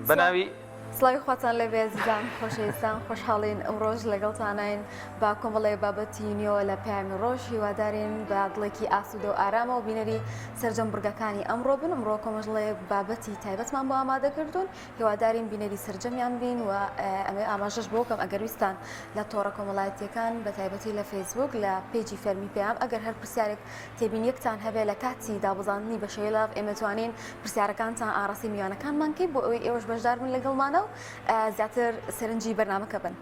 بەناوی. سڵاوی خواتان لێبێ ئەزیزان خۆشەویستان خۆشحاڵین ئەمڕۆش لەگەڵتانین بە کۆمەڵێ بابەتی نوێوە لە پەیامی ڕۆژ هیوادارین بە دڵێکی ئاسوودە و ئارامەوە بینەری سەرجەم بڕگەکانی ئەمڕۆ بن ئەمڕۆ کۆمەڵێ بابەتی تایبەتمان بۆ ئامادە کردوون هیوادارین بینەری سەرجەمیان بین و ئەمێ ئاماژەش بۆ کەم ئەگەر ویستان لە تۆڕە کۆمەڵایەتیەکان بە تایبەتی لە فەیسبوک لە page ی فەرمی پەیام ئەگەر هەر پرسیارێک تێبینیەکتان هەبێ لە کاتی دابەزاندنی بە شێوەی live ئێمە توانین پرسیارەکانتان ئاڕاستەی میوانەکانمان کەین بۆ ئەوەی ئێوەش بەشدار بن لەگەڵمانە و زیاتر سەرنجی بەرنامەکە بن.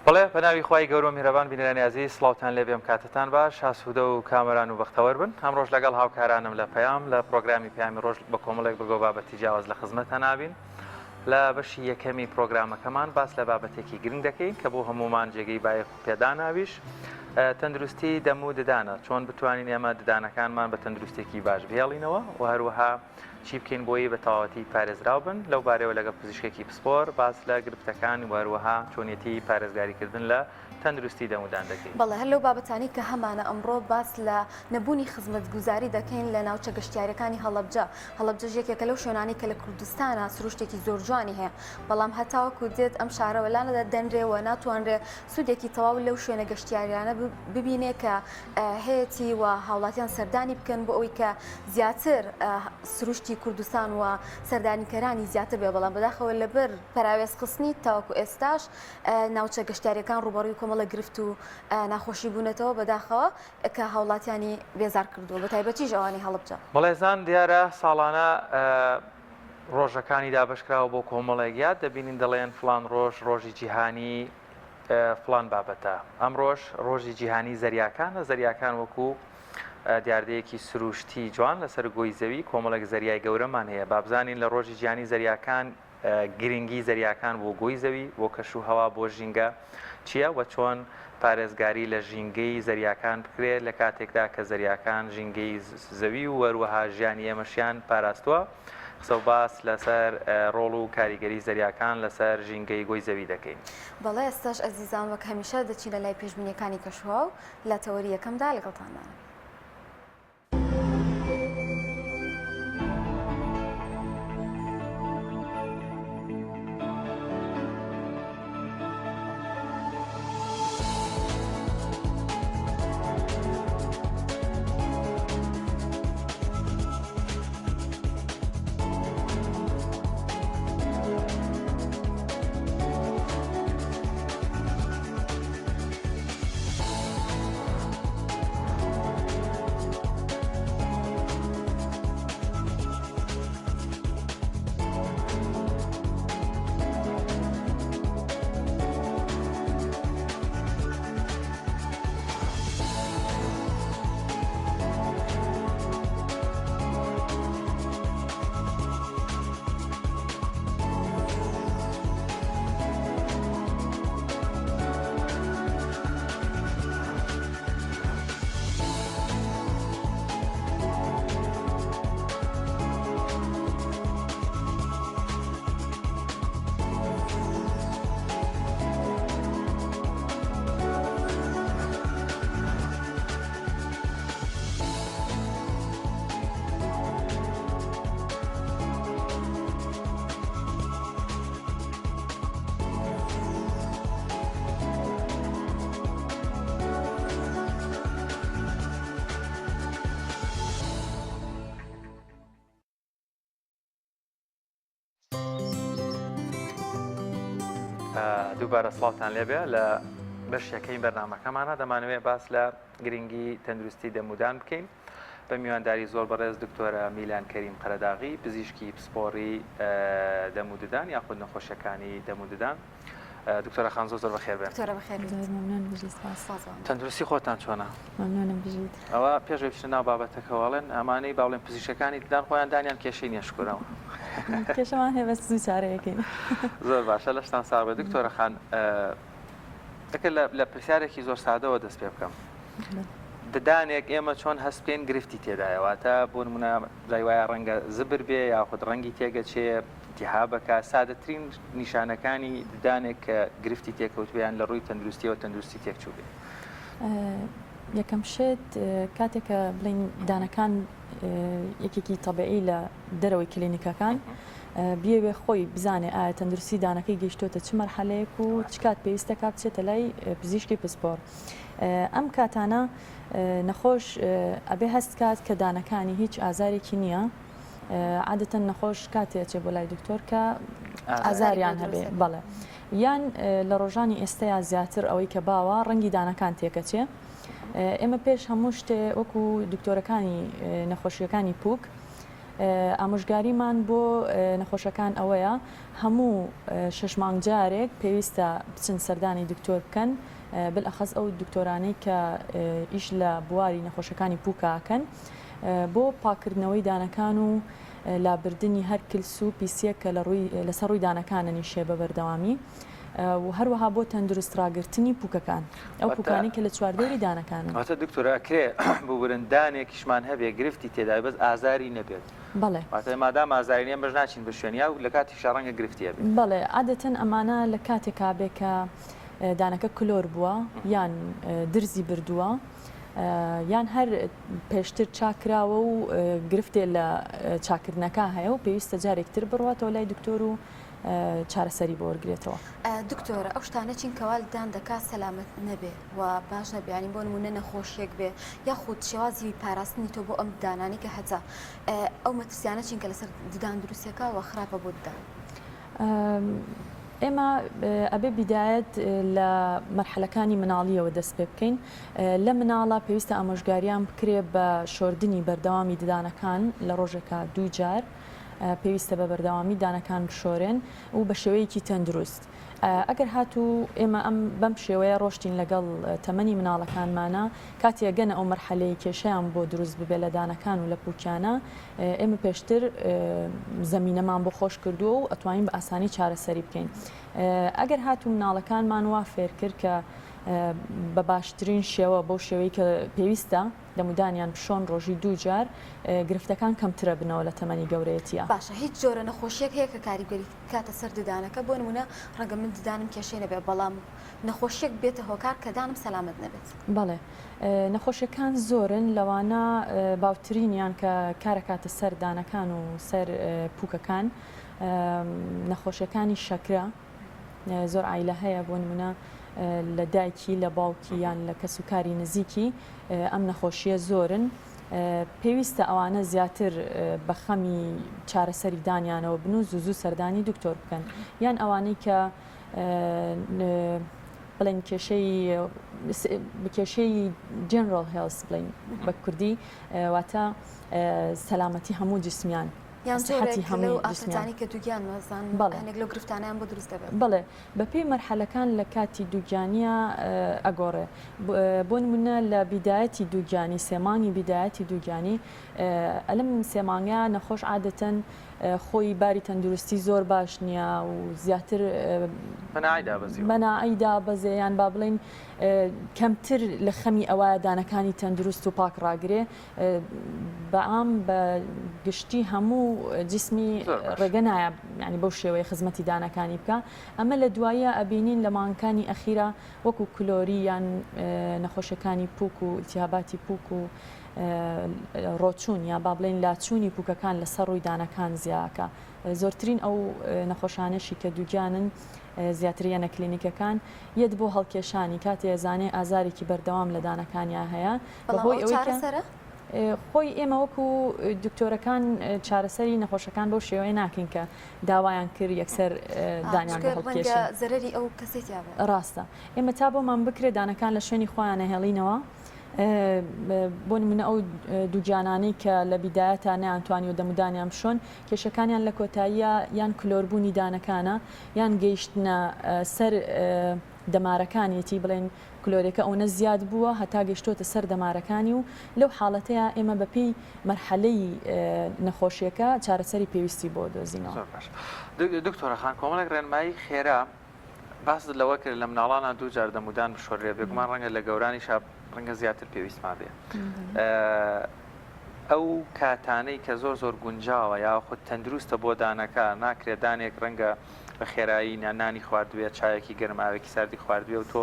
بەڵێ بەناوی خوای گەورە و میهرەبان بینەرانی ئازیز سڵاوتان لێبێ ئەم کاتەتان باش ئاسوودە و کامەران و بەختەوەر بن ئەمڕۆش لەگەڵ هاوکارانم لە پەیام لە پڕۆگرامی پەیامی ڕۆژ بە کۆمەڵێک بڕگە و بابەتی جیاواز لە خزمەتان ئابین لە بەشی یەکەمی پڕۆگرامەکەمان باس لە بابەتێکی گرنگ دەکەین کە بۆ هەموومان جێگەی بایەخ و پێداناویش تەندروستی دەم و ددانە چۆن بتوانین ئێمە ددانەکانمان بە تەندروستێکی باش بهێڵینەوە و هەروەها چی بکەین بۆی بە تەواوەتی پارێزراو بن لەو بارەوە لەگەڵ پزیشکێکی پسپۆر باس لە گرفتەکان و هەروەها چۆنیەتی پارێزگاریکردن لە تەندروستی دەمودان دەکەین. بەڵێ هەر لەو بابەتانەی کە هەمانە ئەمڕۆ باس لە نەبوونی خزمەتگوزاری دەکەین لە ناوچە گەشتیاریەکانی هەڵەبجە، هەڵەبجەش یەکێکە لەو شوێنانەی کە لە کوردستانا سروشتێکی زۆر جوانی هەیە، بەڵام هەتاوەکو دێت ئەم شارە وەلا دەنرێ و ناتوانرێ سوودێکی تەواو لەو شوێنە گەشتیاریانە ببینێ کە هەیەتی و هاوڵاتیان سەردانی بکەن بۆ ئەوەی کە زیاتر سروشتی کوردستان و سەردانیکەرانی زیاتر بێ، بەڵام بەداخەوە لەبەر پەراوێزخستنی تاوەکو ئێستاش ناوچە گەشتیاریەکان ڕووبەڕووی کۆمەڵێک گرفت و ناخۆشی بوونەتەوە بەداخەوە کە هاوڵاتیانی بێزار کردووە بە تایبەتیش ئەوانەی هەڵەبجە. بەڵێزان دیارە ساڵانە ڕۆژەکانی دابەشکراوە بۆ کۆمەڵێک یاد دەبینین دەڵێن فڵان ڕۆژ ڕۆژی جیهانی فڵان بابەتە ئەمڕۆش ڕۆژی جیهانی زەریاکانە زەریاکان وەکو دیاردەیەکی سروشتی جوان لەسەر گۆی زەوی کۆمەڵێک زەریای گەورەمان هەیە بابزانین لە ڕۆژی جیهانی زەریاکان گرنگی زەریاکان بۆ گۆی زەوی، بۆ کەش و هەوا، بۆ ژینگە چییە و چۆن پارێزگاری لە ژینگەی زەریاکان بکرێت لە کاتێکدا کە زەریاکان ژینگەی زەوی و هەروەها ژیانی ئێمەشیان پاراستووە؟ قسە و باس لەسەر ڕۆڵ و کاریگەری زەریاکان لەسەر ژینگەی گۆی زەوی دەکەین. بەڵێ ئێستاش ئەزیزان وەک هەمیشە دەچینە لای پێشبینیەکانی کەشوهەوا و لە تەوەری یەکەمدا لەگەڵتاندانم. دووبارە سڵاوتان لێبێ لە بەش یەکەی بەرنمەکەمانە دەمانەوێت باس لە گرنگی تەندروستی دەمودان بکەین بە میوانداری زۆر بەڕێز دکتۆرە میلان کەریم قەرەداغی پزیشکی پسپۆڕی دەم و ددان یاخود نەخۆشیەکانی دەم و ددان دکتۆرە خان زۆر زۆر بەخێر بێن. دکتۆرە بەخێر بێیت. زۆر مەمنون بژیت سپاس. سپاس بۆ ئەمە. تەندروستی خۆتان چۆنە؟ مەمنونم بژیت. ئەوە پێش ئەوەی بچینە ناو بابەتەکەوە ئەڵێن ئەمانەی با بڵێن پزیشکەکانی ددان خۆیان دانیان کێشەی نیە شکورەوە. کێشەمان هەیە بەس زوو چارەیەکەین. زۆر باشە لەشتان ساغ بێت دکتۆرە خان ئەگەر لە پرسیارێکی زۆر سادەوە دەست پێ بکەم ددانێک ئێمە چۆن هەست بکەین گرفتی تێدایە واتە بۆ نمونە جای وایە ڕەنگە زبر بێ یاخود ڕەنگی تێگەچێ التهابەکە سادەترین نیشانەکانی ددانێک کە گرفتی تێکەوتبێ یان لە ڕووی تەندروستیەوە تەندروستی تێکچووبێ. یەکەم شت کاتێک کە بڵین دانەکان یەکێکی تەبیعی لە دەرەوەی کلینیکەکان. بیەوێ خۆی بزانێ ئایا تەندروستی دانەکەی گەیشتۆتە چ مەرحەلەیەک و چ کات پێویستە کا بچێتە لای پزیشکی پسپۆڕ. ئەم کاتانە نەخۆش ئەبێ هەست کات کە دانەکانی هیچ ئازارێکی نییە. عادەتەن نەخۆش کاتێ ئەچێ بۆ لای دکتۆر کە ئازاریان هەبێ بەڵێ یان لە ڕۆژانی ئێستەیا زیاتر ئەوەی کە باوە ڕەنگی دانەکان تێکەچێ ئێمە پێش هەموو شتێ وەکو دکتۆرەکانی نەخۆشیەکانی پوک ئامۆژگاریمان بۆ نەخۆشەکان ئەوەیە هەموو شەش مانگ جارێک پێویستە بچن سەردانی دکتۆر بکەن بالئەخەس ئەو دکتۆرانەی کە ئیش لە بواری نەخۆشەکانی پوکاکەن بۆ پاککردنەوەی دانەکان و لابردنی هەر کلس و پیسیەک کە لە ڕووی لەسەر ڕووی دانەکانە نیشێ بە بەردەوامی و هەروەها بۆ تەندروست ڕاگرتنی پوکەکان ئەو پوکانەی کە لە چواردەوری دانەکانن. واتە دکتۆر ئەکرێ ببورن دانێکیشمان هەبێ گرفتی تێدابێ بەس ئازاری نەبێت؟ بەڵێ. واتە مادام ئازاری نیە ئێمەش ناچین بە شوێنی یا لە کاتیشا ڕەنگە گرفتی هەبێ. بەڵێ عادەتەن ئەمانە لە کاتێکا بێ کە دانەکە کلۆر بووە یان درزی بردووە یان هەر پێشتر چاککراوە و گرفتێ لە چاککردنەکە هەیە و پێویستە جارێک تر بڕواتەوە لای دکتۆر و چارەسەری بۆ وەرگرێتەوە. دکتۆر ئەو شتانە چین کەوا ددان دەکات سەلامەت نەبێ و باش نەبێ یانی بۆ نموونە نەخۆشیەک بێ یاخود شێوازی پاراستنی تۆ بۆ ئەم ددانانەی کە هەتە ئەو مەترسیانە چین کە لەسەر ددان دروستەکە و خراپە بۆ ددان؟ ئێمە ئەبێ بیدایەت لە مەرحەلەکانی مناڵیەوە دەست پێ بکەین لە مناڵە پێویستە ئامۆژگاریان بکرێ بە شۆردنی بەردەوامی ددانەکان لە ڕۆژێکا دوو جار پێویستە بە بەردەوامی دانەکان بشۆرێن و بە شێوەیەکی تەندروست ئەگەر هاتوو ئێمە ئەم بەم شێوەیە ڕۆشتین لەگەڵ تەمەنی مناڵەکانمانە کاتێ گەنە ئەو مەرحەلەی کێشەیان بۆ دروست ببێ لە دانەکان و لە پوکیانە ئێمە پێشتر زەمینەمان بۆ خۆش کردووە و ئەتوانین بە ئاسانی چارەسەری بکەین ئەگەر هاتوو مناڵەکانمان وا فێر کرد کە بە باشترین شێوە بەو شێوەی کە پێویستە دەمودانیان بشۆن ڕۆژی دوو جار گرفتەکان کەمترە بنەوە لە تەمەنی گەورەیەتیە. باشە هیچ جۆرە نەخۆشیەک هەیە کە کاریگەری بکاتە سەر ددانەکە بۆ نمونە ڕەنگە من ددانم کێشەی نەبێت بەڵام نەخۆشیەک بێتە هۆکار کە دانم سەلامەت نەبێت؟ بەڵێ نەخۆشیەکان زۆرن لەوانە باوترینیان کە کارەکاتە سەر دانەکان و سەر پوکەکان نەخۆشیەکانی شەکرە زۆر عایلە هەیە بۆ نمونە لە دایکی لە باوکی یان لە کەس و کاری نزیکی ئەم نەخۆشیە زۆرن پێویستە ئەوانە زیاتر بە خەمی چارەسەری دانیانەوە بن و زوو زوو سەردانی دکتۆر بکەن یان ئەوانەی کە بڵێن کێشەی کێشەی general health بڵێن بە کوردی واتە سەلامەتی هەموو جسمیان یان جۆرێک لەو ئافرەتانی کە دووگیان وەزان هەنێک لەو گرفتانەیان بۆ دروست دەبێت. بەڵێ بەپێی مەرحەلەکان لە کاتی دووگیانیە ئەگۆڕێ بۆ نمونە لە بیدایەتی دووگیانی سێ مانگی بیدایەتی دووگیانی ئەلم سێ مانگە نەخۆش عادەتەن خۆی باری تەندروستی زۆر باش نییە و زیاتر مەناعی دابەزێ یان با بڵین کەمتر لە خەمی ئەوە دانەکانی تەندروست و پاک ڕاگرێ بەعام بە گشتی هەموو جسمی ڕێگە نایە ینی بەو شێوەیە خزمەتی دانەکانی بکە ئەمە لە دوایە ئەبینین لە مانگەکانی ئەخیرا وەکو کلۆری یان نەخۆشیەکانی پوک و التهاباتی پوک و ڕۆچوون یا با بڵێین لاچوونی پوکەکان لەسەر ڕووی دانەکان زیاکە زۆرترین ئەو نەخۆشانەشی کە دووگیانن زیاتر یەنە کلینیکەکان یەت بۆ هەڵکێشانی کاتێ زانێ ئازارێکی بەردەوام لە دانەکانیا هەیە بەهۆی ئەوەی کە خۆی ئێمە وەکو دکتۆرەکان چارەسەری نەخۆشەکان بەو شێوەیە ناکەین کە داوایان کرد یەکسەر دانیان بۆ هەڵکێشین. زەرەری ئەو کەسەی تیا بێت. ڕاستە ئێمە تا بۆمان بکرێت دانەکان لە شوێنی خۆیان ئەهێڵینەوە بۆ نمونە ئەو دووگیانانەی کە لە بیدایەتا نەیانتوانیوە دەمودانیان بشۆن کێشەکانیان لە کۆتاییە یان کلۆربوونی دانەکانە یان گەیشتنە سەر دەمارەکانیەتی بڵێن کلۆرێکە ئەونە زیاد بووە هەتا گەشتۆتە سەر دەمارەکانی و لەو حاڵەتەیە ئێمە بەپێی مەرحەلەی نەخۆشیەکە چارەسەری پێویستی بۆ دۆزینەوە. زۆر باش دکتۆرە خان کۆمەڵێک ڕێنمایی خێرا باست لەوە کرد لە مناڵانا دوو جار دەمودان بشۆررێ بێگومان ڕەنگە لە گەورانیشا ڕەنگە زیاتر پێویستمان بێ ئەو کاتانەی کە زۆر زۆر گونجاوە یاخود تەندروستە بۆ دانەکە ناکرێت دانێک ڕەنگە بە خێرایی نانی خواردبێ چایەکی گەرم ئاوێکی ساردی خواردبێ و تۆ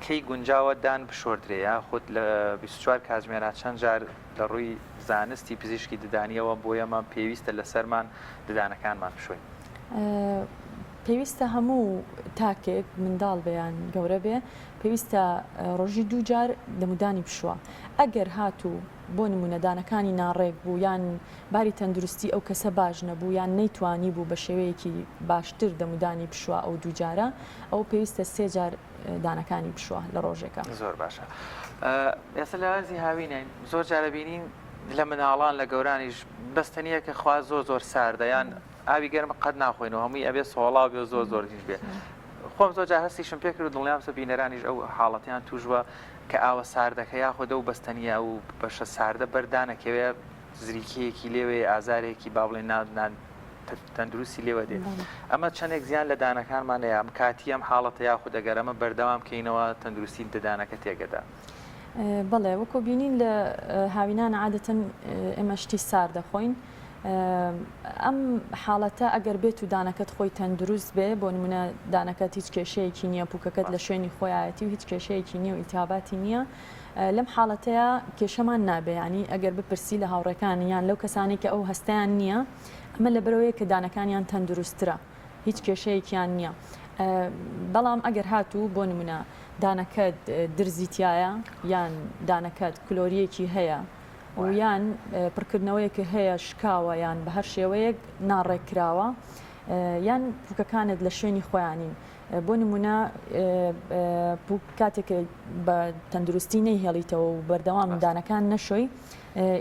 کەی گونجاوە دان بشۆردرێ یاخود لە 24 کاتژمێرا چەند جار لە ڕووی زانستی پزیشکی ددانیەوە بۆ ئێمە پێویستە لەسەرمان ددانەکانمان بشۆین. پێویستە هەموو تاکێک منداڵ بێ یان گەورە بێ پێویستە ڕۆژی دووجار دەمودانی بشوە ئەگەر هاتوو بۆ نمونە دانەکانی ناڕێک بوو یان باری تەندروستی ئەو کەسە باش نەبوو یان نەیتوانی بوو بە شێوەیەکی باشتر دەمودانی بشوە ئەو دووجارە ئەو پێویستە سێ جار دانەکانی بشوە لە ڕۆژێکا. زۆر باشە ئێستا لە وەرزی هاوینین زۆر جارە بینین لە مناڵان لە گەورانیش بەستەنیە کە خوا زۆر زۆر ساردە یان ئاوی گەرم قەت ناخۆینەوە هەمووی ئەبێ سۆڵاو بێ و زۆر زۆر هیچ بێ خۆم زۆر جار هەستیشم پێ کرد و دڵنیام سە بینەرانیش ئەو حاڵەتیان توش بووە کە ئاوە ساردەکە یاخود ئەو بەستەنیە ئەو بەشە ساردە بەردانەکەوێ زریکەیەکی لێوێ ئازارێکی با بڵێن نا نا تەندروستی لێوە دێ ئەمە چەندێک زیان لە دانەکانمان هەیە ئەم کاتی ئەم حاڵەتە یاخود ئەگەر ئەمە بەردەوام کەینەوە تەندروستی ددانەکە تێگەدا. بەڵێ وەکو بینین لە هاوینان عادەتەن ئێمە شتی سار دەخۆین ئەم حاڵەتە ئەگەر بێت و دانەکەت خۆی تەندروست بێ بۆ نمونە دانەکەت هیچ کێشەیەکی نییە پوکەکەت لە شوێنی خۆیەتی و هیچ کێشەیەکی نییە و ئیلتیهاباتی نییە لەم حاڵەتەیە کێشەمان نابێ ینی ئەگەر بپرسی لە هاوڕێکانی یان لەو کەسانی کە ئەو هەستیان نییە ئەمە لەبەرەوەیە کە دانەکانیان تەندروستترە هیچ کێشەیەکیان نییە بەڵام ئەگەر هاتوو بۆ نمونە دانەکەت درزی تایە یان دانەکەت کلۆریەکی هەیە و یان پڕکردنەوەیەکە هەیە شکاوە یان بە هەر شێوەیەک ناڕێک کراوە یان پوکەکانت لە شوێنی خۆیانین بۆ نمونە پوک کاتێک بە تەندروستی نەیهێڵیتەوە و بەردەوام دانەکان نەشۆی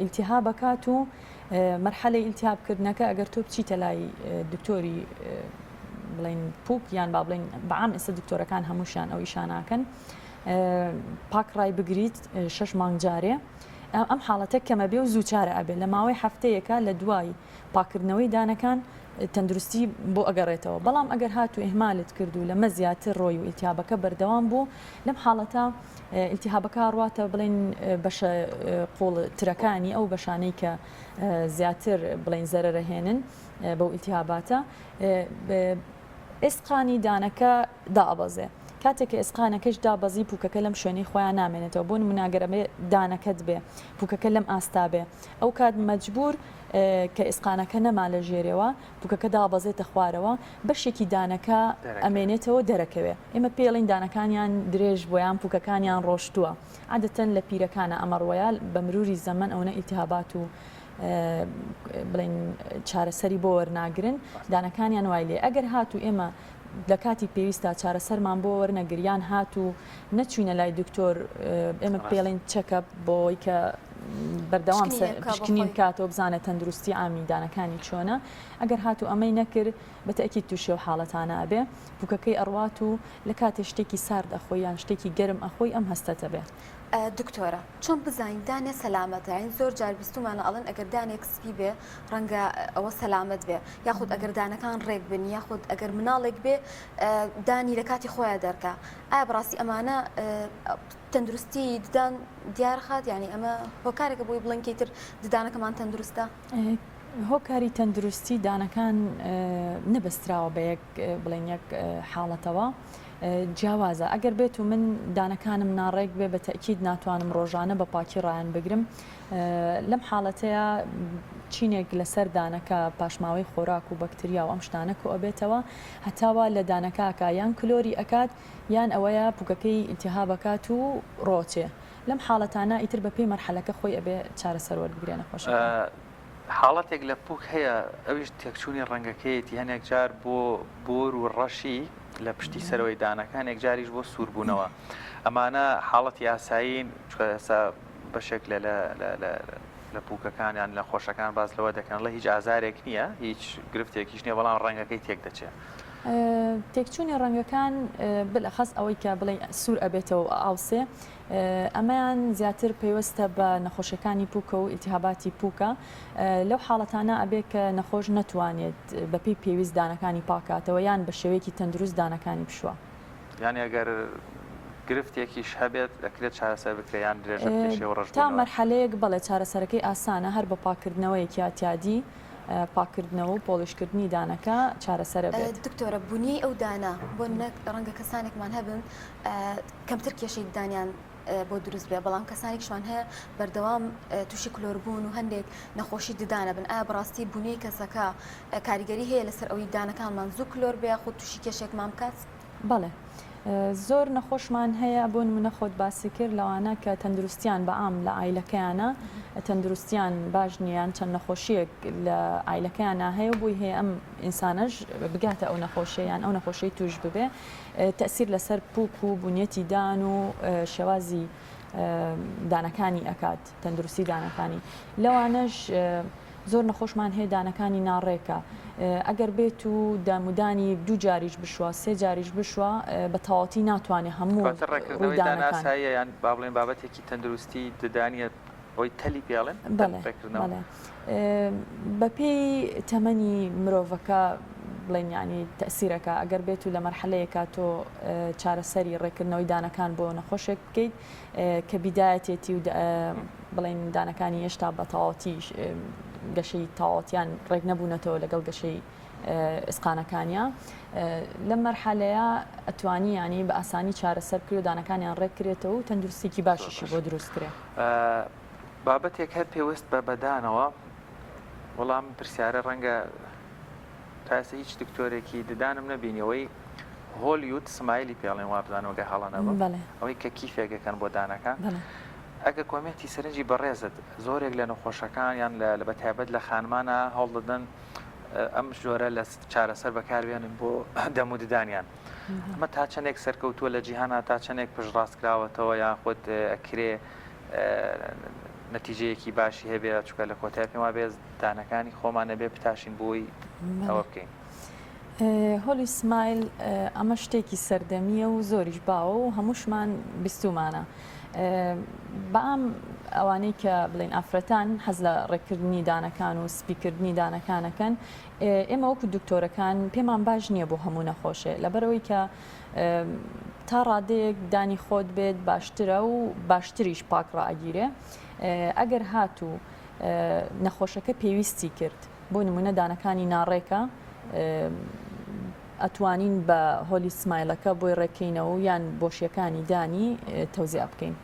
ئیلتیهابەکات و مەرحەلەی ئیلتیهابکردنەکە ئەگەر تۆ بچیتە لای دکتۆری بڵین پوک یان با بڵین بەعام ئێستا دکتۆرەکان هەمووشیان ئەو ئیشاناکەن پاک ڕای بگریت شش مانگ جارێ ئەم حاڵەتە کەمەبێ و زوو چارە ئەبێ لە ماوەی هەفتەیەکا لە دوای پاکردنەوەی دانەکان تەندروستی بۆ ئەگەڕێتەوە بەڵام ئەگەر هاتوو ئیهمالت کرد و لەمە زیاتر ڕۆی و ئیلتیهابەکە بەردەوام بوو لەم حاڵەتە ئیلتیهابەکە ڕواتە بڵێن بەشە قوڵ ترەکانی ئەو بەشانەی کە زیاتر بڵێن زەرەرەهێنن بەو ئیلتیهاباتە ئێسقانی دانەکە دائەبەزێ. کاتێک کە ئێسقانەکەش دابەزی پووکەکە لەم شوێنەی خۆیان نامێنێتەوە. بۆ نموونە ئەگەر ئەمە دانەکەت بێ پووکەکە لەم ئاستا بێ ئەو کات مەجبوور کە ئێسقانەکە نەما لە ژێرێوە پووکەکە دابەزێتە خوارەوە بەشێکی دانەکە ئەمێنێتەوە دەرەکەوێ. ئێمە پێی ئەڵێین دانەکانیان درێژ بووە یان پووکەکانیان ڕۆشتووە. عادەتەن لە پیرەکانا ئەمە ڕووەیا بە مرووری زەمەن ئەوەنە ئیلتیهابات و بڵێین چارەسەری بۆ وەرناگرن دانەکانیان وای لێ ئەگەر هاتوو ئێمە لە کاتی پێویستا چارەسەرمان بۆ وەرنەگر یان هاتوو نەچوینە لای دکتۆر ئێمە پێڵین چەکە بۆی کە بەردەوام پشکنین کاتەوە بزانێت تەندروستی عامی دانەکانی چۆنە ئەگەر هاتوو ئەمەی نەکرد بەتەکی تووشێ و حاڵەتانە ئەبێ پوکەکەی ئەڕوات و لە کاتێ شتێکی سارد ئەخۆی یان شتێکی گەرم ئەخۆی ئەم هەستەتە بێ. دکتۆرە چۆن بزانین دانێ سەلامەتە یانی زۆر جار بیستومانە ئەڵێن ئەگەر دانێک سپی بێ ڕەنگە ئەوە سەلامەت بێ یاخود ئەگەر دانەکان ڕێک بن یاخود ئەگەر مناڵێک بێ دانی لە کاتی خۆیان دەرکە ئایا بەڕاستی ئەمانە تەندروستی ددان دیارخات یعنی ئەمە هۆکارێکە بۆی بڵێن تر ددانەکەمان تەندروستە؟ هۆکاری تەندروستی دانەکان نەبەستراوە بە یەک بڵێن یەک حاڵەتەوە جیاوازە ئەگەر بێت و من دانەکانم ناڕێک بێ بە تەئکید ناتوانم ڕۆژانە بە پاکی ڕایان بگرم لەم حاڵەتەیە چینێک لەسەر دانەکە پاشماوەی خۆراک و بەکتریا و ئەم شتانە کۆ ئەبێتەوە هەتاوا لە دانەکە یان کلۆری ئەکات یان ئەوەیە پوکەکەی ئیلتیهاب ئەکات و ڕۆچێ لەم حاڵەتانە ئیتر بەپێی مەرحەلەکە خۆی ئەبێ چارەسەر وەربگرێ نەخۆشەکە. حاڵەتێک لە پوک هەیە ئەویش تێکچوونی ڕەنگەکەیەتی هەنێک جار بۆ بۆر و ڕەشی لە پشتی سەرەوەی دانەکە هەنێک جاریش بۆ سووربوونەوە ئەمانە حاڵەتی ئاسایین چونکە ئێستا بەشێک لە لە لە لە لە پوکەکان یان نەخۆشەکان باس لەوە دەکەن ئەڵێ هیچ ئازارێک نییە هیچ گرفتێکیش نییە بەڵام ڕەنگەکەی تێک دەچێ. تێکچوونی ڕەنگەکان بالئەخەس ئەوەی کە بڵێی سوور ئەبێتەوە و ئاوسێ ئەمەیان زیاتر پەیوەستە بە نەخۆشیەکانی پوکە و ئیلتیهاباتی پوکە، لەو حاڵەتانە ئەبێ کە نەخۆش نەتوانێت بەپێی پێویست دانەکانی پاکاتەوە یان بە شێوەیەکی تەندروست دانەکانی بشوا. یانی ئەگەر گرفتێکیش هەبێت ئەکرێت چارەسەر بکرێت یان درێژە بکێشێ و ڕەش تا مەرحەلەیەک بەڵێ چارەسەرەکەی ئاسانە هەر بە پاککردنەوەیەکی ئەعتیادی پاککردنەوە و پۆڵیشکردنی دانەکە چارەسەر ئەبێت. بۆ دروست بێ بەڵام کەسانێکشمان هەیە بەردەوام تووشی کلۆربوون و هەندێک نەخۆشی ددانە بن ئایا بەڕاستی بوونەی کەسەکە کاریگەری هەیە لەسەر ئەوەی دانەکانمان زوو کلۆر بێ یاخود تووشی کێشێکمان بکات؟ بەڵێ زۆر نەخۆشمان هەیە بۆ نمونە خۆت باسی کرد لەوانە کە تەندروستیان بە عام لە عایلەکەیانە تەندروستیان باش نییە یان چەند نەخۆشیەک لە عایلەکەیانە هەیە و بۆی هەیە ئەم ئینسانەش بگاتە ئەو نەخۆشیە یان ئەو نەخۆشیەی توش ببێ تەسیر لەسەر پوک و بونیەتی دان و شێوازی دانەکانی ئەکات تەندروستی دانەکانی لەوانەش زۆر نەخۆشمان هەیە دانەکانی ناڕێکە ئەگەر بێت و دامودانی دوو جاریش بشوە سێ جاریش بشوە بە تەواوەتی ناتوانێت هەموو کەواتە ڕێککردنەوەی ڕووی دان دانەکان ئاساییە یان با بڵێین بابەتێکی تەندروستی ددانیە ئەوەی تەلی پێڵێن تەل بەڵێ ڕێککردنەوە. بەڵێ بەپێی تەمەنی مرۆڤەکە بڵێن یانی تەئسیرەکە ئەگەر بێت و لە مەرحەلەیەکا تۆ چارەسەری ڕێککردنەوەی دانەکان بۆ نەخۆشێک بکەیت کە بیدایەتێتی و بڵێن دانەکانی هێشتا بە تەواوەتی گەشەی تەواوەتیان ڕێک نەبوونەتەوە لەگەڵ گەشەی ئسقانەکانیا لەم مەرحەلەیە ئەتوانی ینی بە ئاسانی چارەسەر بکرێ و دانەکانیان ڕێک کرێتەوە و تەندروستێکی باشیشی بۆ دروست کرێ. بابەتێک هەر پێوەست بە بەدانەوە وەڵام پرسیارە ڕەنگە تا ئێستا هیچ دکتۆرێکی ددانم نەبینی ئەوەی هۆلیود سمایلی پێڵێن وابزانم گەر هەڵە نەبم ئەوەی کە کیفێک ئەکەن بۆ دانەکان ئەگە comment ی سەرنجی بەڕێزت زۆرێک لە نەخۆشەکان یان لە بە تایبەت لە خانمانە هەوڵ دەدەن ئەم جۆرە لە چارەسەر بەکاربێنن بۆ دەم و ددانیان ئەمە تا چەندێک سەرکەوتووە لە جیهانا تا چەندێک پشتڕاست کراوەتەوە یاخود ئەکرێ نەتیجەیەکی باشی هەبێ چونکە لە کۆتای پێم وابێ دانەکانی خۆمان ئەبێ بتاشین بۆی ئەوە بکەین. Hollywood smile ئەمە شتێکی سەردەمییە و زۆریش باوە و هەمووشمان بیستوومانە. بەعام ئەوانەی کە بڵێن ئافرەتان حەز لە ڕێککردنی دانەکان و سپیکردنی دانەکانەکەن ئێمە وەکو دکتۆرەکان پێمان باش نییە بۆ هەموو نەخۆشێ لەبەرئەوەی کە تا ڕادەیەک دانی خۆت بێت باشترە و باشتریش پاک ڕائەگیرێ ئەگەر هاتوو نەخۆشەکە پێویستی کرد بۆ نمونە دانەکانی ناڕێکە ئەتوانین بە Hollywood smile ەکە بۆی ڕێککەینەوە یان بۆشیەکانی دانی تەوزیع بکەین.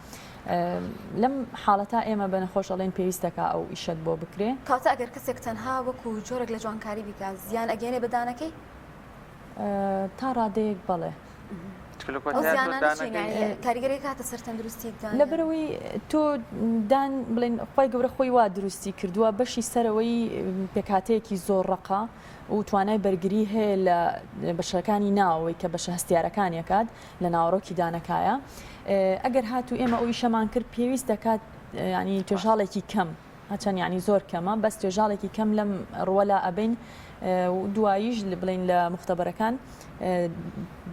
لەم حاڵەتا ئێمە بە نەخۆش ئەڵێن پێویستەکە ئەو ئیشەت بۆ بکرێ. کەواتە ئەگەر کەسێک تەنها وەکو جۆرێک لە جوانکاری بیکات زیان ئەگەیەنێ بە دانەکەی؟ تا ڕادەیەک بەڵێ. ئەو زیانانە چین یانی کاریگەری کاتە سەر تەندروستی دان؟ لەبەرئەوەی تۆ دان بڵێن خوای گەورە خۆی وا دروستی کردووە بەشی سەرەوەی پێکهاتەیەکی زۆر ڕەقە و توانای بەرگری هەیە لە بەشەکانی ناوەوەی کە بەشە هەستیارەکانی ئەکات لە ناوەڕۆکی دانەکایە ئەگەر هاتوو ئێمە ئەو ئیشەمان کرد پێویست دەکات ینی توێژاڵێکی کەم هەچەند یانی زۆر کەمە بەس توێژاڵێکی کەم لەم ڕووە لا ئەبەین و دواییش بڵێین لە موختەبەرەکان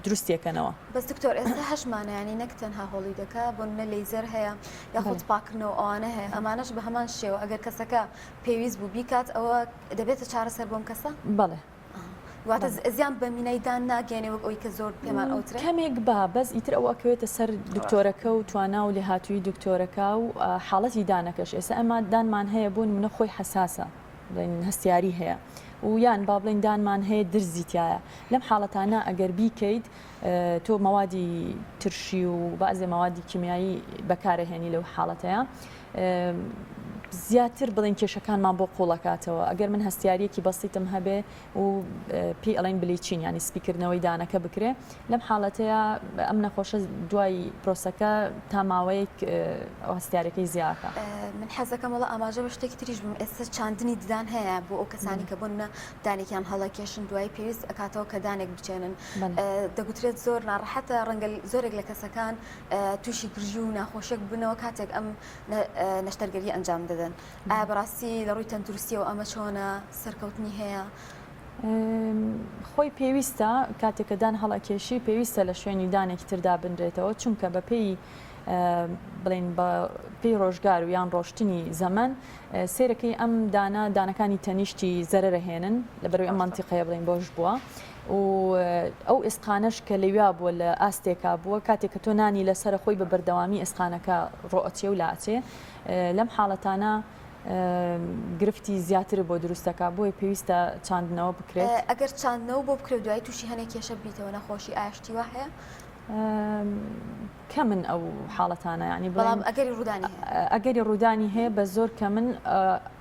دروستیەکەنەوە. بەس دکتۆر ئێستا هەشمانە یانی نەک تەنها هۆڵیدەکە بۆ نمونە لەیزەر هەیە یاخود پاکردنەوە ئەوانە هەیە ئەمانەش بە هەمان شێوە ئەگەر کەسەکە پێویست بوو بیکات ئەوە دەبێتە چارەسەر بۆم کەسە؟ بەڵێ. واتە زیان بە مینای دان ناگەیەنێ وەک ئەوی کە زۆر پێمان ئەوترێ؟ کەمێک با بەس ئیتر ئەوە ئەکەوێتە سەر دکتۆرەکە و توانا و لێهاتوویی دکتۆرەکە و حاڵەتی دانەکەش ئێستا ئەمە دانمان هەیە بۆ نمونە خۆی حەساسە بڵێن هەستیاری هەیە و یان با بڵێن دانمان هەیە درزی تایە لەم حاڵەتانە ئەگەر بیکەیت تۆ مەوادی ترشی و بەعزێ مەوادی کیمیایی بەکارەهێنی لەو حاڵەتەیە زیاتر بڵێن کێشەکانمان بۆ قوڵەکاتەوە ئەگەر من هەستیاریەکی بەسیتم هەبێ و پێی ئەڵێن bleaching ینی سپیکردنەوەی دانەکە بکرێ لەم حاڵەتەیە ئەم نەخۆشە دوای پرۆسەکە تا ماوەیەک ئەو هەستیارەکەی زیاکە. من حەزەکەم وەڵا ئاماژە بە شتێکی تریش بم ئێستا چاندنی ددان هەیە بۆ ئەو کەسانی کە بۆ نمونە دانێکیان هەڵەکێشن دوایی پێویست ئەکاتەوە کە دانێک بچێنن دەگوترێت زۆر ناڕەحەتە ڕەنگە زۆرێک لە کەسەکان تووشی گرژی و ناخۆشیەک ببنەوە کاتێک ئەم نەشتەرگەری ئەنجام دەدەن ئایا بەڕاستی لە ڕووی تەندروستیەوە ئەمە چۆنە سەرکەوتنی هەیە؟ خۆی پێویستە کاتێک کە دان هەڵەکێشی پێویستە لە شوێنی دانێکی تر دابنرێتەوە چونکە بە پێی بڵێن بە پێی ڕۆژگار و یان ڕۆشتنی زەمەن سێرەکەی ئەم دانە دانەکانی تەنیشتی زەرەرەهێنن لەبەرەوەی ئەم مەنتیقەیە بڵێن بۆش بووە و ئەو ئێسقانەش کە لەویا بووە لە ئاستێکا بووە کاتێک کە تۆ نانی لەسەرە خۆی بە بەردەوامی ئێسقانەکە ڕۆئەچێ و لائەچێ لەم حاڵەتانە گرفتی زیاتر بۆ دروست دەکات بۆیە پێویستە چاندنەوە بکرێت. ئەگەر چاندنەوە بۆ بکرێت دوایی تووشی هەنێک کێشە ببیتەوە نەخۆشی ئایا شتی وا هەیە؟ کەمن ئەو حاڵەتانە یانی بەڵام ئەگەری ڕوودانی هەیە. ئەگەری ڕوودانی هەیە بە زۆر کەمن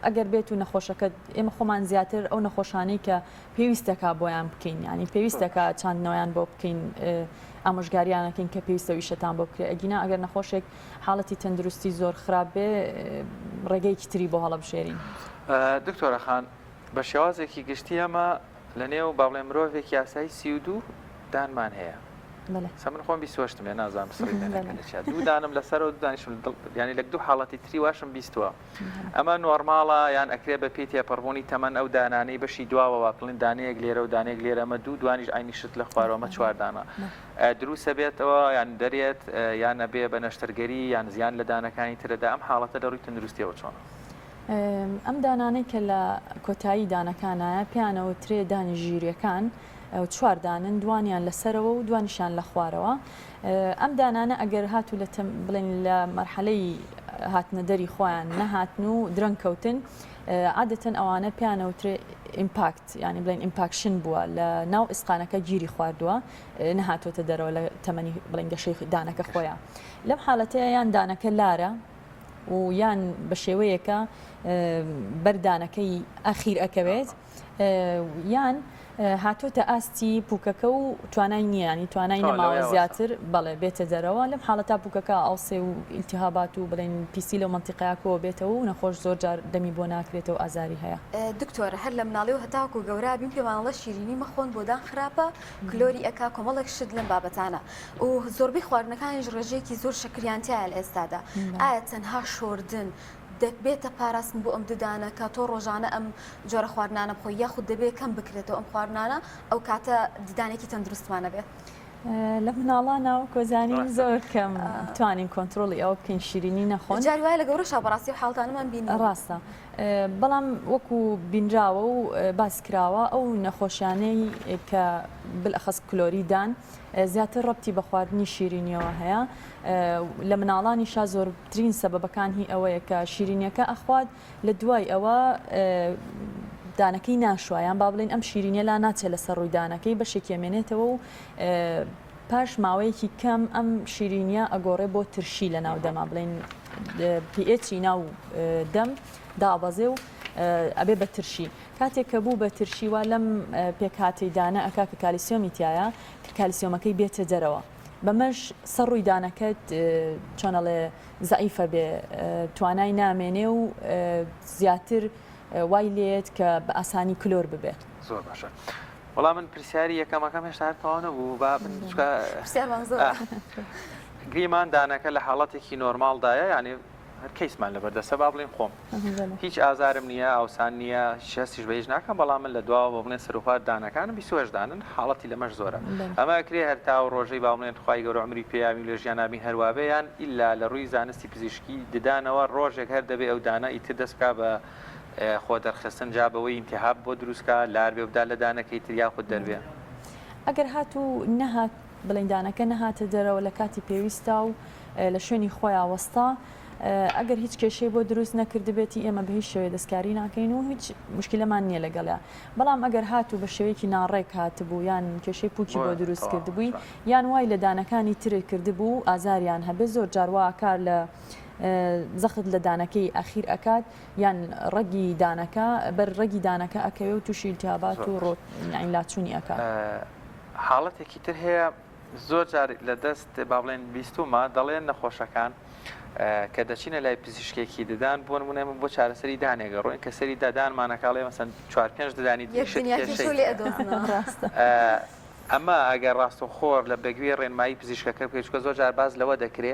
ئەگەر بێت و نەخۆشەکە ئێمە خۆمان زیاتر ئەو نەخۆشانەی کە پێویستەکە بۆیان بکەین ینی پێویستەکە چاندنەوەیان بۆ بکەین ئامۆژگاریانەکەین کە پێویستە ئیشەتان بۆ بکرێ ئەگینا ئەگەر نەخۆشێک حاڵەتی تەندروستی زۆر خراپ بێ ڕێگەیەکی تری بۆ هەڵەبژێرین. دکتۆرە خان بە شێوازێکی گشتی ئەمە لە نێو با بڵێن مرۆڤێکی یاسایی 32 دانمان هەیە سە من خۆم بیسوەشتم هەیە نازانم سڕی دانەکە لە چیا دوو دانم لەسەرەوە دوو دانیشم دڵ یانی لە دوو حاڵەتی تری واشم بیستووە ئەمە نۆرماڵە یان ئەکرێ بە پێی تێپەڕبوونی تەمەن ئەو دانانەی بەشی دواوە وا بڵێن دانەیەک لێرە و دانەیەک لێرە ئەمە دوو دوانیش عەینی شت لە خوارەوە ئەمە چوار دانە دروستە بێتەوە یان دەرێت یان ئەبێ بە نەشتەرگەری یان زیان لە دانەکانی ترەدا ئەم حاڵەتە لە ڕووی تەندروستیەوە چۆنە؟ ئەم دانانەی کە لە کۆتایی دانەکانایە پێیان ئەوترێ دانی ژیریەکان چوار دانن دوانیان لە سەرەوە و دوانیشیان لە خوارەوە ئەم دانانە ئەگەر هاتوو لە بڵێن لە مەرحەلەی هاتنە دەری خۆیان نەهاتن و درەنگ کەوتن عادەتەن ئەوانە پێیان ئەوترێ impact یانی بڵێن impaction بووە لە ناو ئیسقانەکە گیری خواردووە نەهاتۆتە دەرەوە لە تەمەنی بڵێن گەشەی دانەکە خۆیان لەم حالەتەیە یان دانەکە لارە و یان بە شێوەیەکە بەر دانەکەی ئەخیر ئەکەوێت یان هاتۆتە ئاستی پوکەکە و توانای نییە ینی توانای نەماوە زیاتر بەڵێ بێتە دەرەوە لەم حاڵەتا پوکەکە ئاوسێ و ئیلتیهابات و بڵێن پیسی لەو مەنتیقەیە کۆ بێتەوە و نەخۆش زۆر جار دەمی بۆ ناکرێتەوە ئازاری هەیە. دکتۆر هەر لە مناڵیەوە هەتاکو گەورە بین پێمان ئەڵێ شیرینی مەخۆن بۆ دان خراپە کلۆری ئەکا کۆمەڵێک شت لەم بابەتانە و زۆربەی خواردنەکانیش ڕێژەیەکی زۆر شەکریان تیایە لە ئێستادا ئایا تەنها شۆردن دەبێتە پاراستن بۆ ئەم ددانە کە تۆ ڕۆژانە ئەم جۆرە خواردنانە بخۆی یاخود دەبێت کەم بکرێتەوە ئەم خواردنانە ئەو کاتە ددانێکی تەندروستمان ئەبێت؟ لە مناڵانا وەکو زانین زۆر کەم توانین کۆنترۆڵی ئەوە بکەین شیرینی نەخۆن. جاری وایە لە گەورەشا بەڕاستی ئەو حاڵەتانەمان بینیوە. ڕاستە بەڵام وەکو بینراوە و باس کراوە ئەو نەخۆشیانەی کە بالئەخەس کلۆری دان زیاتر ڕەبتی بە خواردنی شیرینیەوە هەیە لە مناڵانیشا زۆرترین سەبەبەکان هی ئەوەیە کە شیرینیەکە ئەخوات لە دوای ئەوە دانەکەی ناشوا یان با بڵێین ئەم شیرینیە لا ناچێت لەسەر ڕووی دانەکەی بەشێکی ئەمێنێتەوە و پاش ماوەیەکی کەم ئەم شیرینیە ئەگۆڕێ بۆ ترشی لە ناو دەما بڵێن pH ی ناو دەم دابەزێ و ئەبێ بە ترشی کاتێک کە بوو بە ترشی وا لەم پێکهاتەی دانە ئەکا کە کالیسیۆمی تیایە کە کالیسیۆمەکەی بێتە دەرەوە بەمەش سەر ڕووی دانەکەت چۆن ئەڵێ زەعیفە بێ توانای نامێنێ و زیاتر وای لێت کە بە ئاسانی کلۆر ببێ. زۆر باشە وەڵا من پرسیاری یەکەمەکەم هێشتا هەر تەواو نەبوو با من چکە پرسیارمان زۆرە. گریمان دانەکە لە حاڵەتێکی نۆرماڵدایە یعنی هەر کەیسمان لەبەر دەستە با بڵێین خۆم هیچ ئازارم نییە ئاوسان نییە هیچ هەستیش بە هیچ ناکەم بەڵام من لە دواوە بۆ بڵێن سەروخوار دانەکانم 28 دانن حاڵەتی لەمەش زۆرە ئەمە ئەکرێ هەر تا ئەو ڕۆژەی با بڵێن خوای گەورە عومری پێیاوین لە ژیانا بین هەر وابێ یان ئیلا لە ڕووی زانستی پزیشکی ددانەوە ڕۆژێک هەر دەبێ ئەو دانە ئیتر دەست بکا بە خۆ دەرخستن جا بەوەی ئیلتیهاب بۆ دروست کا لار بێ بدا لە دانەکەی تر یاخود دەربێ. ئەگەر هاتوو نەهات بڵێین دانەکە نەهاتە دەرەوە لە کاتی پێویستا و لە شوێنی خۆیا وەستا ئەگەر هیچ کێشەی بۆ دروست نەکردبێتی ئێمە بە هیچ شێوەیە دەستکاری ناکەین و هیچ مشکلەمان نییە لەگەڵیا بەڵام ئەگەر هاتوو بە شێوەیەکی ناڕێک هاتبوو یان کێشەی پوکی بۆ دروست کردبووی یان وای لە دانەکانی تر کردبوو ئازاریان هەبێ زۆر جار وا کار لە زەخت لە دانەکەی ئەخیر ئەکات یان ڕەگی دانەکە بەر ڕەگی دانەکە ئەکەوێ و تووشی التهابات و ڕۆ یانی لاچوونی ئەکات. حاڵەتێکی تر هەیە زۆر جار لە دەست با بڵێن بیستومە دەڵێن نەخۆشەکان کە دەچینە لای پزیشکێکی ددان بۆ نمونە ئێمە بۆ چارەسەری دانێک گەڕۆین کە سەری ددانمانەکە ئەڵێ مەسەن چوار پێنج ددانی تریشت کێشەی ڕاستە. ئەمە ئەگەر ڕاستەوخۆ لە بەگوێی ڕێنمایی پزیشکەکە بکەیت چونکە زۆر جار باس لەوە دەکرێ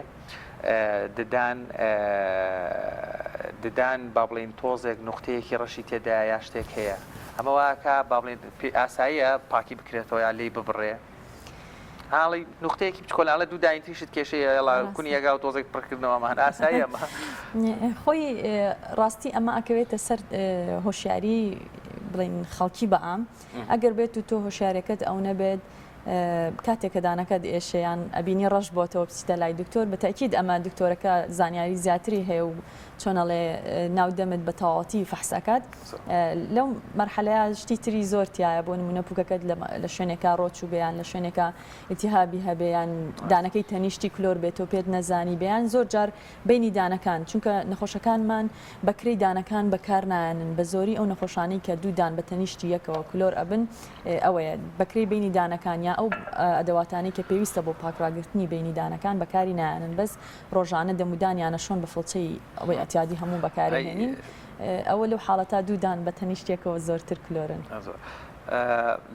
ددان ددان با بڵێین تۆزێک نوختەیەکی ڕەشی تێدایە یا شتێک هەیە ئەمە واکە با بڵێین ئاساییە پاکی بکرێتەوە یا لێی ببڕێ هاڵی نوختەیەکی بچکۆلە ئەڵێ دوو دانی تریشت کێشەی هەیە ئەڵا کونی یەکا و تۆزێک پڕکردنەوەمان ئاساییە ئەمە خۆی ڕاستی ئەمە ئەکەوێتە سەر هۆشیاری بڵێین خەڵکی بە عام ئەگەر بێت و تۆ هۆشیارەکەت ئەو نەبێت. کاتێک کە دانەکەت ئێشێ یان ئەبینی ڕەش بۆتەوە بچیتە لای دکتۆر بە تەئکید ئەمە دکتۆرەکە زانیاری زیاتری هەیە و چۆن ئەڵێ ناو دەمت بە تەواوەتی فەحس ئەکات لەو مەرحەلەیە شتی تری زۆر تایە بۆ نمونە پوکەکەت لە شوێنێکا ڕۆچوو بێ یان لە شوێنێکا ئیتیهابی هەبێ یان دانەکەی تەنیشتی کلۆر بێت تۆ پێت نەزانی بێ یان زۆر جار بەینی دانەکان چونکە نەخۆشەکانمان بە کرێی دانەکان بەکار نایەنن بە زۆری ئەو نەخۆشانەی کە دوو دان بە تەنیشتی یەکەوە کلۆر ئەبن ئەوەیە بە کرێی بەینی دانەکان یا ئەو ئەدەواتانەی کە پێویستە بۆ پاک ڕاگرتنی بەینی دانەکان بەکاری نایەنن بەس ڕۆژانە دەمودانیانە شۆن بە فڵچەی ئەوەی ئەتیادی هەموو بەکاری هێنین ئەوە لەو حاڵەتا دوو دان بە تەنیشت یەکەوە زۆرتر کلۆرن.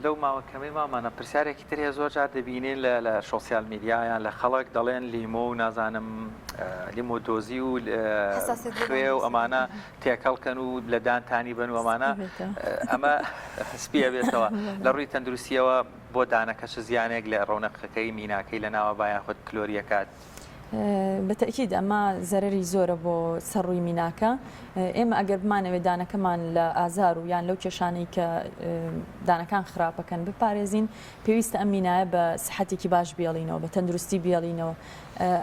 لەو ماوە کەمەی مامانە پرسیارێکی تر هەیە زۆر جار دەبینین لە لە شۆسیال میدیا یان لە خەڵک دەڵێن لیمۆ و نازانم لیمۆ دۆزی و خوێ و ئەمانە تێکەڵ کەن و لە دانتانی بن و ئەمانە ئەمە سپیە بێتەوە لە ڕووی تەندروستیەوە بۆ دانەکە چ زیانێک لە ڕەونەقەکەی میناکەی لە ناوە با یاخود کلۆریەکات؟ بە تەئکید ئەمە زەرەری زۆرە بۆ سەر ڕووی میناکە، ئێمە ئەگەر بمانەوێت دانەکەمان لە ئازار و یان لەو کێشانەی کە دانەکان خراپەکەن بپارێزین پێویستە ئەم مینایە بە سحەتێکی باش بێڵینەوە بە تەندروستی بێڵینەوە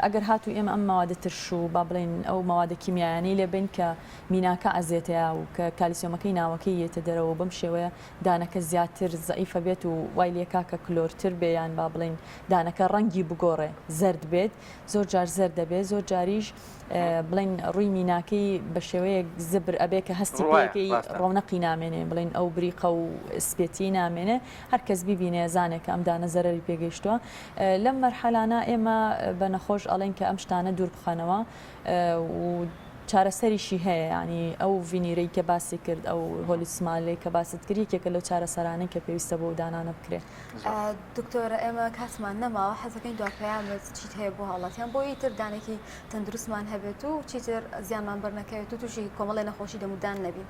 ئەگەر هاتوو ئێمە ئەم مەوادە ترش و با بڵێین ئەو مەوادە کیمیایانەی لێ بین کە میناکە ئەزێتەیا و کە کالیسیۆمەکەی ناوەکەی یێتە دەرەوە و بەم شێوەیە دانەکە زیاتر زەعیفە بێت و وای لێکا کە کلۆرتر بێ یان با بڵێین دانەکە ڕەنگی بگۆڕێ زەرد بێت زۆر جار زەرد دەبێ زۆر جاریش بڵێن ڕووی میناکەی بە شێوەیەک زبر ئەبێ کە هەستی پێەکەی ڕەونەقی نامێنێ بڵێن ئەو بریقە و سپێتی نامێنێ هەر کەس بیبینێ زانێک کە ئەم دانە زەرەری پێگەیشتووە لەم مەرحەلانە ئێمە بە نەخۆش ئەڵێن کە ئەم شتانە دوور بخەنەوە و چارەسەریشی هەیە یانی ئەو veneer ەی کە باسی کرد ئەو Hollywood smile ەی کە باست کرد یەکێکە لەو چارەسەرانەی کە پێویستە بۆ دانانە بکرێ. دکتۆرە ئێمە کاتمان نەماوە حەزەکەین دوا پەیامت چیت هەیە بۆ هاوڵاتیان بۆ ئیتر دانێکی تەندروستمان هەبێت و چیتر زیانمان بەرنەکەوێت و تووشی کۆمەڵی نەخۆشی دەمودان نەبین.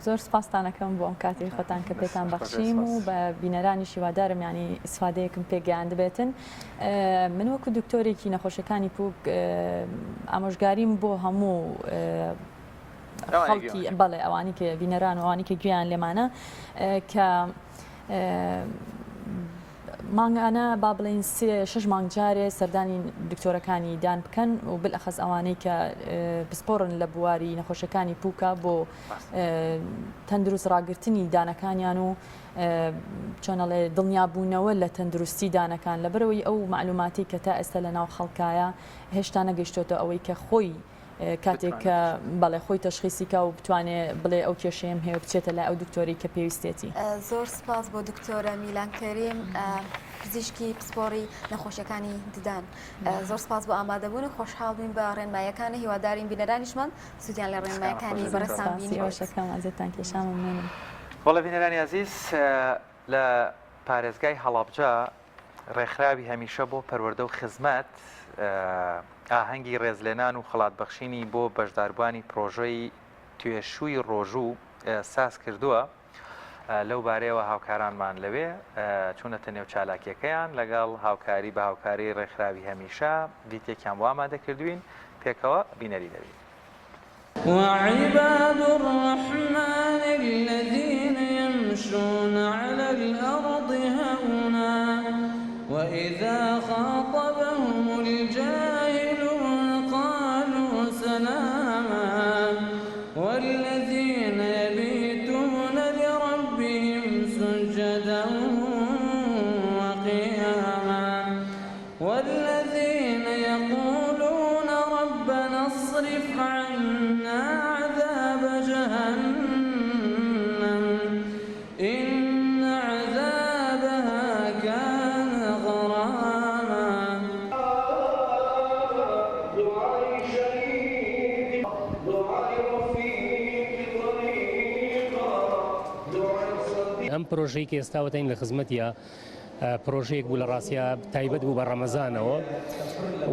زۆر سپاستان ئەکەم بۆ ئەم کاتەی خۆتان کە پێتان بەخشیم و بە بینەرانیش هیوادارم یانی ئیسفادەیەکم پێ گەیاندبێتن من وەکو دکتۆرێکی نەخۆشیەکانی پوک ئامۆژگاریم بۆ هەموو خەڵکی بەڵێ ئەوانی کە بینەران و ئەوانی کە گوێیان لێمانە کە مانگانە با بڵێین سێ شەش مانگ جارێ سەردانی دکتۆرەکانی دان بکەن و بالئەخەس ئەوانەی کە پسپۆڕن لە بواری نەخۆشیەکانی پوکە بۆ تەندروست ڕاگرتنی دانەکانیان و چۆنەڵێ دڵنیابوونەوە لە تەندروستی دانەکان لەبەرەوەی ئەو معلوماتی کە تا ئێستا لە ناو خەڵکایە هێشتا نەگەیشتۆتە ئەوەی کە خۆی کاتێک کە بەڵێ خۆی تەشخیسی کا و بتوانێ بڵێ ئەو کێشەیەم هەیە و بچێتە لای ئەو دکتۆرەی کە پێویستێتی. زۆر سپاس بۆ دکتۆرە میلان کەریم پزیشکی پسپۆڕی نەخۆشیەکانی ددان زۆر سپاس بۆ ئامادەبوون و خۆشحاڵ بووین بە ڕێنماییەکان هیوادارین بینەرانیشمان سوودیان لە ڕێنمایەکانی بەڕێزتان بینیبێت. سپاسی ئێوەش ئەزیەتتان کێشا مەمنونم. بەڵێ بینەرانی ئازیز لە پارێزگای هەڵەبجە ڕێکخراوی هەمیشە بۆ پەروەردە و خزمەت ئاهەنگی ڕێزلێنان و خەڵاتبەخشینی بۆ بەشداربووانی پرۆژەی توێشووی ڕۆژوو ساز کردووە، لەو بارەیەوە هاوکارانمان لەوێ چوونەتە نێو چالاکییەکەیان لەگەڵ هاوکاری بە هاوکاری ڕێکخراوی هەمیشە ڤیتێکیان بۆ ئامادە کردووین، پێکەوە بینەری دەبین. وعباد الرحمن الذین یمشون علی الارض هونا وإذا خاطبهم الجاهلون قالوا سلاما والذین یبیتون لربهم سجدا وقیاما والذین یقولون ربنا اصرف عنا عذاب جهنم ان عذابها کان غراما. ئەم پرۆژەی کە ئێستا وتین لە خزمەتیا پرۆژەیەک بوو لە ڕاستیا تایبەت بوو بە ڕەمەزانەوە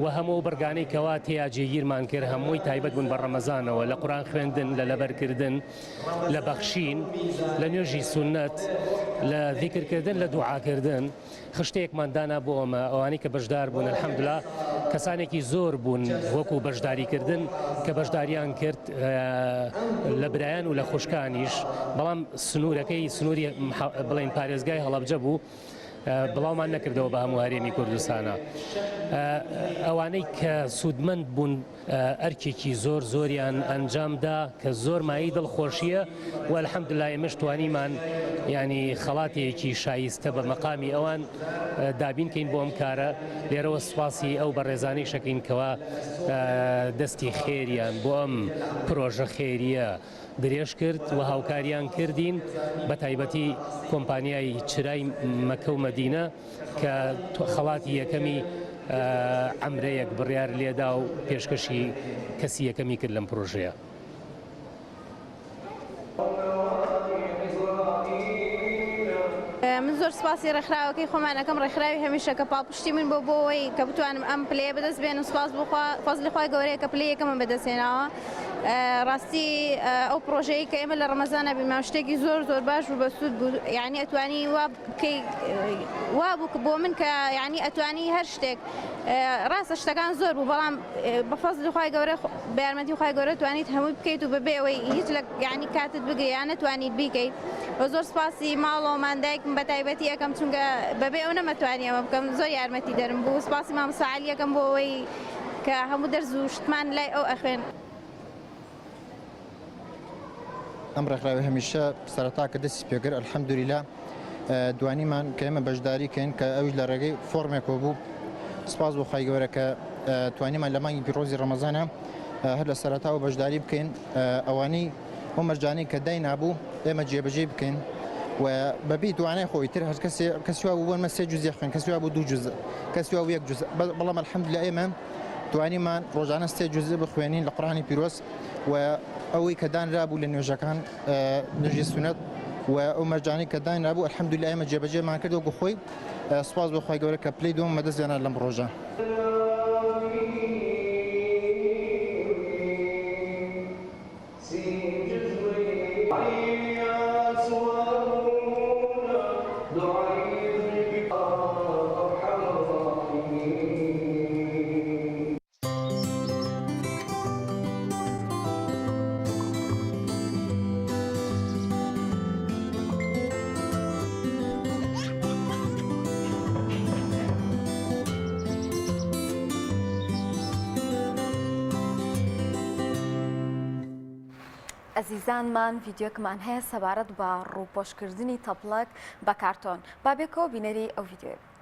و هەموو ئەو بڕگانەی کەوا تێیا جێگیرمان کرد هەمووی تایبەت بوون بە ڕەمەزانەوە لە قورئان خوێندن لە لەبەرکردن لە بەخشین لە نوێژی سوننەت لە ذیکرکردن لە دوعاکردن خشتەیەکمان دانا بۆ ئەمە ئەوانەی کە بەشدار بوون الحمدلله کەسانێکی زۆر بوون وەکو بەشداریکردن کە بەشداریان کرد لە برایان و لە خوشکانیش بەڵام سنوورەکەی سنووری بڵێن پارێزگای هەڵەبجە بوو. بڵاومان نەکردەوە بە هەموو هەرێمی کوردستانە. ئەوانەی کە سوودمەند بوون ئەرکێکی زۆر زۆریان ئەنجام دا کە زۆر مایەی دڵخۆشییە و الحمدللە ئێمەش توانیمان یانی خەڵاتێکی شایستە بە مەقامی ئەوان دابین کەین بۆ ئەم کارە. لێرەوە سوپاسی ئەو بەڕێزانەیش ئەکەین کەوا دەستی خێریان بۆ ئەم پرۆژە خێرییە درێژ کرد و هاوکاریان کردین بە تایبەتی کۆمپانیای چرای مەکە و مەدینە کە خەڵاتی یەکەمی عەمرەیەک بڕیار لێدا و پێشکەشی کەسی یەکەمی کرد لەم پرۆژەیە. من زۆر سپاسی ڕێکخراوەکەی خۆمان ئەکەم ڕێکخراوی هەمیشە کە پاڵپشتی من بۆ بۆ ئەوەی کە بتوانم ئەم پلەیە بەدەست بێنم سپاس بۆ خوا فەزلی خوای گەورەیە کە پلەی یەکەمم بەدەست هێناوە ڕاستی ئەو پڕۆژەیە کە ئێمە لە ڕەمەزانە بینمان شتێکی زۆر زۆر باش بوو بەسوود بوو یعنی ئەتوانی وا بکەی وا بوو بۆ من کە یعنی ئەتوانی هەر شتێک ڕاستە شتەکان زۆر بوو بەڵام بە فەزلی خوای گەورە بە یارمەتی خوای گەورە توانیت هەمووی بکەیت و بەبێ ئەوەی هیچ لە یعنی کاتت بگری یان نەتوانیت بیکەیت و زۆر سپاسی ماڵەوەمان دایکم بە تایبەتی ئەەکەم چونکە بەبێ ئەو نەمەتوانی ئەمە بکەم زۆر یارمەتی دەرم بوو سپاسی مامۆستا عەلی ئەکەم بۆ ئەوەی کە هەموو دەرس و شتمان لای ئەو ئەخوێن. ئەم ڕێکخراوی هەمیشە سەرەتا کە دەستی پێکرد الحمدللە دوانیمان کە ئێمە بەشداری کەین کە ئەویش لە ڕێگەی فۆرمێکەوە بوو سپاس بۆ خوای گەورە کە توانیمان لە مانگی پیرۆزی ڕەمەزانە هەر لە سەرەتاوە بەشداری بکەین ئەوانەی ئەو مەرجانەی کە داینابوو ئێمە جێبەجێ بکەین و بەبی توانای خۆی تر هەر کەسێ کەسی وا بوو بۆنمە سێ جوزی خوێن کەسی وا بوو دوو جوز کەسی وا بوو یەک جوز بەڵام الحمدلله ئێمە توانیمان ڕۆژانە سێ جوز بخوێنین لە قورئانی پیرۆز و ئەوەی کە دانرابوو لە نوێژەکان نوێژی سونەت و ئەو مەرجانەی کە دانرابوو الحمدلله ئێمە جێبەجێمان کرد وەکو خۆی سوپاس بۆ خوای گەورە کە پلەی دووەم بەدەست هێنا لەم ڕۆژە. ئەزیزانمان ڤیدیۆکمان هەیە سەبارەت بە ڕووپۆشکردنی تەپڵەک بە کارتۆن با بێکەوە بینەری ئەو ڤیدیۆیە بین.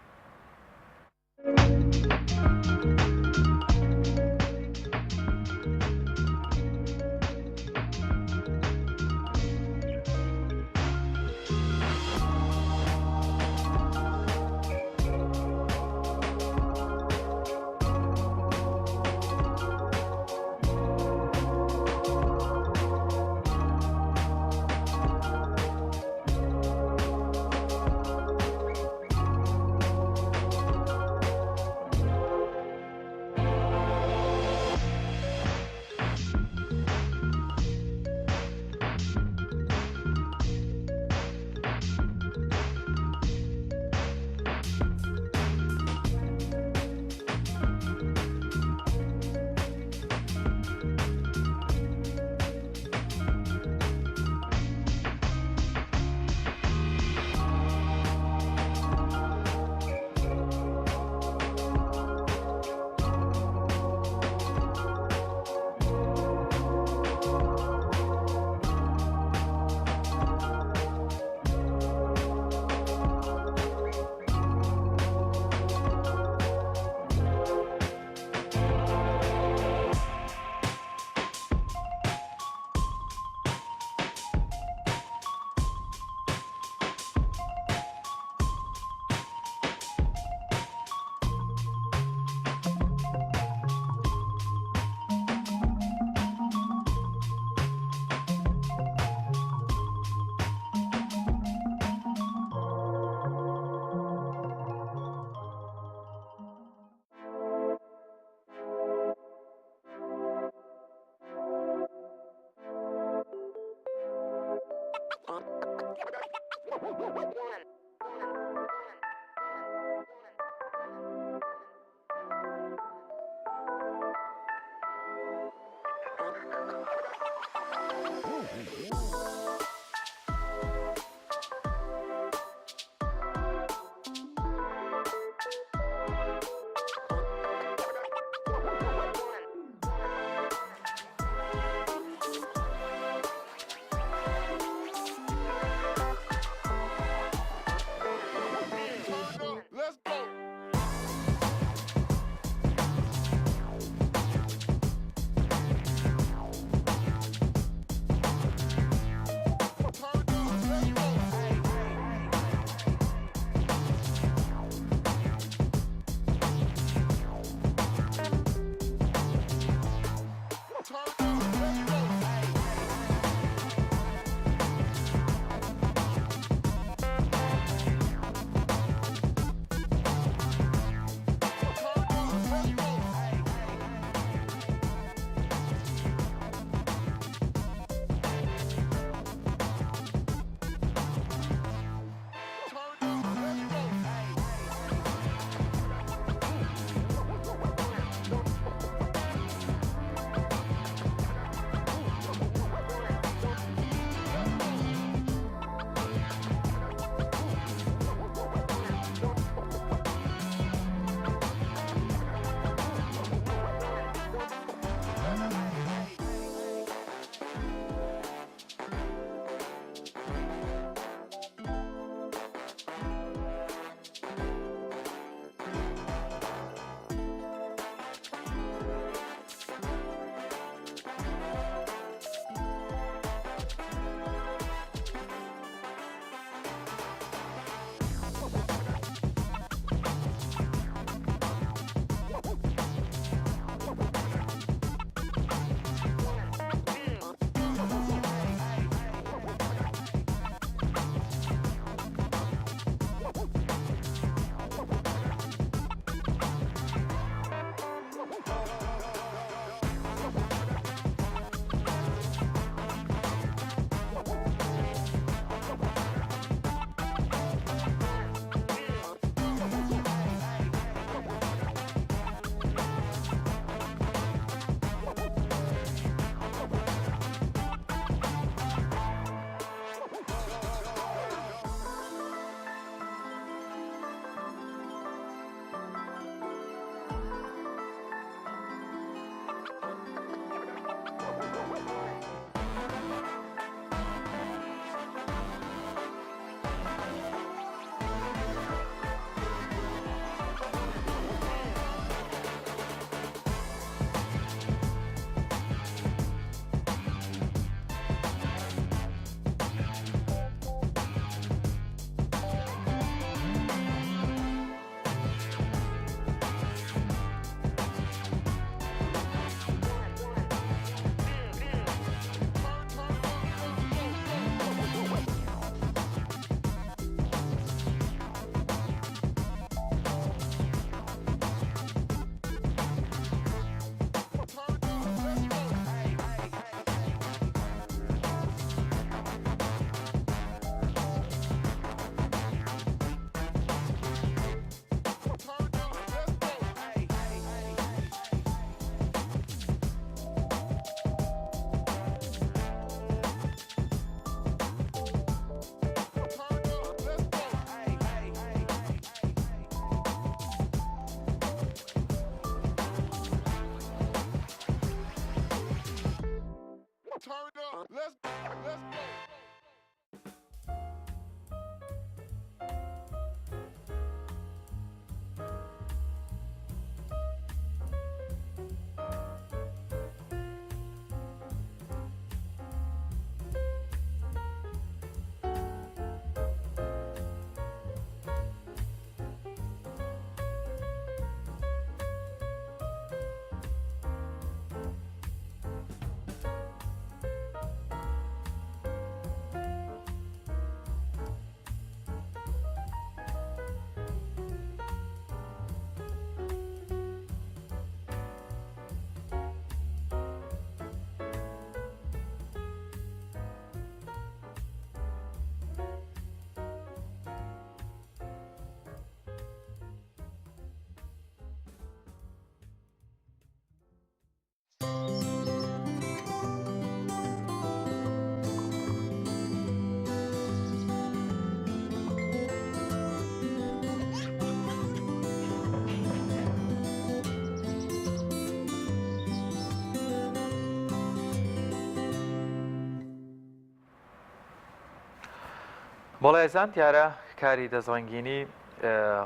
بەڵێ ئازیزان دیارە کاری دەستڕەنگینی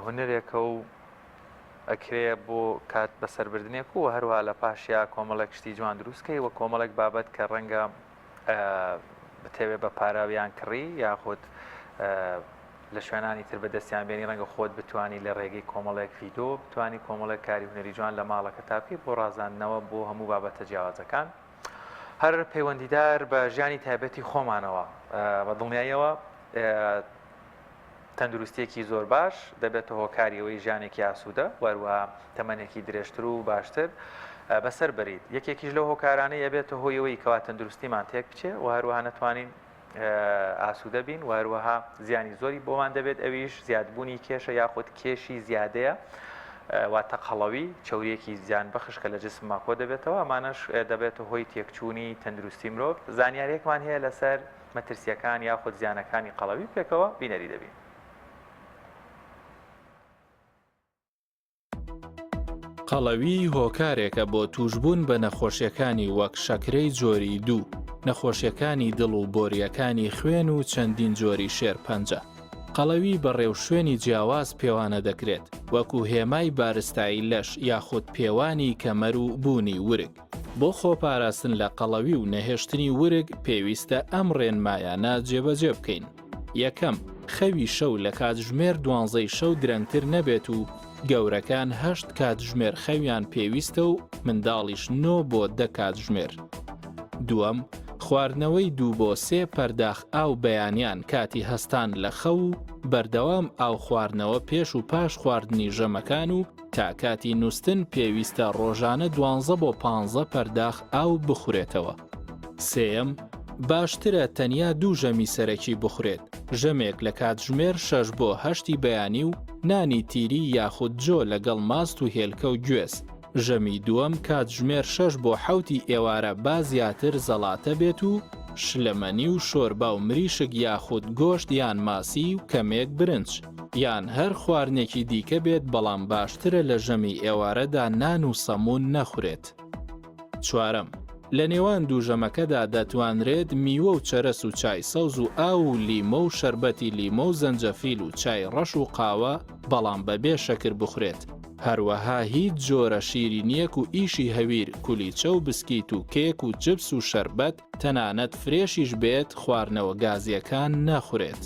هونەرێکە و ئەکرێ بۆ کات بەسەربردنێک و هەروەها لە پاشیا کۆمەڵێک شتی جوان دروستکەی و کۆمەڵێک بابەت کە ڕەنگە بتەوێ بە پاراویان کڕی یاخود لە شوێنانی تر بەدەستیان بێنی ڕەنگە خۆت بتانی لە ڕێگەی کۆمەڵێک ڤیدۆ بتانی کۆمەڵێک کاری هونەری جوان لە ماڵەکە تا بکەی بۆ ڕازاندنەوە بۆ هەموو بابەتە جیاوازەکان هەر پەیوەندیدار بە ژیانی تایبەتی خۆمانەوە بە دڵنیاییەوە تەندروستیەکی زۆر باش دەبێتە هۆکاری ئەوەی ژیانێکی ئاسوودە و هەروەها تەمەنێکی درێژتر و باشتر بەسەر بەریت. یەکێکیش لەو هۆکارانەی ئەبێتە هۆی ئەوەی کەوا تەندروستیمان تێک بچێ و هەروەها نەتوانین ئاسوودە بین و هەروەها زیانی زۆری بۆمان دەبێت ئەویش زیادبوونی کێشە یاخود کێشی زیادەیە واتە قەڵەوی چەوریەکی زیان بەخش کە لە جسمما کۆ دەبێتەوە ئەمانەش دەبێتە هۆی تێکچوونی تەندروستی مرۆڤ زانیاریەکمان هەیە لەسەر مەترسییەکان یاخود زیانەکانی قەڵەوی پێکەوە بینەری دەبین. قەڵەوی هۆکارێکە بۆ تووشبوون بە نەخۆشیەکانی وەک شەکرەی جۆری دوو، نەخۆشیەکانی دڵ و بۆریەکانی خوێن و چەندین جۆری شێرپەنجە. قەڵەوی بە ڕێوشوێنی جیاواز پێوانە دەکرێت، وەکو هێمای بارستایی لەش یاخود پێوانی کەمەر و بوونی ورگ. بۆ خۆپاراستن لە قەڵەوی و نەهێشتنی ورگ پێویستە ئەم ڕێنمایانە جێبەجێ بکەین. یەکەم، خەوی شەو لە کاتژمێر دوانزەی شەو درەنگتر نەبێت و گەورەکان هەشت کاتژمێر خەویان پێویستە و منداڵیش نۆ بۆ دە کاتژمێر. دووەم، خواردنەوەی دوو بۆ سێ پەرداخ ئاو بەیانیان کاتی هەستان لە خەو و بەردەوام ئاو خواردنەوە پێش و پاش خواردنی ژەمەکان و تا کاتی نوستن پێویستە ڕۆژانە دوانزە بۆ پانزە پەرداخ ئاو بخورێتەوە. سێیەم، باشترە تەنیا دوو ژەمی سەرەکی بخورێت، ژەمێک لە کاتژمێر شەش بۆ هەشتی بەیانی و نانی تیری یاخود جۆ لەگەڵ ماست و هێلکە و گوێز، ژەمی دووەم کاتژمێر شەش بۆ حەوتی ئێوارە با زیاتر زەڵاتە بێت و شلەمەنی و شۆربا و مریشک یاخود گۆشت یان ماسی و کەمێک برنج. یان هەر خواردنێکی دیکە بێت بەڵام باشترە لە ژەمی ئێوارەدا نان و سەموون نەخورێت. چوارەم، لە نێوان دوو ژەمەکەدا دەتوانرێت میوە و چەرەس و چای سەوز و ئاو و لیمۆ و شەربەتی لیمۆ و زەنجەفیل و چای ڕەش و قاوە بەڵام بەبێ شەکر بخورێت، هەروەها هیچ جۆرە شیرینیەک و ئیشی هەویر، کولیچە و بسکیت و کێک و جپس و شەربەت تەنانەت فرێشیش بێت خواردنەوە گازیەکان نەخورێت.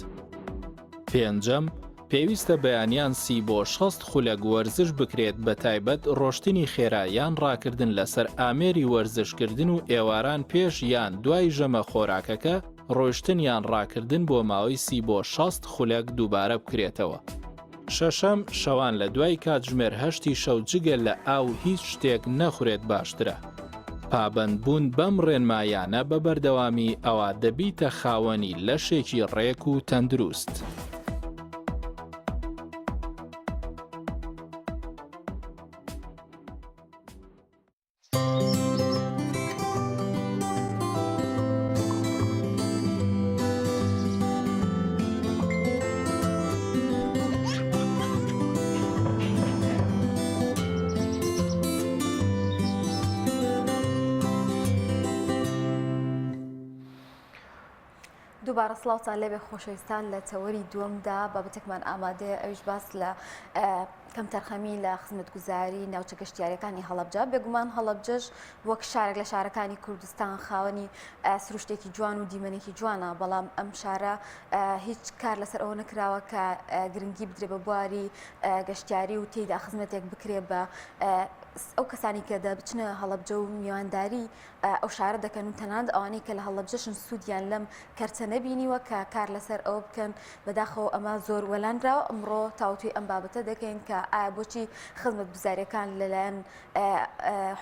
پێنجەم، پێویستە بەیانیان سی بۆ 60 خولەک وەرزش بکرێت بەتایبەت ڕۆشتنی خێرا یان ڕاکردن لەسەر ئامێری وەرزشکردن و ئێواران پێش یان دوای ژەمە خۆراکەکە ڕۆیشتن یان ڕاکردن بۆ ماوەی سی بۆ 60 خولەک دووبارە بکرێتەوە. شەشەم، شەوان لە دوای کاتژمێر هەشتی شەو جگە لە ئاو هیچ شتێک نەخورێت باشترە. پابەندبوون بەم ڕێنمایانە بە بەردەوامی ئەوا دەبیتە خاوەنی لەشێکی ڕێک و تەندروست. دووبارە سڵاوتان لێبێ خۆشەویستان لە تەوەری دووەمدا بابەتێکمان ئامادەیە ئەویش باس لە کەمتەرخەمی لە خزمەتگوزاری ناوچە گەشتیاریەکانی هەڵەبجە بێگومان هەڵەبجەش وەک شارێک لە شارەکانی کوردستان خاوەنی سروشتێکی جوان و دیمەنێکی جوانە بەڵام ئەم شارە هیچ کار لەسەر ئەوە نەکراوە کە گرنگی بدرێ بە بواری گەشتیاری و تێیدا خزمەتێک بکرێ بە ئەو کەسانی کە دەبچنە هەڵەبجە و میوانداری ئەو شارە دەکەن و تەنانەت ئەوانەی کە لە هەڵەبجەشن سوودیان لەم کەرتە نەبینیوە کە کار لەسەر ئەوە بکەن، بەداخەوە ئەمە زۆر وەلانراوە، ئەمڕۆ تاوتوێی ئەم بابەتە دەکەین کە ئایا بۆچی خزمەتگوزارییەکان لەلایەن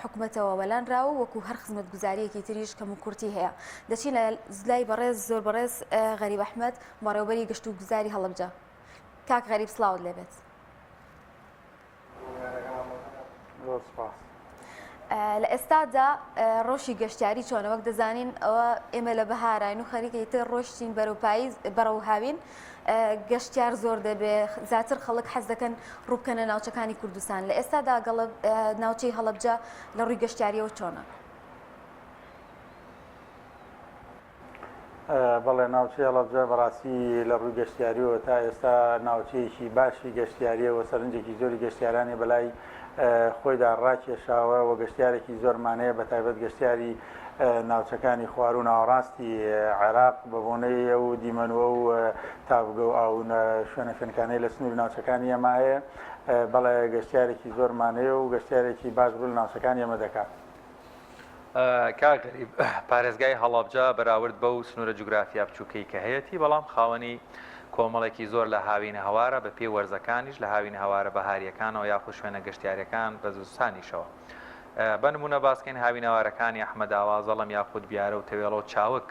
حکومەتەوە وەلانراوە وەکو هەر خزمەتگوزارییەکی تریش کەموکورتی هەیە. دەچین لە لای بەڕێز زۆر بەڕێز غەریب ئەحمەد بەڕێوەبەری گەشتوگوزاری هەڵەبجە. کاک غەریب سڵاوت لێبێت. زۆر سپاس. لە ئێستادا ڕەوشی گەشتیاری چۆنە وەک دەزانین ئەوە ئێمە لە بەهاراین و خەریکەی تر ڕۆشتین بەرەو پاییز بەرەو هاوین گەشتیار زۆر دەبێ زیاتر خەڵک حەز دەکەن ڕووبکەنە ناوچەکانی کوردستان لە ئێستادا گەڵە ناوچەی هەڵەبجە لە ڕووی گەشتیاریەوە چۆنە؟ بەڵێ ناوچەی هەڵەبجە بەڕاستی لە ڕووی گەشتیاریەوە تا ئێستا ناوچەیەکی باشی گەشتیاریە و سەرنجێکی زۆری گەشتیارانی بەلای خۆیدا ڕاکێشاوە و گەشتیارێکی زۆرمان هەیە بە تایبەت گەشتیاری ناوچەکانی خوار و ناوەڕاستی عێراق بە بۆنەی ئەو دیمەن و ئەو تاڤگە و ئاو شوێنە فێنکانەی لە سنووری ناوچەکانی ئێمە هەیە بەڵێ گەشتیارێکی زۆرمان هەیە و گەشتیارێکی باش ڕوو لە ناوچەکانی ئێمە دەکات. کاک غەریب، پارێزگای هەڵەبجە بەراورد بەو سنوورە جوگرافیا بچووکەی کە هەیەتی، بەڵام خاوەنی کۆمەڵێکی زۆر لە هاوینەهەوارە بەپێی وەرزەکانیش لە هاوینەهەوارە بەهارییەکانەوە یاخود شوێنە گەشتیارییەکان بە زستانیشەوە. بە نموونە باسکەین هاوینەوارەکانی ئەحمەداوا، زەڵم یاخود بیارە و تەوێڵە و چاوگ،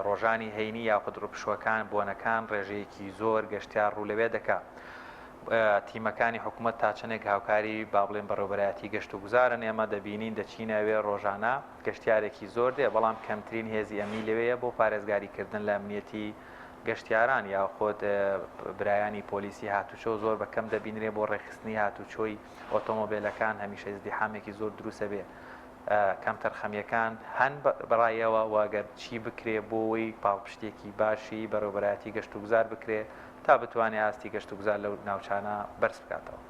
ڕۆژانی هەینی یاخود ڕپشووەکان، بۆنەکان ڕێژەیەکی زۆر گەشتیار ڕوو لەوێ دەکا. تیمەکانی حکوومەت تا چەندێک هاوکاری با بڵێن بەڕێوەبەرایەتی گەشتوگوزارن، ئێمە دەبینین دەچینە ئەوێ ڕۆژانە گەشتیارێکی زۆر دێ، بەڵام کەمترین هێزی ئەمنی لەوێیە بۆ پارێزگاریکردن لە ئەمنیەتی گەشتیاران یاخود برایانی پۆلیسی هاتوچۆ زۆر بە کەم دەبینرێ بۆ ڕێکخستنی هاتوچۆی ئۆتۆمۆبێلەکان هەمیشە ئیزدیحامێکی زۆر دروستەبێ. کەمتەرخەمییەکان هەن بەڕایەوە و گەر چی بکرێ بۆوەی پاڵپشتیەکی باشی بەڕێوەبەرایەتی گەشتوگوزار بکرێ تا بتوانێ ئاستی گەشتوگوزار لەو ناوچانە بەرز بکاتەوە؟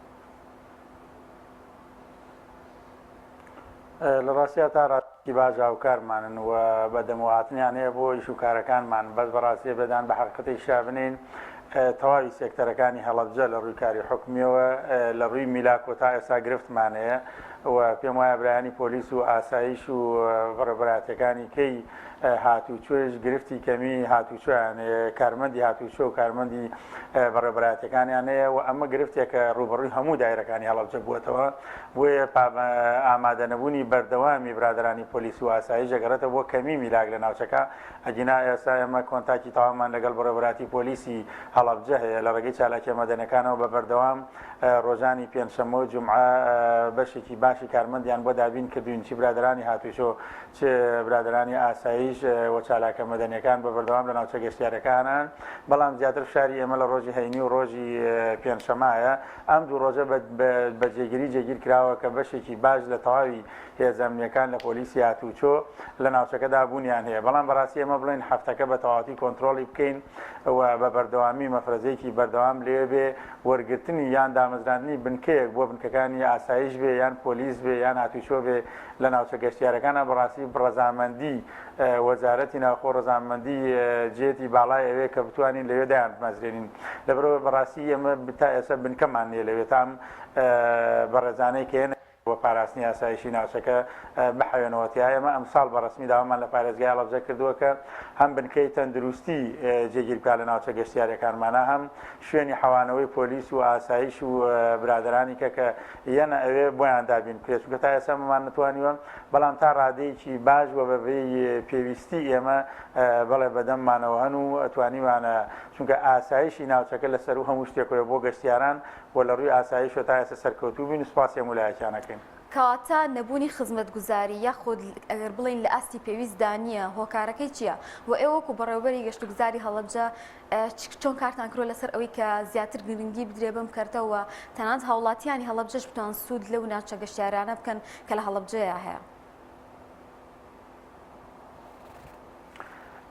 لە ڕاستیا تا ڕادەیەکی باش هاوکارمانن و بە دەمەوەهاتنیان هەیە بۆ ئیش و کارەکانمان بەس بەڕاستی ئەبێ دان بە حەقیقەتێکیشا بنێین تەواوی سێکتەرەکانی هەڵەبجە لە ڕووی کاری حکومیەوە لە ڕووی میلاکۆ تا ئێستا گرفتمان هەیە و پێم وایە برایانی پۆلیس و ئاسایش و بەڕێوەبەرایەتیەکانی کەی هاتوچۆیش گرفتی کەمی هاتوچۆیان هەیە کارمەندی هاتوچۆ و کارمەندی بەڕێوەبەرایەتیەکانیان هەیە و ئەمە گرفتێکە ڕووبەڕووی هەموو دایرەکانی هەڵەبجە بووەتەوە بۆیە ئامادەنەبوونی بەردەوامی برادەرانی پۆلیس و ئاسایش دەگەڕێتەوە بۆ کەمی میلاک لە ناوچەکە ئەگینا ئێستا ئێمە کۆنتاکی تەواومان لەگەڵ بەڕێوەبەرایەتی پۆلیسی هەڵەبجە هەیە لە ڕێگەی چالاکیە مەدەنیەکانەوە بە بەردەوام ڕۆژانی پێنجشەممە و جومعە بەشێکی باشی کارمەندیان بۆ دابین کردوین چ برادەرانی هاتوچۆ چ برادەرانی ئاسایش و چالاکە مەدەنیەکان بە بەردەوام لە ناوچە گەشتیارەکانن بەڵام زیاتر فشاری ئێمە لە ڕۆژی هەینی و ڕۆژی پێنجشەمایە ئەم دوو ڕۆژە بە جێگیری جێگیر کراوە کە بەشێکی باش لە تەواوی هێزە ئەمنیەکان لە پۆلیسی هاتوچۆ لە ناوچەکەدا بوونیان هەیە بەڵام بەڕاستی ئێمە بڵێین هەفتەکە بە تەواوەتی کۆنترۆڵی بکەین و بە بەردەوامی مەفرەزەیەکی بەردەوام لێ بێ وەرگرتنی یان دامەزراندنی بنکەیەک بۆ بنکەکانی ئاسایش بێ یان پۆلیس بێ یان هاتوچۆ بێ لە ناوچە گەشتیارەکانە بەڕاستی ڕەزامەندی وەزارەتی ناوخۆ ڕەزامەندی جێتی باڵای ئەوێ کە بتوانین لەوێ دایان بمەزرێنین لەبەرئەوە بەڕاستی ئێمە تا ئێستا بنکەمان نییە لەوێ تا ئەم بەڕێزانەی کە بۆ پاراستنی ئاسایشی ناوچەکە بحەوێنەوە تیا. ئێمە ئەمساڵ بە ڕەسمی داوامان لە پارێزگای هەڵەبجە کردووە کە هەم بنکەی تەندروستی جێگیر بکات لە ناوچە گەشتیاریەکانمانا هەم شوێنی حەوانەوەی پۆلیس و ئاسایش و برادەرانی کە کە یەنە ئەوێ بۆیان دابین بکرێت چونکە تا ئێستا ئەمەمان نەتوانیوە بەڵام تا ڕادەیەکی باش و بەبێی پێویستی ئێمە بەڵێ بەدەممانەوە هەن و توانیوانە چونکە ئاسایشی ناوچەکە لە سەروو هەموو شتێکەوەیە بۆ گەشتیاران و لە ڕووی ئاسایشەوە تا ئێستا سەرکەوتوو بووین و سوپاسی هەموو لایەکیان ئەکەین. کەواتە نەبوونی خزمەتگوزاری یاخود ئەگەر بڵێین لە ئاستی پێویستدا نییە هۆکارەکەی چییە؟ و ئێوە وەکو بەڕێوەبەری گەشتوگوزاری هەڵەبجە چۆن کارتان کردووە لەسەر ئەوەی کە زیاتر گرنگی بدرێ بەم کەرتە و تەنانەت هاوڵاتیانی هەڵەبجەش بتوان سوود لەو ناوچە گەشتیارانە بکەن کە لە هەڵەبجەیە هەیە؟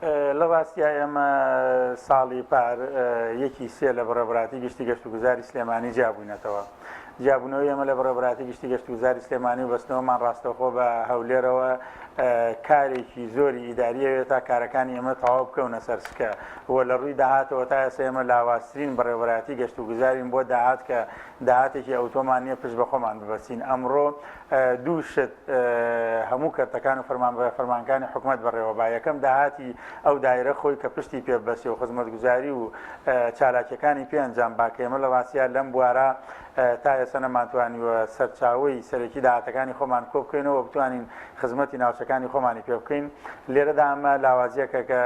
لە ڕاستیا ئێمە ساڵی پار یەکی سێ لە بەڕێوەبەرایەتی گشتی گەشتوگوزاری سلێمانی جیابووینەتەوە. جیابوونەوەی ئێمە لە بەڕێوەبەرایەتی گشتی گەشتوگوزاری سلێمانی و بەستنەوەمان ڕاستەوخۆ بە هەولێرەوە کارێکی زۆری ئیداری ئەوێت تا کارەکانی ئێمە تەواو بکەونە سەر سکە و لە ڕووی داهاتەوە تا ئێستا ئێمە لاوازترین بەڕێوەبەرایەتی گەشتوگوزارین بۆ داهات کە داهاتێکی ئەوتۆمان نییە پشت بە خۆمان ببەستین. ئەمڕۆ دوو شت هەموو کەرتەکان و فەرمانگەکانی حکومەت بەڕێوە با، یەکەم داهاتی ئەو دایرە خۆی کە پشتی پێ ببەستێ و خزمەتگوزاری و چالاکیەکانی پێ ئەنجام با کە ئێمە لە ڕاستیا لەم بوارە تا ئێستا نەمانتوانیوە سەرچاوەی سەرەکی داهاتەکانی خۆمان کۆ بکەینەوە و بتوانین خزمەتی ناوچەکانی خۆمانی پێ بکەین. لێرەدا ئەمە لاوازیەکە کە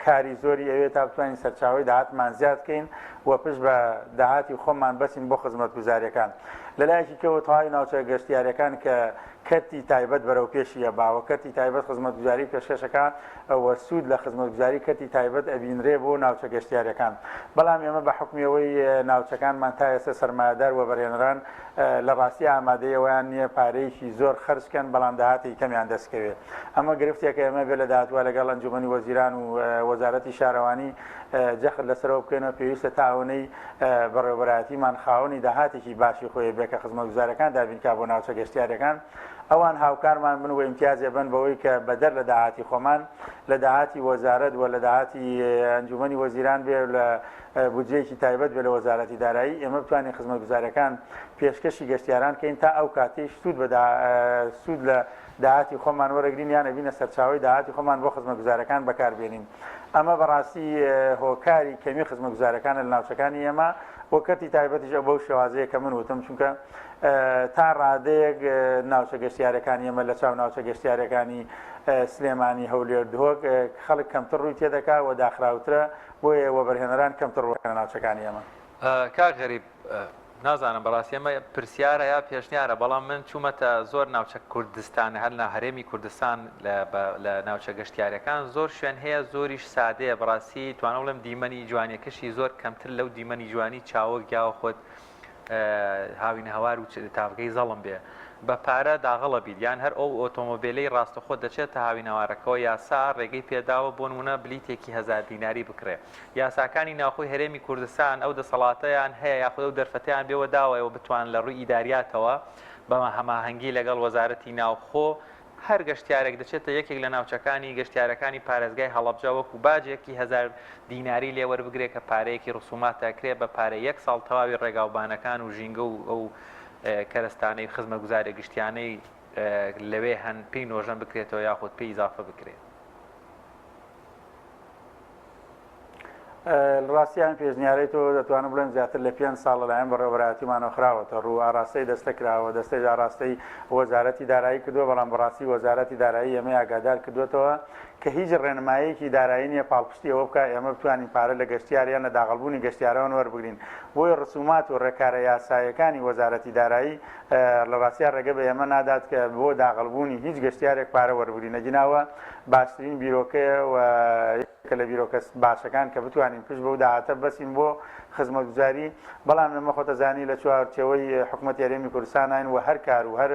کاری زۆری ئەوێ تا بتوانین سەرچاوەی داهاتمان زیاد بکەین و پشت بە داهاتی خۆمان بەسین بۆ خزمەتگوزاریەکان. لەلایەکی کەوە تەواوی ناوچە گەشتیاریەکان کە کەرتی تایبەت بەرەو پێشی ئەبا و کەرتی تایبەت خزمەتگوزاری پێشکەش ئەکا و سوود لە خزمەتگوزاری کەرتی تایبەت ئەبینرێ بۆ ناوچە گەشتیاریەکان بەڵام ئێمە بە حوکمی ئەوەی ناوچەکانمان تا ئێستا سەرمایەدار وەبەرهێنەران لە ڕاستی ئامادەی ئەوەیان نییە پارەیەکی زۆر خەرج کەن بەڵام داهاتێکی کەمیان دەست کەوێ ئەمە گرفتێکە ئێمە بێ لە داهاتووە لەگەڵ ئەنجومەنی وەزیران و وەزارەتی شارەوانی جەخت لەسەرەوە بکەینەوە پێویستە تا ئەوەنەی بەڕێوەبەرایەتیمان خاوەنی داهاتێکی باشی خۆی بێ کە خزمەتگوزارەکان دابین کا بۆ ناوچە گەشتیارەکان ئەوان هاوکارمان بن و ئیمتیازێ بن بەوەی کە بەدەر لە داهاتی خۆمان لە داهاتی وەزارەت و لە داهاتی ئەنجومەنی وەزیران بێ لە بودجەیەکی تایبەت بێ لە وەزارەتی دارایی ئێمە بتوانین خزمەتگوزارەکان پێشکەشی گەشتیاران کەین تا ئەو کاتەیش سوود بە سوود لە داهاتی خۆمان وەرەگرین یان ئەبینە سەرچاوەی داهاتی خۆمان بۆ خزمەتگوزارەکان بەکاربێنین. ئەمە بەڕاستی هۆکاری کەمی خزمەتگوزارەکانە لە ناوچەکانی ئێمە و کەرتی تایبەتیش ئەو بەو شێوازەیە کە من وتم چونکە تا ڕادەیەک ناوچە گەشتیارەکانی ئێمە لە چاو ناوچە گەشتیارەکانی سلێمانی هەولێر دهۆک خەڵک کەمتر ڕووی تێدەکا و داخراوترە بۆیە وەبەرهێنەران کەمتر ڕووەکەنە ناوچەکانی ئێمە. کاک غەریب نازانم بەڕاستی ئەمە پرسیارە یا پێشنیارە بەڵام من چوومەتە زۆر ناوچە کوردستان هەر لە هەرێمی کوردستان لە ناوچە گەشتیارەکان زۆر شوێن هەیە زۆریش سادەیە بەڕاستی توانم بڵێم دیمەنی جوانیەکەشی زۆر کەمتر لەو دیمەنی جوانی چاوگ یاوە خۆت هاوینەهەوار و تاڤگەی زەڵم بێ بە پارە داغڵە بیت یان هەر ئەو ئۆتۆمۆبیلەی ڕاستەخۆ دەچێتە هاوینەوارەکەوە یاسا ڕێگەی پێداوە بۆ نمونە بلیتێکی هەزار دیناری بکڕێ یاساکانی ناوخۆی هەرێمی کوردستان ئەو دەسەڵاتەیان هەیە یاخود ئەو دەرفەتەیان بێوە داوە ئێوە بتوانن لە ڕووی ئیداریاتەوە بە هەماهەنگی لەگەڵ وەزارەتی ناوخۆ هەر گەشتیارێک دەچێتە یەکێک لە ناوچەکانی گەشتیارەکانی پارێزگای هەڵەبجە وەکو باجێکی هەزار دیناری لێ وەربگرێ کە پارەیەکی ڕسومات ئەکرێ بە پارەی یەک ساڵ تەواوی ڕێگاوبانەکان و ژینگە و ئەو کەرەستانەی خزمەتگوزاریە گشتیانەی لەوێ هەن پێی نۆژەن بکرێتەوە یاخود پێی ئیزافە بکرێ. لە ڕاستی ئەم پێشنیارەی تۆ دەتوانم بڵێم زیاتر لە پێنج ساڵ لەلایەن بەڕێوەبەرایەتیمانەوە خراوەتە ڕوو، ئاراستەی دەستە کراوە، دەستەیش ئاراستەی وەزارەتی دارایی کردووە، بەڵام بەڕاستی وەزارەتی دارایی ئێمەی ئاگادار کردووەتەوە کە هیچ ڕێنماییەکی دارایی نییە پاڵپشتی ئەوە بکات ئێمە بتوانین پارە لە گەشتیار یان لە داغڵبوونی گەشتیاران وەربگرین، بۆیە ڕسومات و ڕێکارە یاساییەکانی وەزارەتی دارایی لە ڕاستیا ڕێگە بە ئێمە نادات کە بۆ داغڵبوونی هیچ گەشتیارێک پارە وەربگرین، ئەگینا ئەوە باشترین بیرۆکەیە و یەکێکە لە بیرۆکە باشەکان کە بتوانین پشت بەو داهاتە ببەستین بۆ خزمەتگوزاری، بەڵام ئێمە خۆتەزانی لە چوارچێوەی حکومەتی هەرێمی کوردستاناین و هەر کار و هەر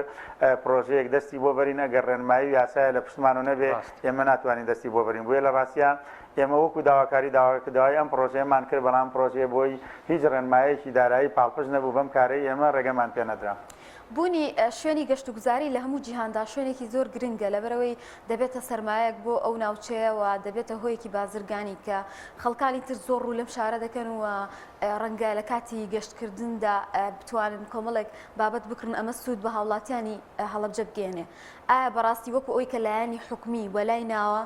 پرۆژەیەک دەستی بۆ بەرین ئەگەر ڕێنمایی و یاسایە لە پشتمانەوە نەبێ ئێمە ناتوانین دەستی بۆ بەرین، بۆیە لە ڕاستیا ئێمە وەکو داواکاری داوای ئەم پرۆژەیەمان کرد، بەڵام پرۆژەیە بۆی هیچ ڕێنمایەکی دارایی پاڵپشت نەبوو بەم کارەی ئێمە ڕێگەمان پێ نەدرا. بوونی شوێنی گەشتوگوزاری لە هەموو جیهاندا شوێنێکی زۆر گرنگە، لەبەرئەوەی دەبێتە سەرمایەک بۆ ئەو ناوچەیە و دەبێتە هۆیەکی بازرگانی کە خەڵکانی تر زۆر ڕوو لەم شارە دەکەن و ڕەنگە لە کاتی گەشتکردندا بتوانن کۆمەڵێک بابەت بکڕن ئەمە سوود بە هاوڵاتیانی هەڵەبجە بگەیەنێ. ئایا بەڕاستی وەکو ئەوەی کە لایەنی حکومی وەلای ناوە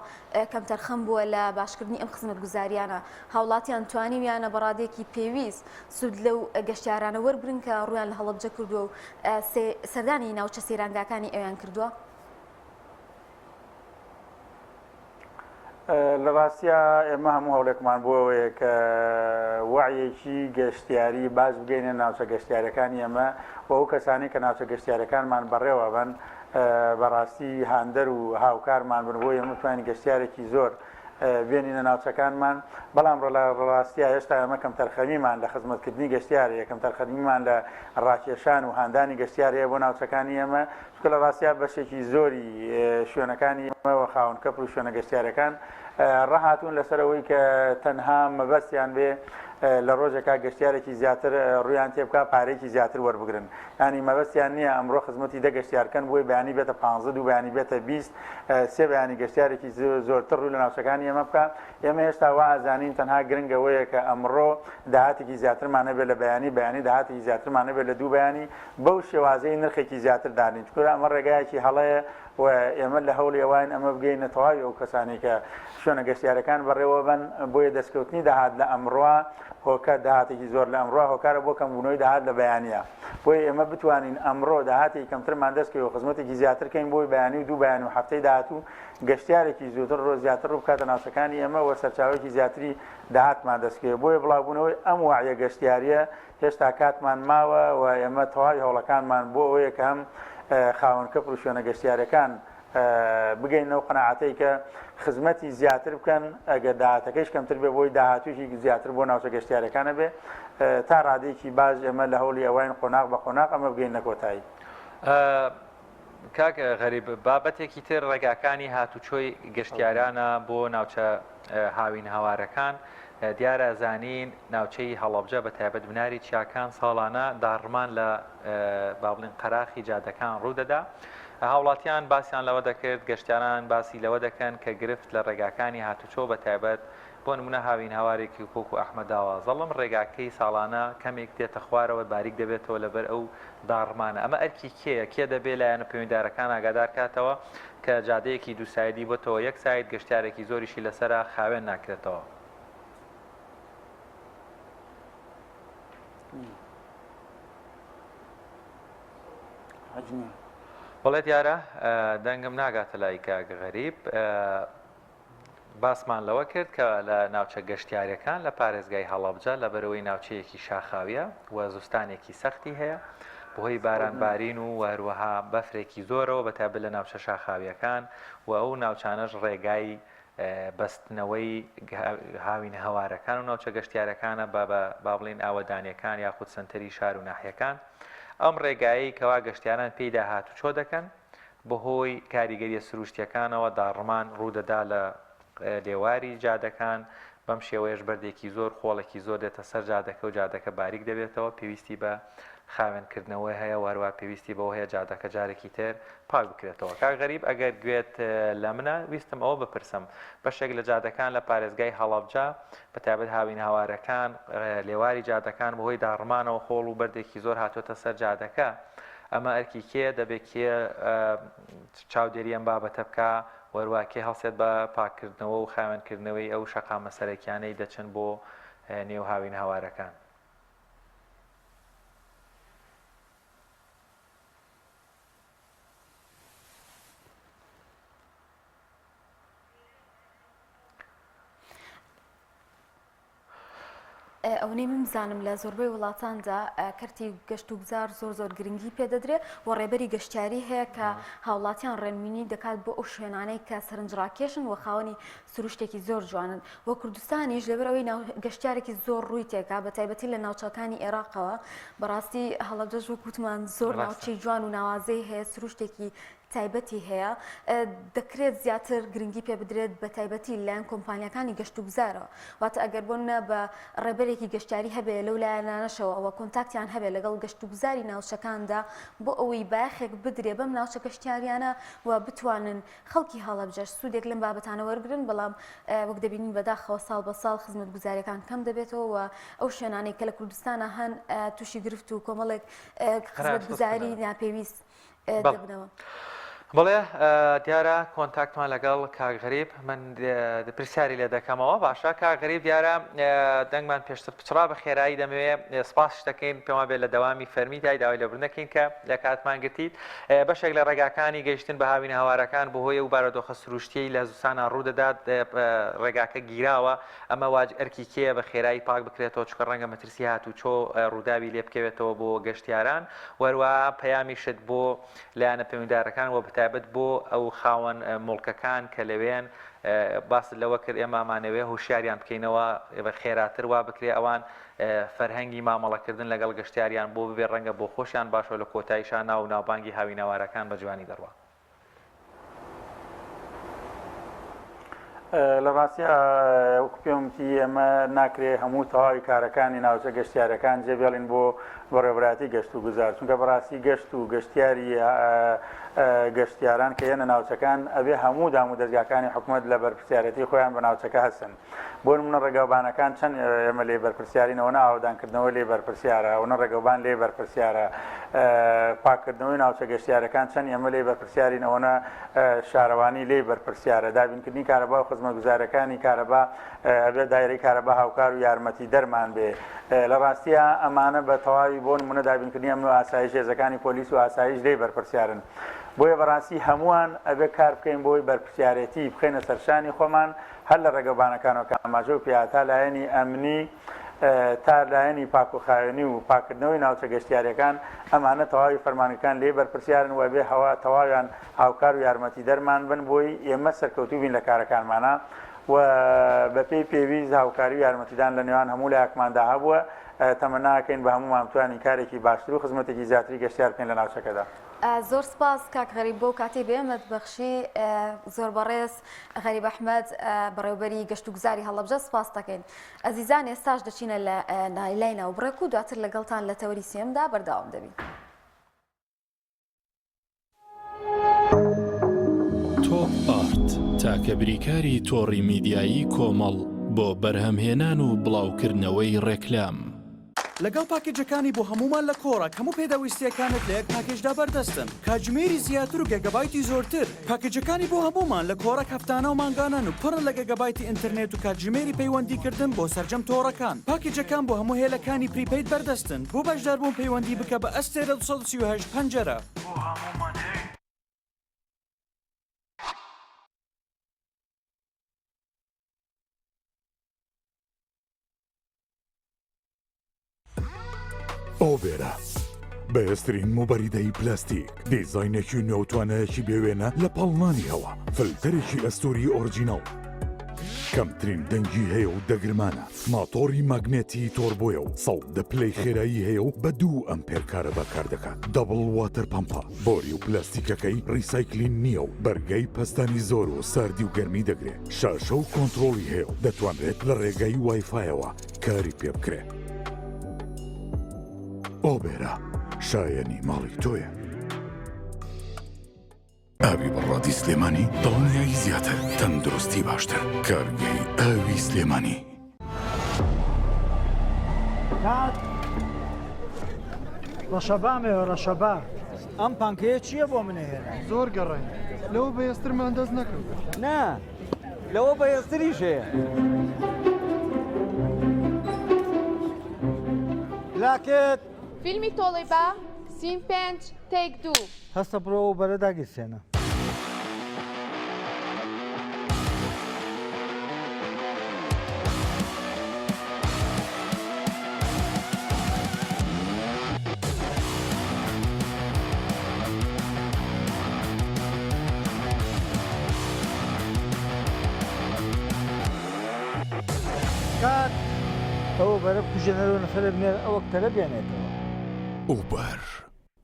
کەمتەرخەم بووە لە باشکردنی ئەم خزمەتگوزاریانە، هاوڵاتیان توانیویانە بە ڕادەیەکی پێویست سوود لەو گەشتیارانە وەربگرن کە ڕوویان لە هەڵەبجە کردووە و سەردانی ناوچە سەیرانگاکانی ئەویان کردووە؟ لە ڕاستیا ئێمە هەموو هەوڵێکمان بۆ ئەوەیە کە وەعیەکی گەشتیاری باش بگەینە ناوچە گەشتیارەکانی ئێمە و ئەو کەسانەی کە ناوچە گەشتیارەکانمان بەڕێوە بەن بەڕاستی هاندەر و هاوکارمان بن بۆ ئێمە بتوانین گەشتیارێکی زۆر بێنینە ناوچەکانمان، بەڵام لە ڕاستیا هێشتا ئێمە کەمتەرخەمیمان لە خزمەتکردنی گەشتیار هەیە، کەمتەرخەمیمان لە ڕاکێشان و هاندانی گەشتیار هەیە بۆ ناوچەکانی ئێمە، چونکە لە ڕاستیا بەشێکی زۆری شوێنەکانی ئێمە و خاوەن کەپر و شوێنە گەشتیارەکان. ڕاهاتوون لەسەر ئەوەی کە تەنها مەبەستیان بێ لە ڕۆژێکا گەشتیارێکی زیاتر ڕوویان تێبکا پارەیەکی زیاتر وەربگرن یانی مەبەستیان نییە ئەمڕۆ خزمەتی دە گەشتیار کەن بۆی بەیانی بێتە پانزە دوو بەیانی بێتە 20 سێ بەیانی گەشتیارێکی زۆرتر ڕوو لە ناوچەکانی ئێمە بکا ئێمە هێشتا وا ئەزانین تەنها گرنگ ئەوەیە کە ئەمڕۆ داهاتێکی زیاترمان هەبێت لە بەیانی بەیانی داهاتێکی زیاترمان هەبێت لە دوو بەیانی بەو شێوازەی نرخێکی زیاتر دانین چونکە ئەمە ڕێگایەکی هەڵەیە و ئێمە لە هەوڵی ئەوەین ئەمە بگەینە تەواوی ئەو کەسانەی کە شوێنە گەشتیارەکان بەڕێوەبەن، بۆیە دەستکەوتنی داهات لە ئەمڕۆ هۆکار داهاتێکی زۆر لە ئەمڕۆ هۆکارە بۆ کەمبوونەوەی داهات لە بەیانییە، بۆیە ئێمە بتوانین ئەمڕۆ داهاتێکی کەمترمان دەستکەوێ و خزمەتێکی زیاتر کەین بۆی بەیانی و دوو بەیانی و هەفتەی داهاتوو گەشتیارێکی زووتر ڕۆ زیاتر ڕوو بکاتە ناوچەکانی ئێمە و سەرچاوەیەکی زیاتری داهاتمان دەستکەوێ، بۆیە بڵاوبوونەوەی ئەم وەعیە گەشتیارییە هێشتا کاتمان ماوە و ئێمە تەواوی هەوڵەکانمان بۆ ئەوەیە کە هەم خاوەن کەپر و شوێنە گەشتیارەکان بگەینە ئەو قەناعەتەی کە خزمەتی زیاتر بکەن ئەگەر داهاتەکەیش کەمتر بێ بۆی داهاتوویەکی زیاتر بۆ ناوچە گەشتیارەکان هەبێ تا ڕادەیەکی باش ئێمە لە هەوڵی ئەوەین قۆناغ بە قۆناغ ئەمە بگەینە کۆتایی. کاک غەریب بابەتێکی تر ڕێگاکانی هاتوچۆی گەشتیارانە بۆ ناوچە هاوین هەوارەکان دیارە زانین ناوچەی هەڵەبجە بە تایبەت بناری چیاکان ساڵانە داڕمان لە با بڵین قەراخی جادەکان ڕوودەدا هاوڵاتیان باسیان لەوە دەکرد گەشتیاران باسی لەوە دەکەن کە گرفت لە ڕێگاکانی هاتوچۆ بە تایبەت بۆ نمونە هاوین هەوارێکی وەکو ئەحمەداوا زەڵم ڕێگاکەی ساڵانە کەمێک دێتە خوارەوە باریک دەبێتەوە لەبەر ئەو داڕمانە ئەمە ئەرکی کێیە کێ دەبێ لایەنە پەیوەندیدارەکان ئاگادار کاتەوە کە جادەیەکی دوو side ی بۆتەوە یەک side گەشتیارێکی زۆریشی لەسەرە خاوێن ناکرێتەوە. بەڵێ دیارە دەنگم ناگاتە لای کاک غەریب. باسمان لەوە کرد کە لە ناوچە گەشتیاریەکان لە پارێزگای هەڵەبجە لەبەرئەوەی ناوچەیەکی شاخاویە و زستانێکی سەختی هەیە بەهۆی باران بارین و هەروەها بەفرێکی زۆرەوە بەتایبەت لە ناوچە شاخاویەکان و ئەو ناوچانەش ڕێگای بەستنەوەی هاوینەهەوارەکان و ناوچە گەشتیارەکانە بە با بڵێین ئاوەدانیەکان یاخود سەنتەری شار و ناحیەکان ئەم ڕێگایەی کەوا گەشتیاران پێیدا هاتوچۆ دەکەن بەهۆی کاریگەریە سروشتیەکانەوە داڕمان ڕوودەدا لە لێواری جادەکان، بەم شێوەیەش بەردێکی زۆر خۆڵێکی زۆر دێتە سەر جادەکە و جادەکە باریک دەبێتەوە، پێویستی بە خاوێن کردنەوە هەیە و هەروەها پێویستی بەوە هەیە جادەکە جارێکی تر پاک بکرێتەوە. کاک غەریب ئەگەر گوێت لە منە ویستم ئەوە بپرسم بەشێک لە جادەکان لە پارێزگای هەڵەبجە بە تایبەت هاوینهەوارەکان لێواری جادەکان بەهۆی داڕمانەوە خۆڵ و بەردێکی زۆر هاتۆتە سەر جادەکە ئەمە ئەرکی کێیە دەبێ کێ چاودێری ئەم بابەتە بکا وەروا کێ هەڵسێت بە پاککردنەوە و خاوێنکردنەوەی ئەو شەقامە سەرەکیانەی دەچن بۆ نێو هاوینهەوارەکان؟ ئەونەی من بزانم لە زۆربەی وڵاتاندا کەرتی گەشت و گوزار زۆر زۆر گرنگی پێدەدرێ و ڕێبەری گەشتیاری هەیە کە هاوڵاتیان ڕێنمونی دەکات بۆ ئەو شوێنانەی کە سەرنجڕاکێشن و خاوەنی سروشتێکی زۆر جوانن و کوردستانیش لەبەر ئەوەی گەشتیارێکی زۆر ڕووی تێکا بە تایبەتی لە ناوچەکانی عێراقەوە بەڕاستی هەڵەبجەش وەک وتمان زۆر ناوچەی جوان و ناوازەی هەیە سروشتێکی تایبەتی هەیە دەکرێت زیاتر گرنگی پێ بدرێت بە تایبەتی لایەن کۆمپانیاکانی گەشت و گوزارەوە واتە ئەگەر بۆ نە بە ڕێبەرێکی گەشتیاری هەبێ لەو لایەنانەشەوە ئەوە کۆنتاکتیان هەبێت لەگەڵ گەشت و گوزاری ناوچەکاندا بۆ ئەوەی بایەخێک بدرێ بەم ناوچە گەشتیاریانە و بتوانن خەڵکی هەڵەبجەش سوودێک لەم بابەتانە وەرگن بەڵام وەک دەبینین بەداخەوە ساڵ بە ساڵ خزمەتگوزاریەکان کەم دەبێتەوە و ئەو شوێنانەی کە لە کوردستانە هەن تووشی گرفت و کۆمەڵێک خزمەتگوزاری ناپێویست دەبنەوە. بەڵێ دیارە contact مان لەگەڵ کاک غەریب من پرسیاری لێ دەکەمەوە باشە کاک غەریب دیارە دەنگمان پێشتر پچڕا بە خێرایی دەمەوێ سپاسش دەکەین پێما بێت لە دەوامی فەرمی دای داوای لێبوردن دەکەین کە لە کاتمان گرتیت بەشێک لە ڕێگاکانی گەیشتن بە هاوینە هەوارەکان بەهۆی ئەو بارودۆخە سروشتیەی لە زستانا ڕوودەدات ڕێگاکە گیراوە ئەمە واج ئەرکی کێیە بە خێرایی پاک بکرێتەوە چونکە ڕەنگە مەترسی هاتوچۆ ڕووداوی لێ بکەوێتەوە بۆ گەشتیاران و هەروەها پەیامیشت بۆ لایەنە پەیوەندیدارەکان و بەتایبەت بۆ ئەو خاوەن موڵکەکان کە لەوێن باست لەوە کرد ئێمە ئەمانەوێ هۆشیاریان بکەینەوە خێراتر وا بکرێ ئەوان فەرهەنگی مامەڵەکردن لەگەڵ گەشتیاریان بۆ ببێ ڕەنگە بۆ خۆشیان باشە و لە کۆتاییشا ناو و ناوبانگی هاوینەوارەکان بە جوانی دەڕوا. لە ڕاستیا وەکو پێم وتی ئێمە ناکرێ هەموو تەواوی کارەکانی ناوچە گەشتیارەکان جێبێڵین بۆ بەڕێوەبەرایەتی گەشت و گوزار چونکە بەڕاستی گەشت و گەشتیاری گەشتیاران کە یەنە ناوچەکان ئەبێ هەموو دام و دەزگاکانی حکومەت لە بەرپرسیارەتی خۆیان بە ناوچەکە هەستن بۆ نمونە ڕێگاوبانەکان چەند ئێمە لێ بەرپرسیارین ئەوەنە ئاوەدانکردنەوە لێ بەرپرسیارە ئەوەنە ڕێگەوبان لێ بەرپرسیارە پاککردنەوەی ناوچە گەشتیارەکان چەند ئێمە لێ بەرپرسیارین ئەوەنە شارەوانی لێی بەرپرسیارە، دابینکردنی کارەبا و خزمەتگوزارییەکانی کارەبا ئەبێت دایرەی کارەبا هاوکار و یارمەتیدەرمان بێ. لە ڕاستیا ئەمانە بە تەواوی بۆ نموونە دابینکردنی ئەمن و ئاسایش هێزەکانی پۆلیس و ئاسایش لێی بەرپرسیارن. بۆیە بەڕاستی هەمووان ئەبێ کار بکەین بۆی بەرپرسیارێتی بخەینە سەرشانی خۆمان هەر لە ڕێگەوبانەکانەوە کە ئاماژەو پێیا تا لایەنی ئەمنی، تا لایەنی پاک و خاوێنی و پاککردنەوەی ناوچە گەشتیاریەکان، ئەمانە تەواوی فەرمانگەکان لێی بەرپرسیارن و ئەبێ هەوا تەواویان هاوکار و یارمەتیدەرمان بن بۆی ئێمە سەرکەوتوو بین لە کارەکانمانا و بەپێی پێویست هاوکاری و یارمەتیدان لە نێوان هەموو لایەکماندا هەبووە، تەمەنا ئەکەین بە هەموومان بتوانین کارێکی باشتر و خزمەتێکی زیاتری گەشتیار بکەین لە ناوچەکەدا. زۆر سپاس کاک غەریب بۆ کاتەی بە ئێمەت بەخشی. زۆر بەڕێز غەریب ئەحمەد بەڕێوبەری گەشتوگوزاری هەڵەبجە سپاست دەکەین. ئەزیزان ئێستاش دەچینە لە لای ناوبڕێک و دواتر لەگەڵتان لە تەوەری سێیەمدا بەردەوام دەبین. تۆپ ئارت، تاکە بریکاری تۆڕی میدیایی کۆمەڵ بۆ بەرهەمهێنان و بڵاوکردنەوەی ڕێکلام. لەگەڵ پاکێجەکانی بۆ هەموومان لە کۆڕەک هەموو پێداویستییەکانت لە یەک پاکێجدا بەردەستن، کاتژمێری زیاتر و گێگابایتی زۆرتر. پاکێجەکانی بۆ هەموومان لە کۆڕەک هەفتانە و مانگانەن و پڕن لە گێگابایتی ئینتەرنێت و کاتژمێری پەیوەندیکردن بۆ سەرجەم تۆڕەکان. پاکێجەکان بۆ هەموو هێلەکانی prepaid بەردەستن. بۆ بەشداربوون پەیوەندی بکە بە ئەستێرە 238 پەنجەرە. بۆ هەموومان هەیە. ئۆبێرا بەهێزترین موبەریدەی پلاستیک، دیزاینێکی نوێ و توانایەکی بێوێنە لە پاڵنانی هەوا، فلتەرێکی ئەستوری original، کەمترین دەنگی هەیە و دەگرمانە، ماتۆڕی ماگنێتی تۆربۆیە و 110 پلەی خێرایی هەیە و بە دوو ئەمپێر کارەبا کار دەکات، double water pump ە، بۆری و پلاستیکەکەی recycling نییە و بەرگەی پەستانی زۆر و ساردی و گەرمی دەگرێ، شاشە و کۆنتڕۆڵی هەیە و دەتوانرێت لە ڕێگای وایفایەوە کاری پێ بکرێ. ئۆبێرا شایەنی ماڵی تۆیە. ئاوی بەڕادی سلێمانی دڵنیایی زیاتر تەندروستی باشتر کارگەی ئاوی سلێمانی. کاک ڕەشەبام هەیە ڕەشەبا. ئەم پانکەیە چییە بۆ منە هێنا؟ زۆر گەڕاین لەوە بەهێزترمان دەست نەکەوت. نا لەوە بەهێزتریش هەیە. لاکت. فیلمی تۆڵەی با، سین پێنج، تەیک دوو. هەستە بڕۆ ئەو بەرە داگیرسێنە. کات ئەوە بەرە بکوژێنەرەوە نەفەرێ بنێرە ئەوە کەرە بێنێتەوە. ئوبەر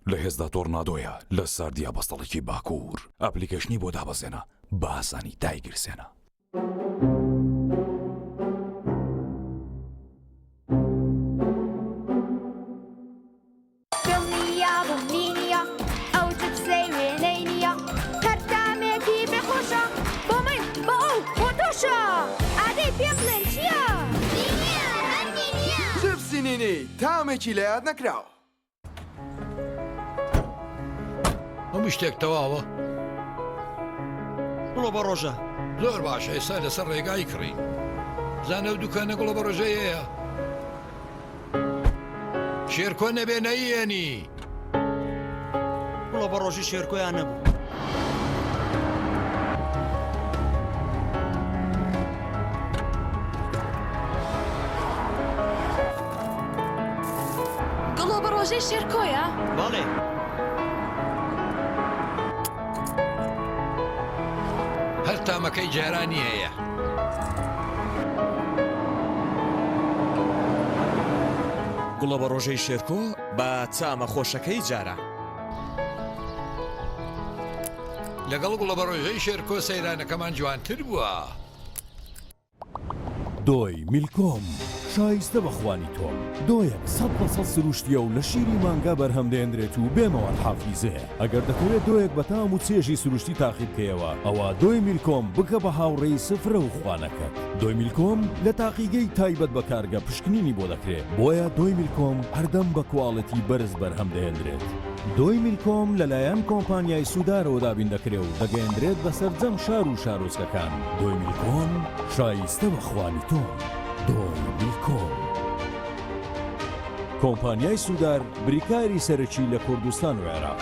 لە هێزدا تۆرنادۆیە لە ساردیا بەستەڵەکی باکوور ئەپلیکەیشنی بۆ دابەزێنە بە ئاسانی دایگیرسێنە. دڵنیابووم نینیە ئەو جپسەی وێنەی نییە هەر تامێکی بێ خۆشە بۆ من بۆ ئەو بۆ تۆشە ئادەی پێم بڵێن چییە؟ نینیە هەر نینیە. جپسی نینی تامێکی لەیاد نەکراو. هەموو شتێک تەواوە؟ گوڵە بە ڕۆژە. زۆر باشە ئێستا لەسەر ڕێگای کڕین. زانە و دوکانە گوڵە بە ڕۆژەی هەیە؟ شێرکۆ نەبێ نەیێنی. گوڵە بە ڕۆژی شێرکۆیان نەبوو. گوڵۆ بە ڕۆژەی شێرکۆیە؟ بەڵێ. هەر تامەکەی جارانی هەیە. گوڵە بە ڕۆژەی شێرکۆ بە تامە خۆشەکەی جاران. لەگەڵ گوڵە بە ڕۆژەی شێرکۆ سەیرانەکەمان جوانتر بووە. دۆی میلکۆم شایستە بە خوانی تۆم. دۆیەک 100% سروشتیە و لە شیری مانگا بەرهەم دەهێنرێت و بێ مەواد حافیزەیە. ئەگەر دەتەوێت دۆیەک بە تام و چێژی سروشتی تاقی بکەیەوە ئەوا دۆی میلکۆم بکە بە هاوڕێی سفرە و خوانەکەت. دۆی میلکۆم لە تاقیگەی تایبەت بە کارگە پشکنینی بۆ دەکرێ بۆیە دۆی میلکۆم هەردەم بە کواڵێتی بەرز بەرهەم دەهێنرێت. دۆی میلکۆم لەلایەن کۆمپانیای سودارەوە دابین دەکرێ و دەگەیەندرێت بە سەرجەم شار و شارۆچکەکان. دۆی میلکۆم شایستە بە خوانی تۆم. دۆی میلکۆم. کۆمپانیای سودار بریکاری سەرەکی لە کوردستان و عێراق.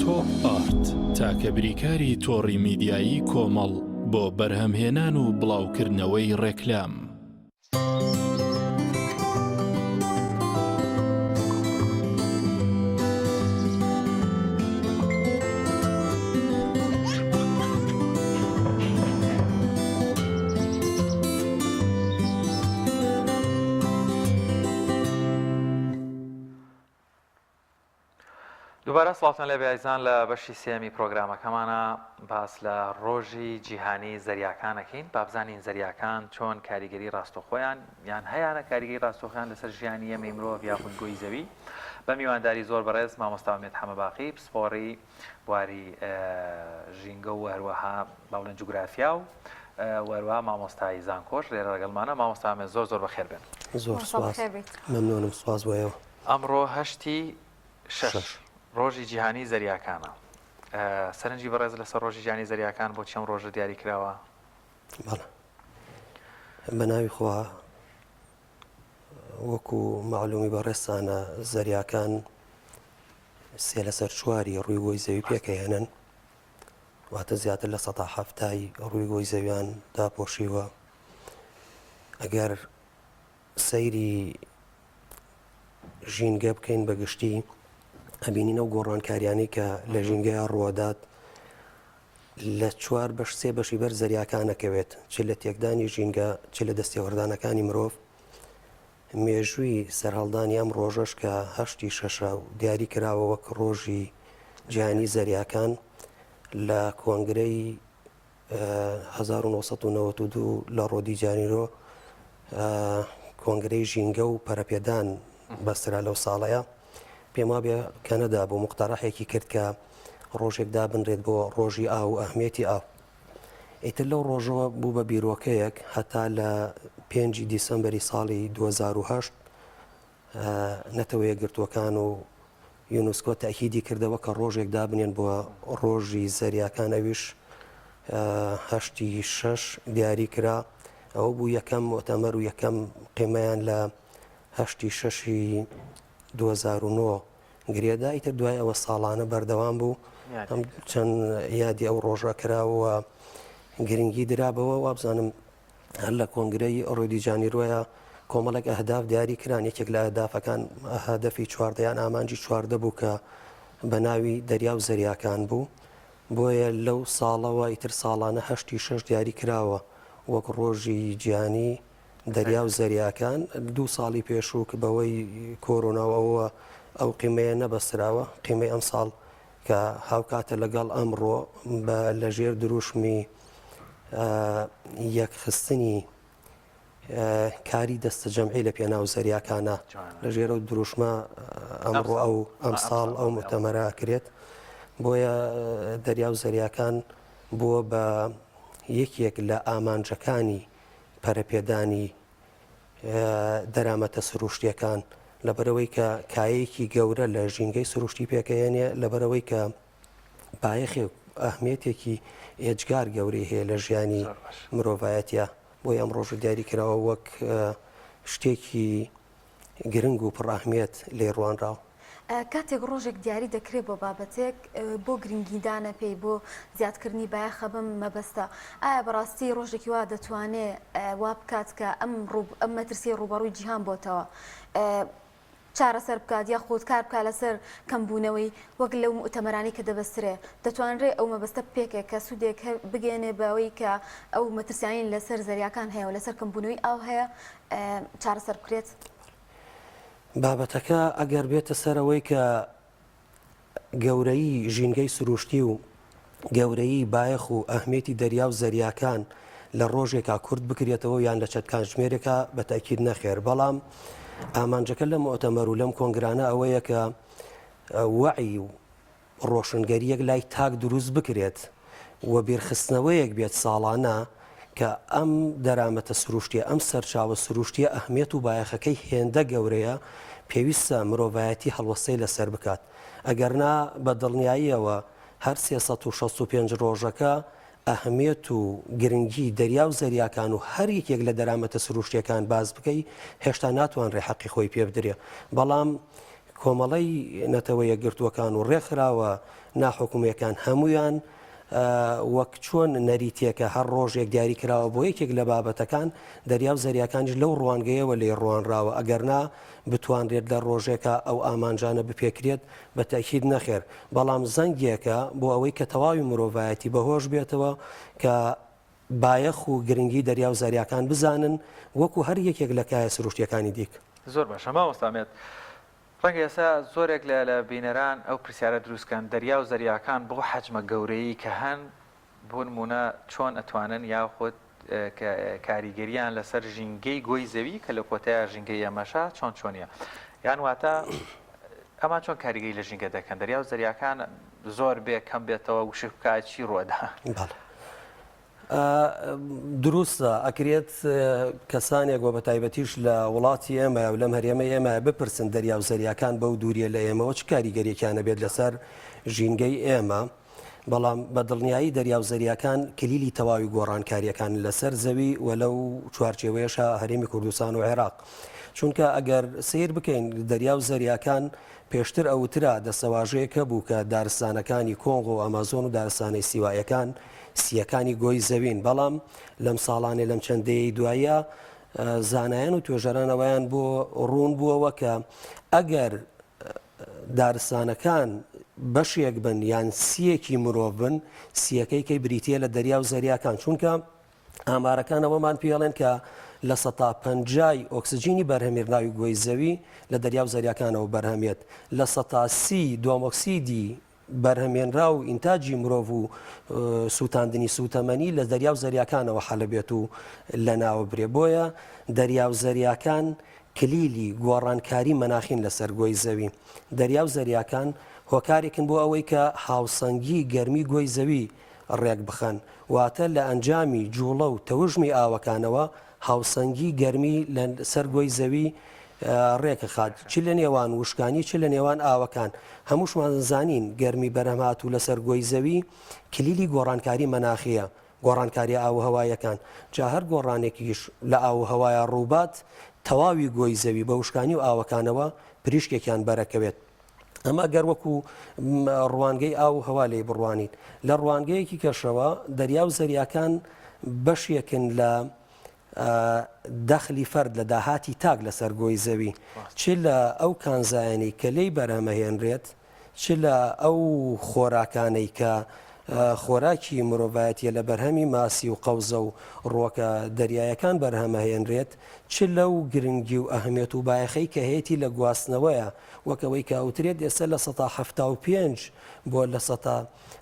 تۆپ ئارت تاکە بریکاری تۆڕی میدیایی کۆمەڵ بۆ بەرهەمهێنان و بڵاوکردنەوەی ڕێکلام. دووبارە سڵاوتان لێبێ ئازیزان لە بەشی سێمی پرۆگرامەکەمانە باس لە ڕۆژی جیهانی زەریاکانەکەین بابزانین زەریاکان چۆن کاریگەری ڕاستەخۆیان یان هەیانە کاریگەری ڕاستەخۆیان لەسەر ژیانی ئێمەی مرۆڤ یاخود گۆی زەوی بە میوانداری زۆر بەڕێز مامۆستا ئومێد حەمەباقی پسپۆڕی بواری ژینگە و هەروەها با بڵێن جوگرافیا و وەروە مامۆستای زانکۆش لێرە لەگەڵمانە مامۆستا ئومێد زۆر زۆر بەخێر بێن. زۆر سوپاس مەمنونم سوپاس بۆ ئێوە. ئەمڕۆ هەشتی شەش ڕۆژی جیهانی زەریاکانە سەرنجی بەڕێز لەسەر ڕۆژی جیهانی زەریاکان بۆچی ئەم ڕۆژە دیاری کراوە؟ بەڵێ بە ناوی خوا وەکو مەعلومی بەڕێزتانە زەریاکان سێ لەسەر چواری ڕووی گۆی زەوی پێکەهێنن واتە زیاتر لە سەتا حەفتای ڕووی گۆی زەویان داپۆشیوە ئەگەر سەیری ژینگە بکەین بە گشتی ئەبینین ئەو گۆڕانکاریانەی کە لە ژینگەیە ڕووەدات لە چوار بەش سێ بەشی بەر زەریاکانەکەوێت چ لە تێکدانی ژینگە چ لە دەستێوەردانەکانی مرۆڤ مێژووی سەرهەڵدانی ئەم ڕۆژەش کە هەشتی شەشە و دیاری کراوە وەک ڕۆژی جیهانی زەریاکان لە کۆنگرەی 1992 لە ڕۆدی جانیرۆ کۆنگرەی ژینگە و پەرەپێدان بەسترا لەو ساڵەیە پێم وابێ کەنەدا بۆ مقتەرەحێکی کرد کە ڕۆژێک دابنرێت بۆ ڕۆژی ئاو و ئەهمیەتی ئاو ئیتر لەو ڕۆژەوە بوو بە بیرۆکەیەک هەتا لە پێنجی دیسەمبەری ساڵی 2008 نەتەوە یەکگرتووەکان و یونسکۆ تەئکیدی کردەوە کە ڕۆژێک دابنێن بۆ ڕۆژی زەریاکان ئەویش هەشتی شەش دیاری کرا ئەوە بوو یەکەم مۆتەمەر و یەکەم قیمەیان لە هەشتی شەشی 2009 گرێدا ئیتر دوای ئەوە ساڵانە بەردەوام بوو ئەم چەند یادی ئەو ڕۆژە کراوە گرنگی درابەوە وابزانم هەر لە کۆنگرەی ڕۆدی جانیرۆیە کۆمەڵێک ئەهداف دیاری کران یەکێک لە ئەهدافەکان هەدەفی چواردەیان ئامانجی چواردە بوو کە بە ناوی دەریا و زەریاکان بوو بۆیە لەو ساڵەوە ئیتر ساڵانە هەشتی شەش دیاری کراوە وەک ڕۆژی جیهانی دەریا و زەریاکان دوو ساڵی پێشوو کە بەوەی کۆرۆنا و ئەوە ئەو قیمەیە نەبەستراوە قیمەی ئەم ساڵ کە هاوکاتە لەگەڵ ئەمڕۆ بە لەژێر دروشمی یەکخستنی کاری دەستەجەمعی لە پێناو زەریاکانە لە ژێر ئەو دروشمە ئەمڕۆ ئەو ئەمساڵ ئەو موتەمەرە ئەکرێت بۆیە دەریا و زەریاکان بووە بە یەکێک لە ئامانجەکانی پەرەپێدانی دەرامەتە سروشتیەکان لەبەرئەوەی کە کایەیەکی گەورە لە ژینگەی سروشتی پێکەیەنێ لەبەرئەوەی کە بایەخێک ئەهمیەتێکی ئێجگار گەورەی هەیە لە ژیانی مرۆڤایەتیا بۆیە ئەم ڕۆژە دیاری کراوە وەک شتێکی گرنگ و پڕ ئەهمیەت لێی ڕوانراوە. کاتێک ڕۆژێک دیاری دەکرێت بۆ بابەتێک بۆ گرنگیدانە پێی بۆ زیادکردنی بایەخە بەم مەبەستە ئایا بەڕاستی ڕۆژێکی وا دەتوانێ وا بکات کە ئەم ئەم مەترسیەی ڕووبەڕووی جیهان بۆتەوە چارەسەر بکات یاخود کار بکات لەسەر کەمبوونەوەی وەک لەو موئتەمەرانەی کە دەبەسترێ دەتوانرێ ئەو مەبەستە بپێکێ کە سوودێک بگەیەنێ بەوەی کە ئەو مەترسیانەی لەسەر زەریاکان هەیە و لەسەر کەمبوونەوەی ئاو هەیە چارەسەر بکرێت؟ بابەتەکە ئەگەر بێتە سەر ئەوەی کە گەورەیی ژینگەی سروشتی و. گەورەیی بایەخ و ئەهمیەتی دەریا و زەریاکان لە ڕۆژێکا کورت بکرێتەوە یان لە چەند کاتژمێرێکا بە تەئکید نەخێر بەڵام ئامانجەکە لەم موئتەمەر و لەم کۆنگرانە ئەوەیە کە وەعی و ڕۆشنگەرییەک لای تاک دروست بکرێت و بیرخستنەوەیەک بێت ساڵانە کە ئەم دەرامەتە سروشتیە، ئەم سەرچاوە سروشتیە ئەهمیەت و بایەخەکەی هێندە گەورەیە پێویستە مرۆڤایەتی هەڵوەستەی لەسەر بکات ئەگەرنا بە دڵنیاییەوە هەر 365 ڕۆژەکە ئەهمیەت و گرنگی دەریا و زەریاکان و هەر یەکێک لە دەرامەتە سروشتیەکان باس بکەی هێشتا ناتوانرێ حەقی خۆی پێ بدرێ بەڵام کۆمەڵەی نەتەوە یەکگرتووەکان و ڕێکخراوە ناحکومییەکان هەموویان وەک چۆن نەریتێکە هەر ڕۆژێک دیاری کراوە بۆ یەکێک لە بابەتەکان، دەریا و زەریاکانیش لەو ڕوانگەیەوە لێی ڕوانراوە، ئەگەرنا بتوانرێت لە ڕۆژێکا ئەو ئامانجانە بپێکرێت؟ بە تەئکید نەخێر، بەڵام زەنگێکە بۆ ئەوەی کە تەواوی مرۆڤایەتی بەهۆش بێتەوە کە بایەخ و گرنگی دەریا و زەریاکان بزانن وەکو هەر یەکێک لە کایە سروشتیەکانی دیک. زۆر باشە مامۆستا ئومێد، ڕەنگە ئێستا زۆرێک لە لە بینەران ئەو پرسیارە دروست کەن، دەریا و زەریاکان بەو حەجمە گەورەیەی کە هەن، بۆ نموونە چۆن ئەتوانن یاخود کاریگەریان لەسەر ژینگەی گۆی زەوی کە لە کۆتایە ژینگەی ئێمەشە چۆن چۆنیە؟ یان واتە ئەمان چۆن کاریگەری لە ژینگە دەکەن؟ دەریا و زەریاکان زۆر بێ کەم بێتەوە وشک بکات چی ڕووەدا؟ بەڵێ دروستە ئەکرێت کەسانێک وە بەتایبەتیش لە وڵاتی ئێمە و لەم هەرێمەی ئێمە بپرسن دەریا و زەریاکان بەو دووریە لە ئێمەوە چ کاریگەریەکیان ئەبێت لەسەر ژینگەی ئێمە بەڵام بە دڵنیایی دەریا و زەریاکان کلیلی تەواوی گۆڕانکاریەکان لەسەر زەوی و لەو چوارچێوەیەشا هەرێمی کوردستان و عێراق چونکە ئەگەر سیر بکەین دەریا و زەریاکان پێشتر ئەوترا دەستەواژەیەک هەبوو کە دارستانەکانی کۆنغۆ و ئەمازۆن و دارستانە ئیستیوائیەکان سییەکانی گۆی زەوین، بەڵام لەم ساڵانەی لەم چەند دەیەی دواییە زانایان و توێژەران ئەوەیان بۆ ڕوون بووەوە کە ئەگەر دارستانەکان بەشێک بن یان سییەکی مرۆڤ بن سییەکەی کەی بریتە لە دەریا و زەریاکان چونکە ئامارەکان ئەوەمان پێڵێن کە لە سەتا پەنجای ئۆکسجینی بەرهەمێنراوی گۆی زەوی لە دەریا و زەریاکانەوە بەرهەمێت لە سەتا سی دووەمۆکسیدی بەرهەمێنراو و ئینتاجی مرۆڤ و سووتاندنی سووتەمەنی لە دەریا و زەریاکانەوە حەلبێت و لەناوبرێ بۆیە دەریا و زەریاکان کلیلی گۆڕانکاری مەناخین لەسەر گۆی زەوی دەریا و زەریاکان هۆکارێکن بۆ ئەوەی کە هاوسەنگی گەرمی گۆی زەوی ڕێکبخەن، واتە لە ئەنجامی جوڵە و تەوژمی ئاوەکانەوە هاوسەنگی گەرمی لە سەر گۆی زەوی ڕێکخات، چ لە نێوان وشکانی چ لە نێوان ئاوەکان. هەمووشمان زانین گەرمی بەرهەمهاتوو لەسەر گۆی زەوی کلیلی گۆڕانکاری مەناخییە، گۆڕانکارییە ئاووهەواییەکان، جا هەر گۆڕانێکیش لە ئاووهەوایا ڕووبات تەواوی گۆی زەوی بە وشکانی و ئاوەکانەوە پریشکێکیان بەرەکەوێت. ئەمە گەر وەکو ڕوانگەی ئاو و هەوا لێی بڕوانیت. لە ڕوانگەیەکی کەشەوە دەریا و زەریاکان بەشێکن لە دەخلی فەرد لە داهاتی تاک لەسەر گۆی زەوی چ لە ئەو کانزایانەی کە لێی بەرهەمەهێنرێت چ لە ئەو خۆراکانەی کە خۆراکی مرۆڤایەتیە لە بەرهەمی ماسی و قەوزە و ڕووەکە دەریایەکان بەرهەمەهێنرێت چ لەو گرنگی و ئەهمیەت و بایەخەی کە هەیەتی لە گواستنەوەیە وەک ئەوەی کە ئەوترێت ئێستا 75% بۆ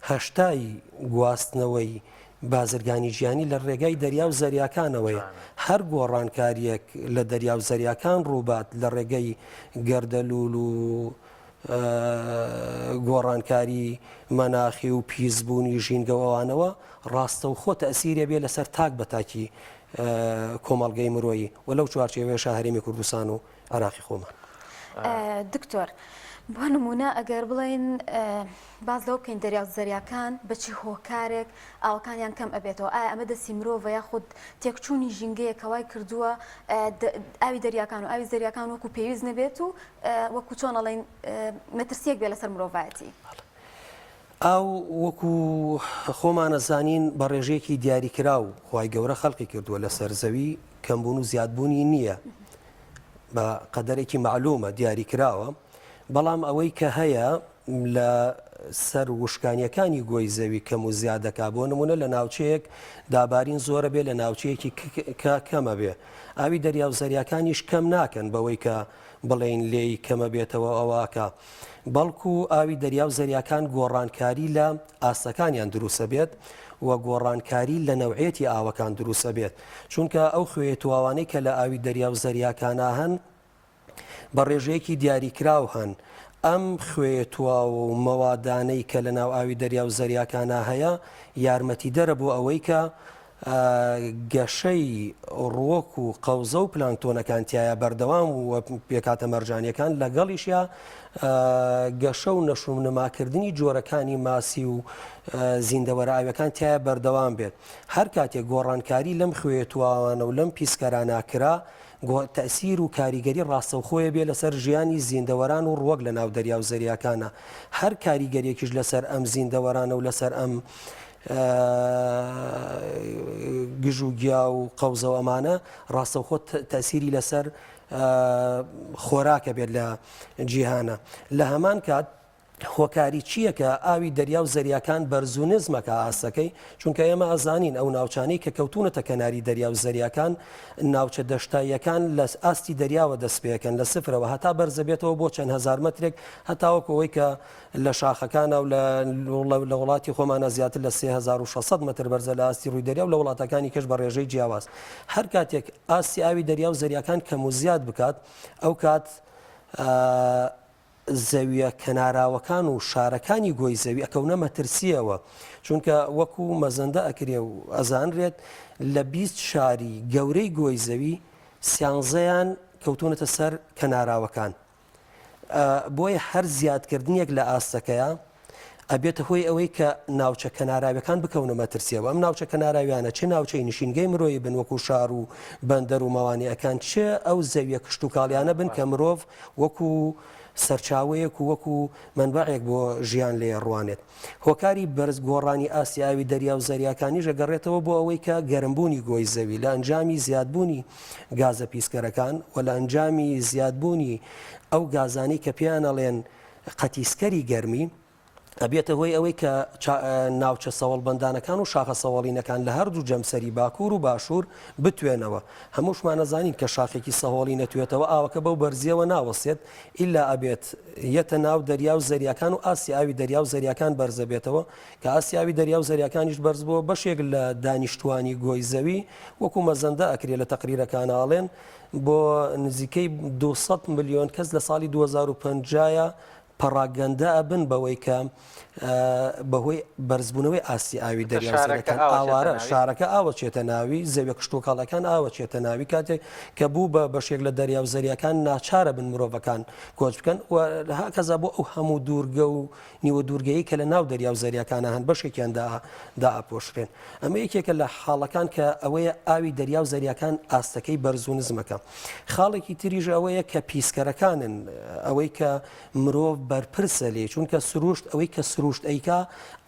80% ی گواستنەوەی بازرگانی جیهانی لە ڕێگای دەریا و زەریاکانەوەیە. هەر گۆڕانکارییەک لە دەریا و زەریاکان ڕووبات لە ڕێگەی گەردەلوول و گۆڕانکاری مەناخی و پیسبوونی ژینگە و ئەوانەوە ڕاستەوخۆ تەئسیری ئەبێ لەسەر تاک بە تاکی کۆمەڵگەی مرۆیی و لەو چوارچێوەیەشا هەرێمی کوردستان و عێراقی خۆمان. دکتۆر بۆ نموونە ئەگەر بڵێین باس لەوە بکەین دەریا و زەریاکان بە چی هۆکارێک ئاوەکانیان کەم ئەبێتەوە ئایا ئەمە دەستی مرۆڤە یاخود تێکچوونی ژینگەیە کە وای کردووە ئاوی دەریاکان و ئاوی زەریاکان وەکو پێویست نەبێت و وەکو چۆن ئەڵێن مەترسیەک بێ لەسەر مرۆڤایەتی؟ ئاو وەکو خۆمان ئەزانین بە ڕێژەیەکی دیاریکراو خوای گەورە خەلقی کردووە لەسەر زەوی کەمبوون و زیادبوونی نییە بە قەدەرێکی مەعلومە دیاریکراوە بەڵام ئەوەی کە هەیە لە. سەر وشکانیەکانی گۆی زەوی کەم و زیاد دەکا بۆ نمونە لە ناوچەیەک دابارین زۆرە بێ لە ناوچەیەکی کە کەمە بێ ئاوی دەریا و زەریاکانیش کەم ناکەن بەوەی کە بڵێین لێی کەمە بێتەوە ئەوەکە بەڵکو ئاوی دەریا و زەریاکان گۆڕانکاری لە ئاستەکانیان دروسە بێت و گۆڕانکاری لە نەوعێتی ئاوەکان دروسە بێت چونکە ئەو خوێ تواوانەی کە لە ئاوی دەریا و زەریاکانا هەن بە ڕێژەیەکی دیاریکراو هەن، ئەم خوێیە تواو و مەوادانەی کە لە ناو ئاوی دەریا و زەریاکانا هەیە یارمەتیدەرە بۆ ئەوەی کە گەشەی ڕووەک و قەوزە و پلانکتۆنەکان تیایا بەردەوام و پێکهاتە مەرجانیەکان لەگەڵیشیا گەشە و نەشونماکردنی جۆرەکانی ماسی و زیندەوەرە ئاویەکان تیایا بەردەوام بێت. هەر کاتێک گۆڕانکاری لەم خوێیە تواوانە و لەم پیسکەرانە کرا تەئسیر و کاریگەری ڕاستەوخۆیە بێ لەسەر ژیانی زیندەوەران و ڕووەک لە ناو دەریا و زەریاکانە هەر کاریگەریەکیش لەسەر ئەم زیندەوەرانە و لەسەر ئەم گژ و گیا و قەوزە و ئەمانە ڕاستەوخۆ تەئسیری لەسەر خۆراکە بێت لە جیهانە لە هەمان کات هۆکاری چییە کە ئاوی دەریا و زەریاکان بەرز و نزمە کە ئاستەکەی؟ چونکە ئێمە ئەزانین ئەو ناوچانەی کە کەوتوونەتە کەناری دەریا و زەریاکان ناوچە دەشتاییەکان لە ئاستی دەریاوە دەستپێکەن لە سفرەوە هەتا بەرزەبێتەوە بۆ چەند هەزار مەترێک هەتاوەکو ئەوەی کە لە شاخەکانە و لە وڵاتی خۆمانە زیاتر لە 3600 مەتر بەرزە لە ئاستی ڕووی دەریا و لە وڵاتەکانی کەش بە ڕێژەی جیاواز هەر کاتێک ئاستی ئاوی دەریا و زەریاکان کەم و زیاد بکات ئەو کات زەویە کەناراوەکان و شارەکانی گۆی زەوی ئەکەونە مەترسیەوە چونکە وەکو مەزەندە ئەکرێ و ئەزانرێت لە 20 شاری گەورەی گۆی زەوی سیانزەیان کەوتونەتە سەر کەناراوەکان بۆیە هەر زیادکردنێک لە ئاستەکەیە ئەبێتە هۆی ئەوەی کە ناوچە کەناراویەکان بکەونە مەترسیەوە، ئەم ناوچە کەناراویانە چ ناوچەی نشینگەی مرۆیی بن وەکو شار و بەندەر و مەوانیئەکان چ ئەو زەویە کشتوکاڵیانە بن کە مرۆڤ وەکو سەرچاوەیەک و وەکو مەنبەعێک بۆ ژیان لێ ڕوانێت. هۆکاری بەرز گۆڕانی ئاستی ئاوی دەریا و زەریاکانیش ئەگەڕێتەوە بۆ ئەوەی کە گەرمبوونی گۆی زەوی لە ئەنجامی زیادبوونی گازە پیسکەرەکان و لە ئەنجامی زیادبوونی ئەو گازانەی کە پێیان ئەڵێن قەتیسکەری گەرمی ئەبێتە هۆی ئەوەی کە ناوچە سەوەڵبەندانەکان و شاخە سەوەڵینەکان لە هەردوو جەمسەری باکوور و باشوور بتوێنەوە. هەمووشمان ئەزانین کە شاخێکی سەهۆڵی نەتوێتەوە ئاوەکە بەو بەرزییەوە ناوەستێت ئیلا ئەبێت یەتە ناو دەریا و زەریاکان و ئاستی ئاوی دەریا و زەریاکان بەرزەبێتەوە کە ئاستی ئاوی دەریا و زەریاکانیش بەرزبووە بەشێک لە دانیشتوانی گۆی زەوی وەکو مەزەندە ئەکرێ لە تەقریرەکانا ئەڵێن بۆ نزیکەی 200 ملیۆن کەس لە ساڵی 2050 پەڕاگەندە ئەبن بەوەی کە بەهۆی بەرزبوونەوەی ئاستی ئاوی دەریا و زەریاکان ئاوارە شارەکە ئاوە چێتە ناوی زەویە کشتوکاڵەکان ئاوە چێتە ناوی کاتێک کە بوو بە بەشێک لە دەریا و زەریاکان ناچارە بن مرۆڤەکان کۆچ بکەن و هەکەزا بۆ ئەو هەموو دوورگە و نیوە دوورگەیی کە لە ناو دەریا و زەریاکانە هەن بەشێکیان دائەپۆشرێن. ئەمە یەکێکە لە حاڵەکان کە ئەوەیە ئاوی دەریا و زەریاکان ئاستەکەی بەرز و نزمەکە. خاڵێکی تریش ئەوەیە کە پیسکەرەکانن ئەوەی کە مرۆڤ بەرپرسە لێی چونکە سروشت ئەوەی کە سروشت ئەیکا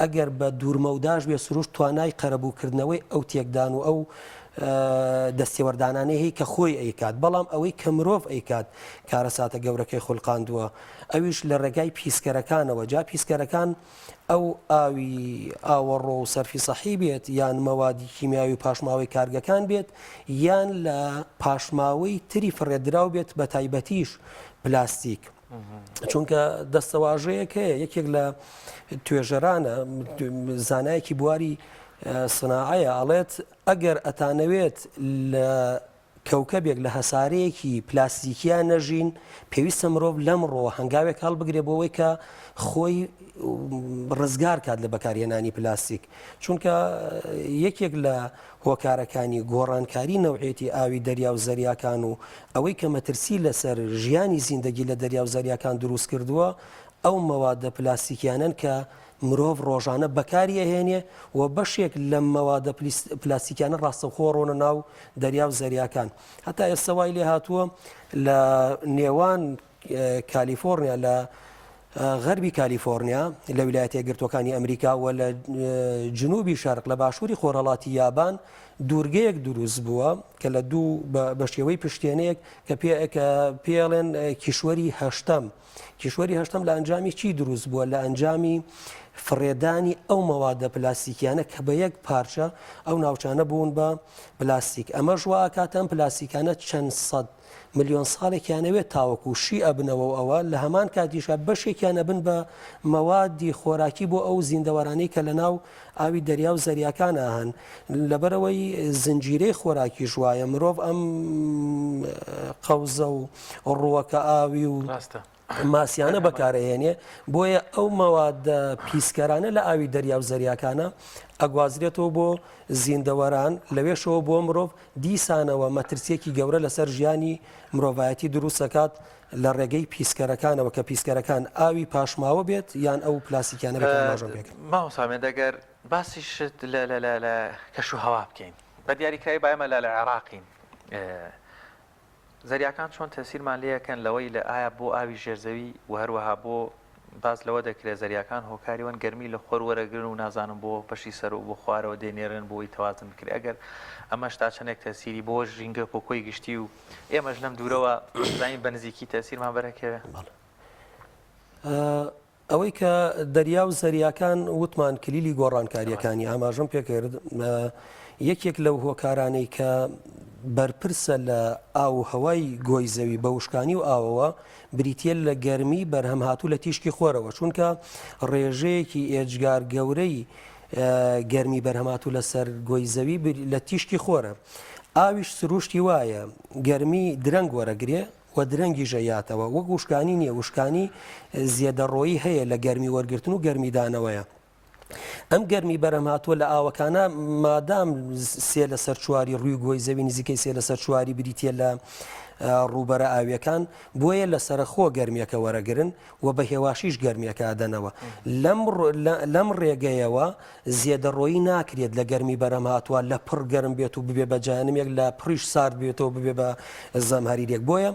ئەگەر بە دوورمەوداش بێ سروشت توانای قەرەبووکردنەوەی ئەو تێکدان و ئەو دەستێوەردانانەی هەیە کە خۆی ئەیکات بەڵام ئەوەی کە مرۆڤ ئەیکات کارەساتە گەورەکەی خولقاندووە ئەویش لە ڕێگای پیسکەرەکانەوە جا پیسکەرەکان ئەو ئاوی ئاوەڕۆ و سەرفی سەحی بێت یان مەوادی کیمیاوی و پاشماوەی کارگەکان بێت یان لە پاشماوەی تری فڕێدراو بێت بە تایبەتیش پلاستیک چونکە دەستەواژەیەک هەیە یەکێک لە توێژەرانە زانایەکی بواری سناعەیە ئەڵێت ئەگەر ئەتانەوێت لە کەوکەبێک لە هەسارەیەکی پلاستیکیا نەژین، پێویستە مرۆڤ لەمڕۆوە هەنگاوێک هەڵبگرێت بۆ ئەوەی کە خۆی ڕزگار کات لە بەکارهێنانی پلاستیک، چونکە یەکێک لە هۆکارەکانی گۆڕانکاری نەوعێتی ئاوی دەریا و زەریاکان و ئەوەی کە مەترسی لەسەر ژیانی زیندەگی لە دەریا و زەریاکان دروست کردووە ئەو مەوادە پلاستیکیانەن کە مرۆڤ ڕۆژانە بەکاری ئەهێنێ و بەشێک لەم مەوادە پلاستیکیانە ڕاستەوخۆ ڕۆنە ناو دەریا و زەریاکان. هەتا ئێستا وای لێ هاتووە لە نێوان کالیفۆرنیا لە غەربی کالیفۆرنیا لە ویلایەتە یەکگرتووەکانی ئەمریکا و لە جنوبی شەرق لە باشووری خۆرهەڵاتی یابان دوورگەیەک دروست بووە کە لە دوو بە شێوەی پشتێنەیەک کە پێ کە پێڵێن کیشوەری هەشتەم. کیشوەری هەشتەم لە ئەنجامی چی دروست بووە؟ لە ئەنجامی فڕێدانی ئەو مەوادە پلاستیکیانە کە بە یەک پارچە ئەو ناوچانە بوون بە پلاستیک. ئەمەش وا ئەکات ئەم پلاستیکانە چەند سەد ملیۆن ساڵێکیان ئەوێت تاوەکو شی ئەبنەوە و ئەوە لە هەمان کاتیشا بەشێکیان ئەبن بە مەوادی خۆراکی بۆ ئەو زیندەوەرانەی کە لە ناو ئاوی دەریا و زەریاکانا هەن لەبەرئەوەی زنجیرەی خۆراکیش وایە مرۆڤ ئەم قەوزە و ڕووەکە ئاوی و ماسیانە بەکارئەهێنێ بۆیە ئەو مەوادە پیسکەرانە لە ئاوی دەریا و زەریاکانە ئەگوازرێتەوە بۆ زیندەوەران لەوێشەوە بۆ مرۆڤ دیسانەوە مەترسیەکی گەورە لەسەر ژیانی مرۆڤایەتی دروستەکات لە ڕێگەی پیسکەرەکانەوە کە پیسکەرەکان ئاوی پاشماوە بێت یان ئەو پلاستیکیانە بێت کە ئاماژەم پێکرد. مامۆستا ئومێد ئەگەر باسی شت لە لە لە لە کەش و هەوا بکەین بە دیاریکراوی با ئێمە لە لە عێراقین زەریاکان چۆن تەسیرمان لێ ئەکەن لەوەی لە ئایا بۆ ئاوی ژێرزەوی و هەروەها بۆ باس لەوە دەکرێت زەریاکان هۆکاری وەن گەرمی لە خۆر وەرەگرن و نازانم بۆ بەشی سەر و بۆ خوارەوە دەینێرن بۆی تەوازن بکرێت ئەگەر ئەمەش تا چەندێک تەسیری بۆ ژینگە بۆ کۆی گشتی و ئێمەش لەم دوورەوە دەزانین بە نزیکی تەسیرمان بەرەکەوێ. ئەوەی کە دەریا و زەریاکان وتمان کلیلی گۆڕانکارییەکانی ئاماژەم پێکرد یەکێک لەو هۆکارانەی کە بەرپرسە لە ئاو و هەوای گۆی زەوی بە وشکانی و ئاوەوە بریتە لە گەرمی بەرهەم هاتوو لە تیشکی خۆرەوە چونکە ڕێژەیەکی ئێجگار گەورەی گەرمی بەرهەماتوو لەسەر گۆی زەوی لە تیشکی خۆرە ئاویش سروشتی وایە گەرمی درەنگ وەرەگرێ و درەنگیش ئەیاتەوە وەک وشکانی نیە وشکانی زێدەڕۆیی هەیە لە گەرمی وەرگرتن و گەرمی دانەوەیە ئەم گەرمی بەرهەم هاتووە لە ئاوەکانە مادام سێ لەسەر چواری ڕووی گۆی زەوی نزیکەی سێ لەسەر چواری بریتە لە ڕووبەرە ئاویەکان بۆیە لەسەرەخۆ گەرمیەکە وەرەگرن و بە هێواشیش گەرمیەکە ئەدەنەوە لەم لەم ڕێگەیەوە زێدەڕۆیی ناکرێت لە گەرمی بەرهەم هاتووە لە پڕ گەرم بێت و ببێ بە جەهەنمێک لە پڕیش سارد بێتەوە ببێ بە زەمهەریرێک بۆیە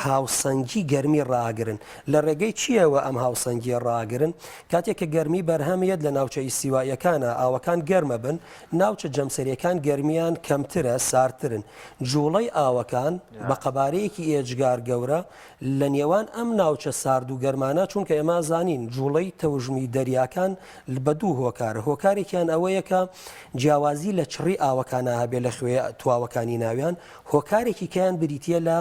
هاوسەنگی گەرمی ڕاگرن لە ڕێگەی چییەوە ئەم هاوسەنگیە ڕاگرن کاتێک کە گەرمی بەرهەم یەت لە ناوچە ئیستیوائیەکانە ئاوەکان گەرمە بن ناوچە جەمسەریەکان گەرمیان کەمترە ساردترن جوڵەی ئاوەکان بە قەبارەیەکی ئێجگار گەورە لە نێوان ئەم ناوچە سارد و گەرمانە، چونکە ئێمە ئەزانین جوڵەی تەوژمی دەریاکان بە دوو هۆکارە، هۆکارێکیان ئەوەیە کە جیاوازی لە چڕی ئاوەکانا هەبێ لە خوێ تواوەکانی ناویان، هۆکارێکی کەیان بریتییە لە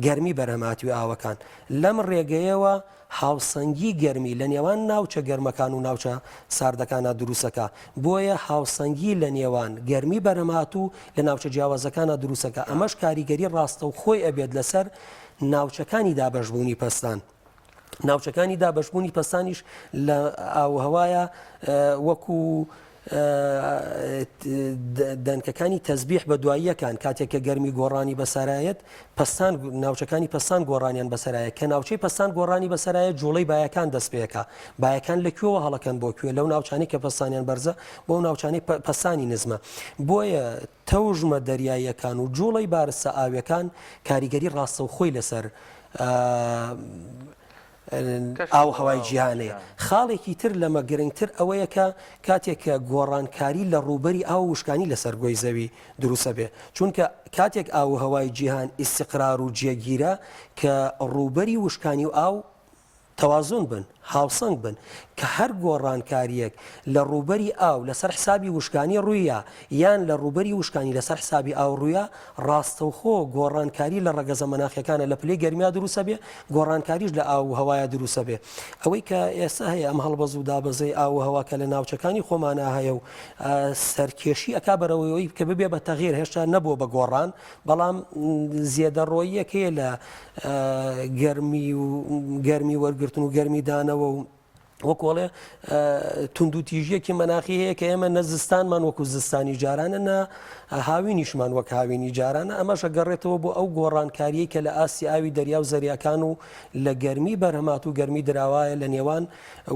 گەرمی بەرهەمهاتووی ئاوەکان. لەم ڕێگەیەوە هاوسەنگی گەرمی لە نێوان ناوچە گەرمەکان و ناوچە ساردەکانا دروستەکا، بۆیە هاوسەنگی لە نێوان گەرمی بەرهەمهاتوو لە ناوچە جیاوازەکانا دروستەکا، ئەمەش کاریگەری ڕاستەوخۆی ئەبێت لەسەر ناوچەکانی دابەشبوونی پەستان. ناوچەکانی دابەشبوونی پەستانیش لە ئاووهەوایە وەکو دەنکەکانی تەزبیح بە دواییەکان کاتێک کە گەرمی گۆڕانی بەسەرایەت پەستان ناوچەکانی پەستان گۆڕانیان بەسەرایە کە ناوچەی پەستان گۆڕانی بەسەرایە جوڵەی بایەکان دەست پێکا بایەکان لە کوێوە هەڵەکەن بۆ کوێ لەو ناوچانی کە پەستانیان بەرزە بۆ ناوچانی پەستانی نزمە بۆیە تەوژمە دەریاییەکان و جوڵەی بارستە ئاویەکان کاریگەری ڕاستەوخۆی لەسەر ئاووهەوای جیهان هەیە. خاڵێکی تر لەمە گرنگتر ئەوەیە کە کاتێک کە گۆڕانکاری لە ڕووبەری ئاو و وشکانی لەسەر گۆی زەوی دروست ئەبێ چونکە کاتێک ئاووهەوای جیهان ئیستقرار و جێگیرە کە ڕووبەری وشکانی و ئاو تەوازون بن، هاوسەنگ بن، کە هەر گۆڕانکارییەک لە ڕووبەری ئاو لەسەر حسابی وشکانی ڕوویا یان لە ڕووبەری وشکانی لەسەر حسابی ئاو ڕوویا، ڕاستەوخۆ گۆڕانکاری لە ڕەگەزە مەناخیەکانە لە پلەی گەرمیا دروسەبێ، گۆڕانکاریش لە ئاو و هەوایا دروسەبێ. ئەوەی کە ئێستا هەیە ئەم هەڵبەز و دابەزەی ئاو و هەوا کە لە ناوچەکانی خۆمانا هەیە و سەرکێشی ئەکا بەرەوەی ئەوەی کە ببێ بە تەغیر هێشتا نەبووە بە گۆڕان، بەڵام زێدەڕۆییەک هەیە لە گەرمی و گەرمی وەرگرتن و گەرمی دانەوە و وەکۆڵێ توندوتیژیەکی مەناخی هەیە کە ئێمە نە زستانمان وەکو زستانی جارانە نە هاوینیشمان وەک هاوینی جارانە ئەمەشە گەڕێتەوە بۆ ئەو گۆڕانکاریی کە لە ئاستی ئاوی دەریا و زەریاکان و لە گەرمی بەرهەمات و گەرمی دراوایە لە نێوان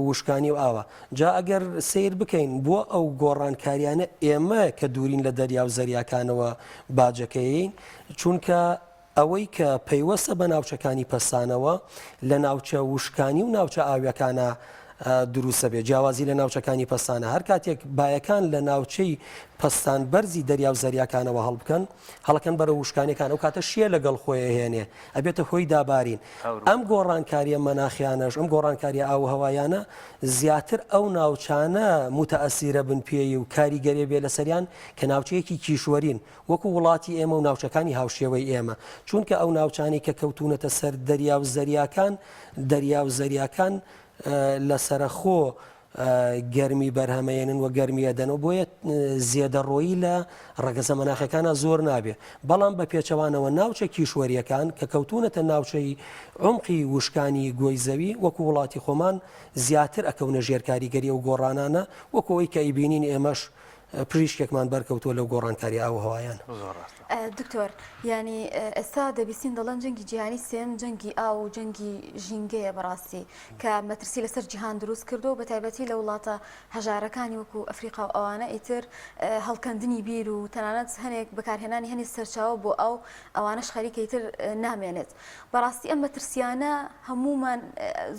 وشکانی و ئاوە جا ئەگەر سەیر بکەین بۆ ئەو گۆڕانکاریانە ئێمە کە دوورین لە دەریا و زەریاکانەوە باجەکەیین چونکە ئەوەی کە پەیوەستە بە ناوچەکانی پەستانەوە لە ناوچە وشکانی و ناوچە ئاویەکانە. دروستە بێ جیاوازی لە ناوچەکانی پەستانە هەر کاتێک بایەکان لە ناوچەی پەستان بەرزی دەریا و زەریاکانەوە هەڵبکەن هەڵەکەن بەرەو وشکانیەکان ئەو کاتە شێ لەگەڵ خۆی ئەهێنێ ئەبێتە هۆی دابارین ئەم گۆڕانکاریە مەناخیانەش ئەم گۆڕانکاریە ئاو و هەوایانە زیاتر ئەو ناوچانە موتەئەسیرە بن پێی و کاریگەرێ بێ لەسەریان کە ناوچەیەکی کیشوەرین وەکو وڵاتی ئێمە و ناوچەکانی هاوشێوەی ئێمە چونکە ئەو ناوچانەی کە کەوتوونەتە سەر دەریا و زەریاکان دەریا و زەریاکان لەسەرەخۆ گەرمی بەرهەمەیەنن و گەرمی ئەدەنەوە بۆیە زێدەڕۆیی لە ڕەگەزە مەناخەکانە زۆر نابێ بەڵام بە پێچەوانەوە ناوچە کیشوەریەکان کە کەوتونەتە ناوچەی عمقی وشکانی گۆی زەوی وەکو وڵاتی خۆمان زیاتر ئەکەونە ژێر کاریگەری ئەو گۆڕانانە وەکو ئەوەی کە ئەیبینین ئێمەش پریشکێکمان بەرکەوتووە لەو گۆڕانکاری ئاو و هەوایانە. زۆر ڕاستە. دکتۆر یانی ئێستا دەبیستین دەڵێن جەنگی جیهانی سێم جەنگی ئاو و جەنگی ژینگەیە بەڕاستی کە مەترسی لەسەر جیهان دروست کردو بە تایبەتی لە وڵاتە هەژارەکانی وەکو ئەفریقا و ئەوانە ئیتر هەڵکەندنی بیر و تەنانەت هەنێک بەکارهێنانی هەنێ سەرچاوە بۆ ئاو ئەوانەش خەریکە ئیتر نامێنێت بەڕاستی ئەم مەترسیانە هەموومان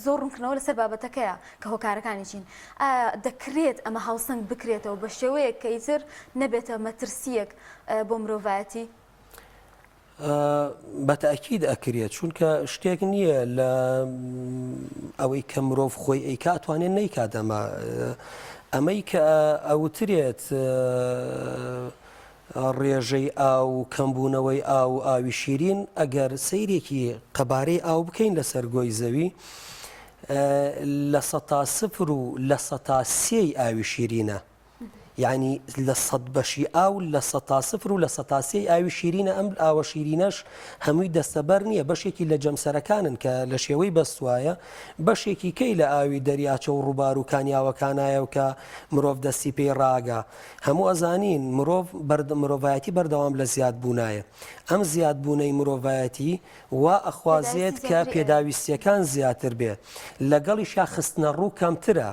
زۆر ڕوونکردنەوە لەسەر بابەتەکەیە کە هۆکارەکانی چین؟ ئایا دەکرێت ئەمە هاوسەنگ بکرێتەوە بە شێوەیەک کە ئیتر نەبێتە مەترسییەک بۆ مرۆڤایەتی؟ بە تەئکید ئەکرێت چونکە شتێک نییە لە ئەوەی کە مرۆڤ خۆی ئەیکا ئەتوانێت نەیکات ئەمە ئەمەی کە ئەوترێت ڕێژەی ئاو و کەمبوونەوەی ئاو و ئاوی شیرین، ئەگەر سەیرێکی قەبارەی ئاو بکەین لەسەر گۆی زەوی 0% و 3% ئاوی شیرینە. یعنی لە سەد بەشی ئاو 0% و 3% ئاوی شیرینە ئەم ئاوە شیرینەش هەمووی دەستەبەر نییە بەشێکی لە جەمسەرەکانن کە لە شێوەی بەستوایە بەشێکی کەی لە ئاوی دەریاچە و ڕووبار و کانیاوەکانایە و کە مرۆڤ دەستی پێی ڕاگا هەموو ئەزانین مرۆڤ مرۆڤایەتی بەردەوام لە زیاد بوونایە ئەم زیاد بوونەی مرۆڤایەتی وا ئەخوازێت کە پێداویستیەکان زیاتر بێ لەگەڵیشا خستنە ڕوو کەمترە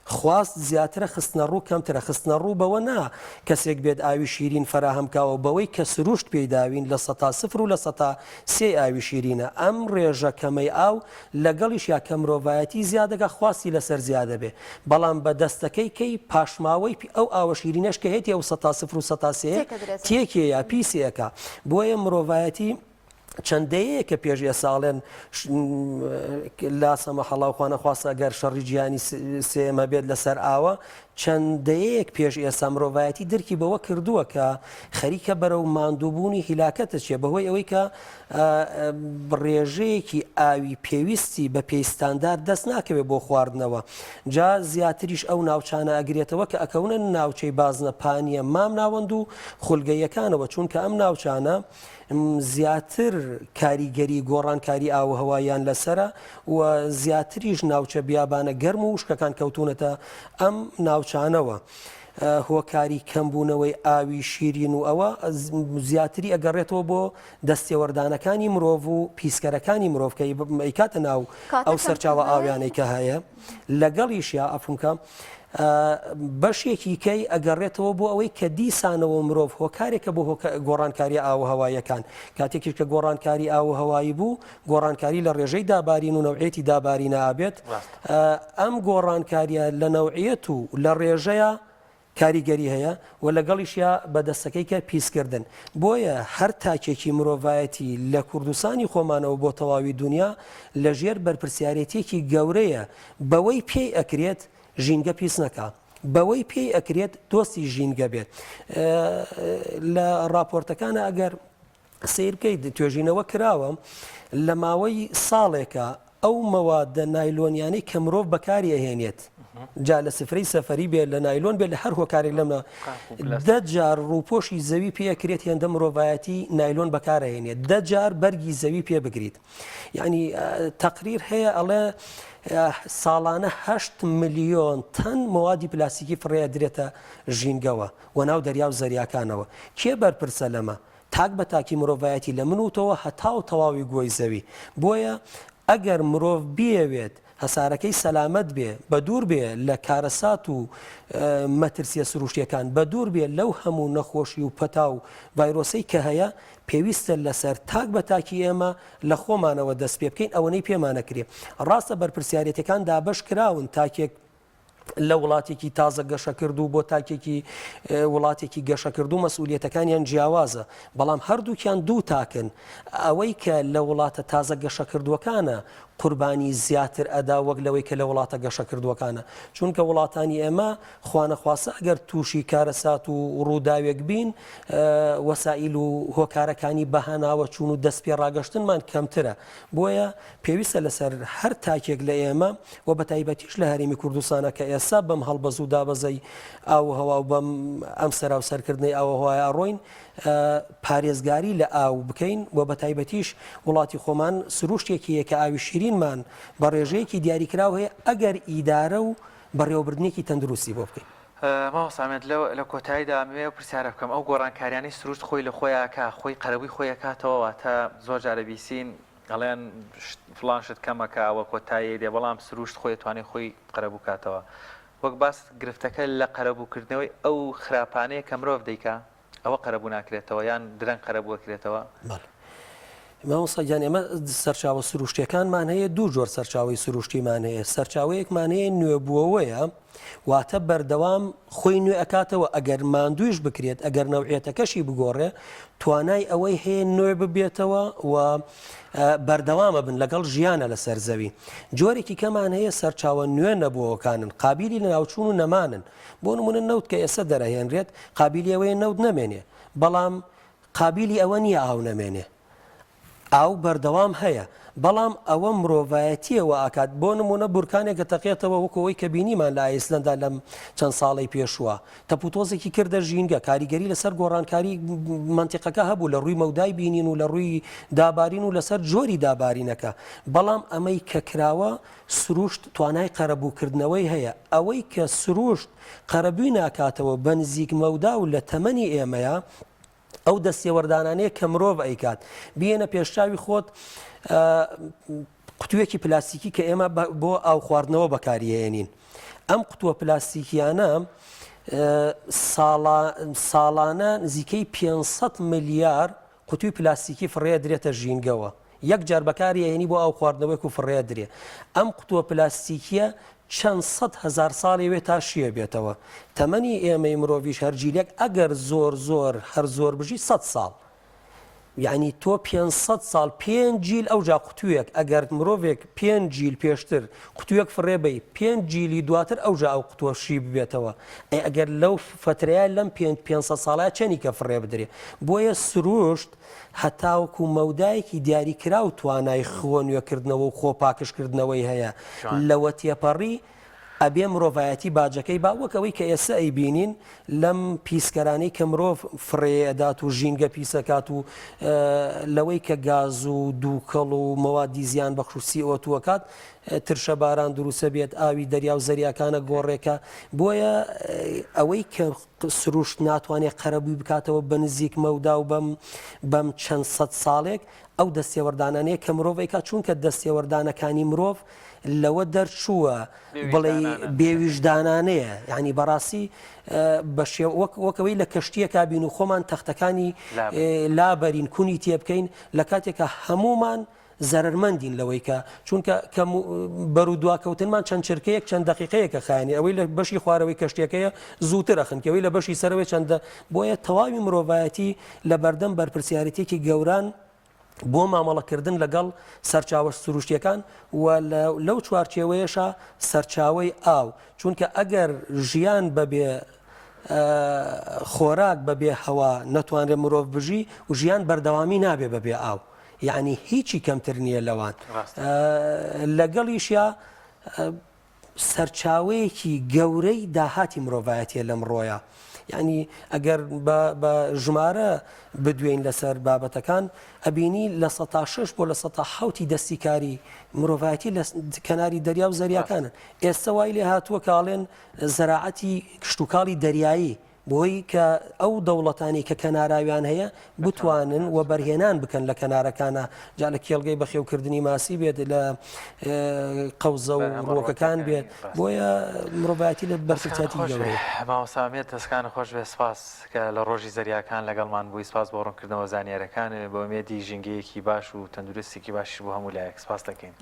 خواست زیاترە خستنە ڕوو کەمترە خستنە ڕوو بەوە نا کەسێک بێت ئاوی شیرین فەراهەم کاوە بەوەی کە سروشت پێی داوین 0% و 3% ئاوی شیرینە ئەم ڕێژە کەمەی ئاو لەگەڵیشیا کە مرۆڤایەتی زیادەکا خواستی لەسەر زیادەبێ بەڵام بە دەستەکەی کەی پاشماوەی پی ئەو ئاوە شیرینەش کە هێتی ئەو سەتا سفر و سەتا سێیە تێکێ یا پیسی ئەکا بۆیە مرۆڤایەتی چەند دەیەیەکە پێش ئێستا ئەڵێن لا سەمەحەڵا و خوانەخواستە گەر شەڕی جیهانی سێیەم هەبێت لەسەر ئاوە چەند دەیەیەک پێش ئێستا مرۆڤایەتی درکی بەوە کردووە کە خەریکە بەرەو ماندووبوونی هیلاکەت دەچێت بەهۆی ئەوەی کە ڕێژەیەکی ئاوی پێویستی بە پێی ستاندارد دەست ناکەوێت بۆ خواردنەوە جا زیاتریش ئەو ناوچانە ئەگرێتەوە کە ئەکەونە ناوچەی بازنە پانیە مام ناوەند و خولگەیەکانەوە چونکە ئەم ناوچانە زیاتر کاریگەری گۆڕانکاری ئاووهەوایان لەسەرە و زیاتریش ناوچە بیابانە گەرم و وشکەکان کەوتوونەتە ئەم ناوچانەوە. هۆکاری کەمبوونەوەی ئاوی شیرین و ئەوە زیاتری ئەگەڕێتەوە بۆ دەستێوەردانەکانی مرۆڤ و پیسکەرەکانی مرۆڤ کە ئەیکاتە ناو ئەو سەرچاوە ئاویانەی کە هەیە لەگەڵیشیا ئەفونکە بەشێکی کەی ئەگەڕێتەوە بۆ ئەوەی کە دیسانەوە مرۆڤ هۆکارێکە بۆ گۆڕانکاری ئاوهەواییەکان کاتێکیش کە گۆڕانکاری ئاوهەوایی بوو گۆڕانکاری لە ڕێژەی دابارین و نەوعێتی دابارینە ئابێت ئەم گۆڕانکاریە لە نەوعیەت و لە ڕێژەیە کاریگەری هەیە و لەگەڵیشیا بە دەستەکەی کە پیسکردن. بۆیە هەر تاکێکی مرۆڤایەتی لە کوردستانی خۆمانەوە بۆ تەواوی دونیا لە ژێر بەرپرسیارێتیەکی گەورەیە بەوەی پێی ئەکرێت ژینگە پیس نەکا. بەوەی پێی ئەکرێت دۆستی ژینگە بێت. لە ڕاپۆرتەکانا ئەگەر سەیر بکەیت توێژینەوە کراوە لە ماوەی ساڵێکە ئەو مەوادە نایلۆنیانەی کە مرۆڤ بەکاری ئەهێنێت جا لە سفرەی سەفەری بێت لە نایلۆن بێت لە هەر هۆکارێک لەمە دە جار ڕووپۆشی زەوی پێکرێت هێندە مرۆڤایەتی نایلۆن بەکارهێنێت دە جار بەرگی زەوی پێ بگریت یعنی تەقریر هەیە ئەڵێ ساڵانە هەشت ملیۆن تەن مەوادی پلاستیکی فڕێ درێتە ژینگەوە و ناو دەریا و زەریاکانەوە کێ بەرپرسە لەمە تاک بە تاکی مرۆڤایەتی لە من و تۆوە هەتاو تەواوی گۆی زەوی. بۆیە ئەگەر مرۆڤ بیەوێت هەسارەکەی سەلامەت بێ، بەدوور بێ لە کارەسات و مەترسیە سروشتیەکان، بەدوور بێ لەو هەموو نەخۆشی و پەتا و ڤایرۆسەی کە هەیە، پێویستە لەسەر تاک بە تاکی ئێمە لە خۆمانەوە دەست پێ بکەین ئەوەنەی پێمانەکرێ. ڕاستە بەرپرسیارێتیەکان دابەش کراون، تاکێک لە وڵاتێکی تازە گەشەکردوو بۆ تاکێکی وڵاتێکی گەشەکردوو مەسئولیەتەکانیان جیاوازە، بەڵام هەردووکیان دوو تاکن، ئەوەی کە لە وڵاتە تازە گەشەکردووەکانە قوربانی زیاتر ئەدا وەک لەوەی کە لە وڵاتە گەشەکردووەکانە، چونکە وڵاتانی ئێمە خوانەخواستە ئەگەر تووشی کارەسات و ڕووداوێک بین وەسائیل و هۆکارەکانی بەهاناوەچوون و دەستپێڕاگەشتنمان کەمترە، بۆیە پێویستە لەسەر هەر تاکێک لە ئێمە و بەتایبەتیش لە هەرێمی کوردستانە کە ئێستا بەم هەڵبەز و دابەزەی ئاووهەوا و بەم ئەم سەراوسەرکردنەی ئاووهەوایە ئەڕۆین پارێزگاری لە ئاو بکەین و بەتایبەتیش وڵاتی خۆمان سروشتێکی هەیە کە ئاوی شیرینمان بە ڕێژەیەکی دیاریکراو هەیە ئەگەر ئیدارە و بەڕێوەبردنێکی تەندروستی بۆ بکەین. مامۆستا ئومێد لە کۆتاییدا ئەمەوێ ئەو پرسیارە بکەم ئەو گۆڕانکاریانەی سروشت خۆی لە خۆیا ئەکا خۆی قەرەبووی خۆی ئەکاتەوە واتە زۆر جار ئەبیسین ئەڵێن فڵان شت کەمەکە ئەوە کۆتایی دێ بەڵام سروشت خۆی ئەتوانێ خۆی قەرەبوو کاتەوە وەک باست گرفتەکە لە قەرەبوو کردنەوەی ئەو خراپانەیە کە مرۆڤ دەیکا ئەوە قەرەبوو ناکرێتەوە یان درەنگ قەرەبوو ئەکرێتەوە؟ بەڵێ مامۆستا گیان ئێمە سەرچاوە سروشتیەکانمان هەیە دوو جۆر سەرچاوەی سروشتیمان هەیە سەرچاوەیەکمان هەیە نوێبووەوەیە واتە بەردەوام خۆی نوێ ئەکاتەوە ئەگەر ماندوویش بکرێت ئەگەر نەوعیەتەکەشی بگۆڕێ توانای ئەوەی هەیە نوێ ببێتەوە و بەردەوامە بن لەگەڵ ژیانە لەسەر زەوی جۆرێکی کەمان هەیە سەرچاوە نوێ نەبووەکانن قابیلی لەناوچوون و نەمانن بۆ نمونە نەوت کە ئێستا دەرەهێنرێت قابیلی ئەوەیە نەوت نەمێنێ بەڵام قابیلی ئەوە نییە ئاو نەمێنێ ئاو بەردەوام هەیە، بەڵام ئەوە مرۆڤایەتییە وا ئەکات، بۆ نموونە بورکانێک ئەتەقێتەوە وەکو ئەوەی کە بینیمان لە ئایسلەندا لەم چەند ساڵەی پێشووە، تەپوتۆزێکی کردە ژینگە، کاریگەری لەسەر گۆڕانکاری مەنتیقەکە هەبوو لە ڕووی مەودای بینین و لە ڕووی دابارین و لەسەر جۆری دابارینەکە، بەڵام ئەمەی کە کراوە سروشت توانای قەرەبووکردنەوەی هەیە، ئەوەی کە سروشت قەرەبووی ناکاتەوە بە نزیک مەودا و لە تەمەنی ئێمەیە، ئەو دەستێوەردانانەیە کە مرۆڤ ئەیکات بیێنە پێشچاوی خۆت قوتوویەکی پلاستیکی کە ئێمە بۆ ئاو خواردنەوە بەکاریهێنین ئەم قوتووە پلاستیکیانە ساڵانە نزیکەی 500 ملیار قوتوی پلاستیکی فڕێ درێتە ژینگەوە یەک جار بەکاری ئەهێنی بۆ ئاو خواردنەوەیەک و فڕێ ئەدرێ. ئەم قوتووە پلاستیکییە چەند 100,000 ساڵی ئەوێ تا شیێ بێتەوە. تەمەنی ئێمەی مرۆڤیش هەر جیلێک ئەگەر زۆر زۆر هەر زۆر بژی سەد ساڵ. یەعنی تۆ 500 ساڵ پێنج جیل ئەوجا قوتوویەک ئەگەر مرۆڤێک پێنج جیل پێشتر قوتوویەک فڕێ بەی پێنج جیلی دواتر ئەوجا ئەو قوتووە شی ببێتەوە. ئەی ئەگەر لەو فەترەیە لەم پێنج 500 ساڵەیا چەنی کە فڕێ بدرێ. بۆیە سروشت هەتاوەکو مەودایەکی دیاریکراو توانای خۆ نوێکردنەوە و خۆ پاکژکردنەوەی هەیە، لەوە تێپەڕی ئەبێ مرۆڤایەتی باجەکەی با، وەک ئەوەی کە ئێستا ئەیبینین لەم پیسکەرانەی کە مرۆڤ فڕێ ئەدات و ژینگە پیسەکات و لەوەی کە گاز و دووکەڵ و مەوادی زیانبەخش و سی ئۆ توو ئەکات ترشە باران دروسەبێت ئاوی دەریا و زەریاکانە گۆڕێکە بۆیە ئەوەی کە سروشت ناتوانێت قەرەبووی بکاتەوە بە نزیک مەودا و بەم بەم چەند سەد ساڵێک ئەو دەستێوەردانانەیە کە مرۆڤ ئەیکات چونکە دەستێوەردانەکانی مرۆڤ لەوە دەرچووە بڵێی بێویژدانانەیە یعنی بەڕاستی بە شێوە وەک وەکەوەی لە کەشتیەکە بین و خۆمان تەختەکانی لابەرین کونی تێبکەین لە کاتێکە هەمومان زەرەرمەندین لەوەی کە چونکە کە بەرو دواکەوتنمان چەند چرکەیەک چەند دەقیقەیەکە خایەنی ئەوەی لە بەشی خوارەوەی کەشتیەکەیە زووتر ئەخنکێ ئەوەی لە بەشی سەرەوەی چەندە بۆیە تەواوی مرۆڤایەتی لە بەردەم بەرپرسیارێتیەکی گەوران بۆ مامەڵەکردن لەگەڵ سەرچاوە سروشتیەکان و لەو چوارچێوەیەشا سەرچاوەی ئاو چونکە ئەگەر ژیان بەبێ خۆراک بەبێ هەوا نەتوانرێت مرۆڤ بژی و ژیان بەردەوامی نابێ بەبێ ئاو یەعنی هیچی کەمتر نییە لەوان لەگەڵیشیا سەرچاوەیەکی گەورەی داهاتی مرۆڤایەتیە لەمڕۆیە یعنی ئەگەر بە ژمارە بدوێین لەسەر بابەتەکان ئەبینی لە سەتا شش بۆ لە سەتا حوتی دەستی کاری مرۆڤایەتی لە کەناری دەریا و زەریاکانن ئێستا وای لێ هاتووە کاڵێن زەراعەتی کشتتوکاڵی دەریایی. بۆی کە ئەو دەوڵەتانی کە کەناراویان هەیە بتوانن وەبەرهێنان بکەن لە کەنارەکانە جا لە کێڵگەی بەخێوکردنی ماسی بێت لە قەوزە و ڕووەکەکان بێت بۆیە مرۆڤایەتی لە بەرپرسیارێتی گەورەیە. مامۆستا ئومێد دەستکانت خۆش بێت سپاس کە لە ڕۆژی زەریاکان لەگەڵمان بووی سپاس بۆ ڕوونکردنەوە زانیارەکانت بە ئومێدی ژینگەیەکی باش و تەندروستێکی باشیش بۆ هەموو لایەک سپاست دەکەین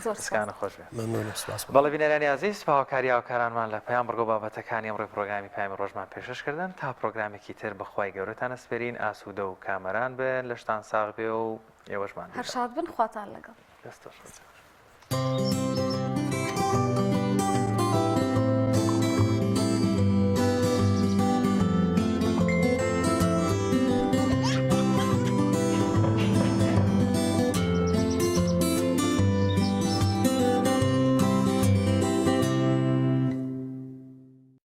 دەستکانت خۆش بێت. مەمنونم سپاس. بەڵێ بینەرانی ئازیز بە هاوکاری هاوکارانمان لە پەیام بڕگە و بابەتەکانی ئەمڕۆی پڕۆگرامی پەیامی ڕۆژمان پێشکەش کردن تا پڕۆگرامێکی تر بە خوای گەورەتان ئەسپێرین ئاسوودە و کامەران بن لەشتان ساغ بێ و ئێوەش ماندوو هەر نەبن. شاد بن خواتان لەگەڵ. دەستتان خۆش.